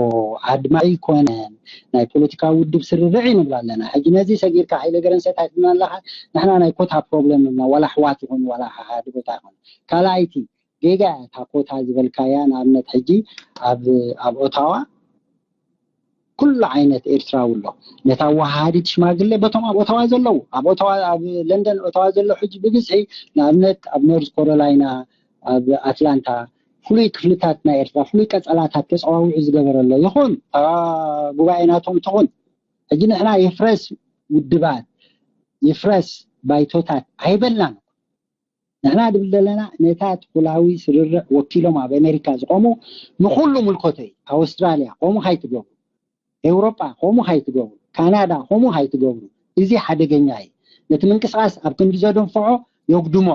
ኣድማዒ ኣይኮነን፣ ናይ ፖለቲካዊ ውድብ ስርርዕ እዩ ንብል ኣለና። ሕጂ ነዚ ሰጊርካ ሃይለ ገረንሰ እንታይ ትብልና ኣለኻ? ንሕና ናይ ኮታ ፕሮብለም ንብልና፣ ዋላ ኣሕዋት ይኹን ዋላ ሓሓድጎታ ይኹን። ካልኣይቲ ጌጋ እያ እታ ኮታ ዝበልካያ። ንኣብነት ሕጂ ኣብ ኣብ ኦታዋ ኩሉ ዓይነት ኤርትራዊ ኣሎ። ነታ ወሃሃዲት ሽማግሌ በቶም ኣብ ኦታዋ ዘለዉ ኣብ ኦታዋ ኣብ ለንደን ኦታዋ ዘሎ ሕጂ ብብዝሒ ንኣብነት ኣብ ኖርዝ ኮሮላይና ኣብ ኣትላንታ ፍሉይ ክፍልታት ናይ ኤርትራ ፍሉይ ቀጸላታት ተጸዋዊዑ ዝገበረ ኣሎ ይኹን ጉባኤ ናቶም ትኹን ሕጂ ንሕና ይፍረስ ውድባት ይፍረስ ባይቶታት ኣይበልናን። ንሕና ድብል ዘለና ነታ ትኩላዊ ስርርዕ ወኪሎም ኣብ ኣሜሪካ ዝቆሙ ንኩሉ ምልኮቶ እዩ። ኣውስትራልያ ከምኡ ካይትገብሩ፣ ኤውሮጳ ከምኡ ካይትገብሩ፣ ካናዳ ከምኡ ካይትገብሩ። እዚ ሓደገኛ እዩ። ነቲ ምንቅስቃስ ኣብ ክንዲ ዘደንፍዖ የጉድሞ።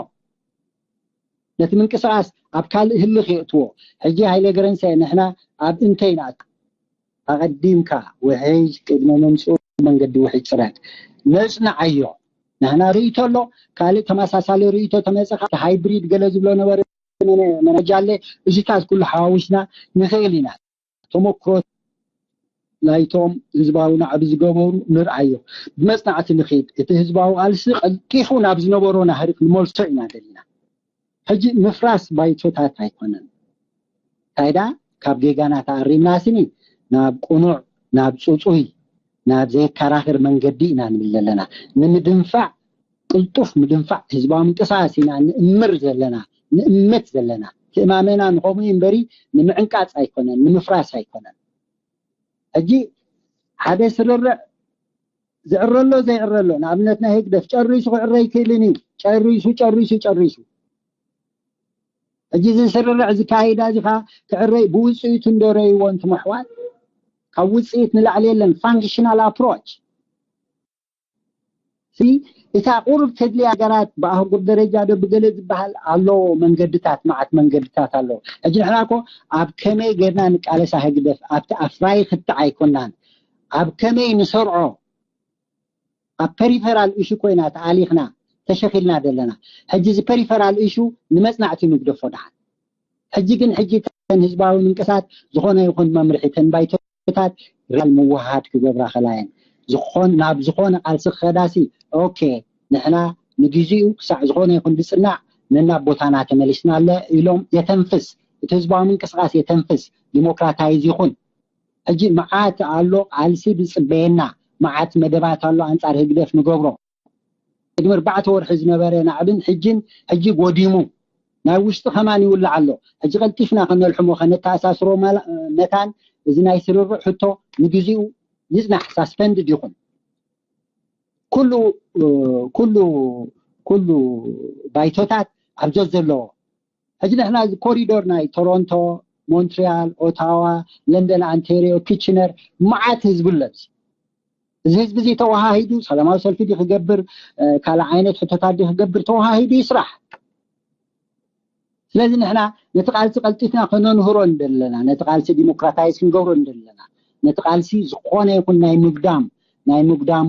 ነቲ ምንቅስቃስ ኣብ ካልእ ህልኽ የእትዎ። ሕጂ ሃይለ ገረንሰ ንሕና ኣብ እንተ ይንኣቱ ኣቐዲምካ ውሕጅ ቅድሚ ምምፅኡ መንገዲ ውሕጅ ፅረግ። ነፅንዓዮ። ንሕና ርእይቶ ኣሎ። ካልእ ተመሳሳሊ ርእይቶ ተመፅኻ ሃይብሪድ ገለ ዝብሎ ነበረ መነጃለ እዚታት ኩሉ ሓዋዊስና ንኽእል ኢና። ተመክሮ ናይቶም ህዝባዊ ናዕቢ ዝገበሩ ንርኣዮ። ብመፅናዕቲ ንኽድ እቲ ህዝባዊ ቃልሲ ቀልጢፉ ናብ ዝነበሮ ናህሪ ክንመልሶ ኢና ደሊና። ሕጂ ምፍራስ ባይቶታት ኣይኮነን። እንታይ ደኣ ካብ ጌጋና ተኣሪምና ስኒ ናብ ቅኑዕ ናብ ፅፁይ ናብ ዘየከራኽር መንገዲ ኢና ንብል ዘለና። ንምድንፋዕ ቅልጡፍ ምድንፋዕ ህዝባዊ ምንቅስቃስ ኢና ንእምር ዘለና ንእምት ዘለና። ትእማመና ንኸምኡ እምበሪ ንምዕንቃፅ ኣይኮነን ንምፍራስ ኣይኮነን። ሕጂ ሓደ ስርርዕ ዝዕረሎ ዘይዕረሎ ንኣብነት ናይ ህግደፍ ጨሪሱ ክዕረ ይክእልን እዩ። ጨሪሱ ጨሪሱ ጨሪሱ ሕጂ እዚ ስርርዕ ዝካይዳ እዚኻ ክዕረይ ብውፅኢቱ እንደረይዎ እንትመሕዋል ካብ ውፅኢት ንላዕሊ የለን። ፋንክሽናል ኣፕሮች እቲ ቁሩብ ተድልያ ሃገራት ብኣህጉር ደረጃ ዶ ብገለ ዝበሃል ኣሎ መንገድታት መዓት መንገድታት ኣሎ። ሕጂ ንሕና እኮ ኣብ ከመይ ጌርና ንቃለሳ ህግደፍ ኣብቲ ኣፍራይ ክትዕ ኣይኮናን ኣብ ከመይ ንሰርዖ ኣብ ፐሪፈራል ኢሹ ኮይና ተኣሊኽና ተሸኺልና ዘለና። ሕጂ እዚ ፐሪፈራል ኢሹ ንመፅናዕቲ ንግደፎ ደሓን። ሕጂ ግን ሕጂ ተን ህዝባዊ ምንቅሳት ዝኾነ ይኹን መምርሒ ተን ባይቶታት ሪያል ምውሃድ ክገብራ ከላየን ዝኾን ናብ ዝኾነ ቃልሲ ክኸዳሲ ኦኬ ንሕና ንግዜኡ ክሳዕ ዝኾነ ይኹን ዝፅናዕ ነናብ ቦታና ተመሊስና ኣለ ኢሎም የተንፍስ እቲ ህዝባዊ ምንቅስቃስ የተንፍስ ዲሞክራታይዝ ይኹን ሕጂ መዓት ኣሎ ቃልሲ ዝፅበየና መዓት መደባት ኣሎ ኣንፃር ህግደፍ ንገብሮ ቅድሚ ኣርባዕተ ወርሒ ዝነበረ ናዕብን ሕጅን ሕጂ ጎዲሙ ናይ ውሽጢ ከማን ይውላዕ ኣሎ። ሕጂ ቀልጢፍና ከነልሕሞ ከነተኣሳስሮ መታን እዚ ናይ ስርርዕ ሕቶ ንግዚኡ ይጽናሕ ሳስፐንድድ ይኹን ኩሉ ኩሉ ኩሉ ባይቶታት ኣብ ዘዘለዎ ሕጂ ንሕና እዚ ኮሪዶር ናይ ቶሮንቶ፣ ሞንትሪያል፣ ኦታዋ፣ ለንደን፣ ኣንቴሪዮ፣ ኪችነር መዓት ህዝቢ ኣሎ። እዚ ህዝቢ እዚ ተወሃሂዱ ሰላማዊ ሰልፊ ድዩ ክገብር ካልእ ዓይነት ሕቶታት ድዩ ክገብር ተወሃሂዱ ይስራሕ። ስለዚ ንሕና ነቲ ቃልሲ ቀልጢፍና ከነንህሮ እንደለና ነቲ ቃልሲ ዲሞክራታይዝ ክንገብሮ እንደለና ነቲ ቃልሲ ዝኾነ ይኹን ናይ ምግዳም ናይ ምግዳሙ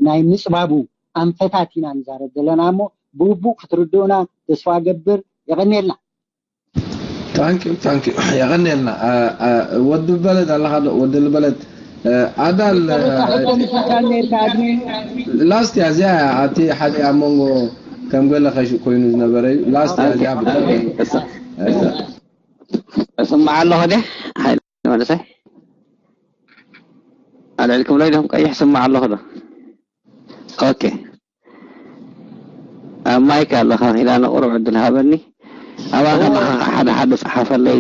ናይ ምፅባቡ ኣንፈታት ኢና ንዛረብ ዘለና እሞ ብግቡእ ክትርድኡና ተስፋ ገብር። የቐንየልና። ታንኪዩ ታንኪዩ የቐንየልና። ወዲ በለድ ኣለኻ ዶ? ወዲ በለድ ኣዳል ላስት እያ እዚኣ እያ። ኣቲ ሓደ ኣብ መንጎ ከም ገለ ከሽ- ኮይኑ ዝነበረ እዩ። ላስት እዚኣ ብጣዕሚ እስማዕ ኣለኹ ደ ሓይለ መንእሰይ ኣልዕልኩም ዶ ኢልኩም ቀይሕ ስማዕ ኣለኹ ዶ? ኦኬ ኣብ ማይክ ኣለኻ ኪዳነ ቁሩብ ዕድል ሃበኒ። ኣባኻ ሓደ ሓደ ጸሓፈለይ።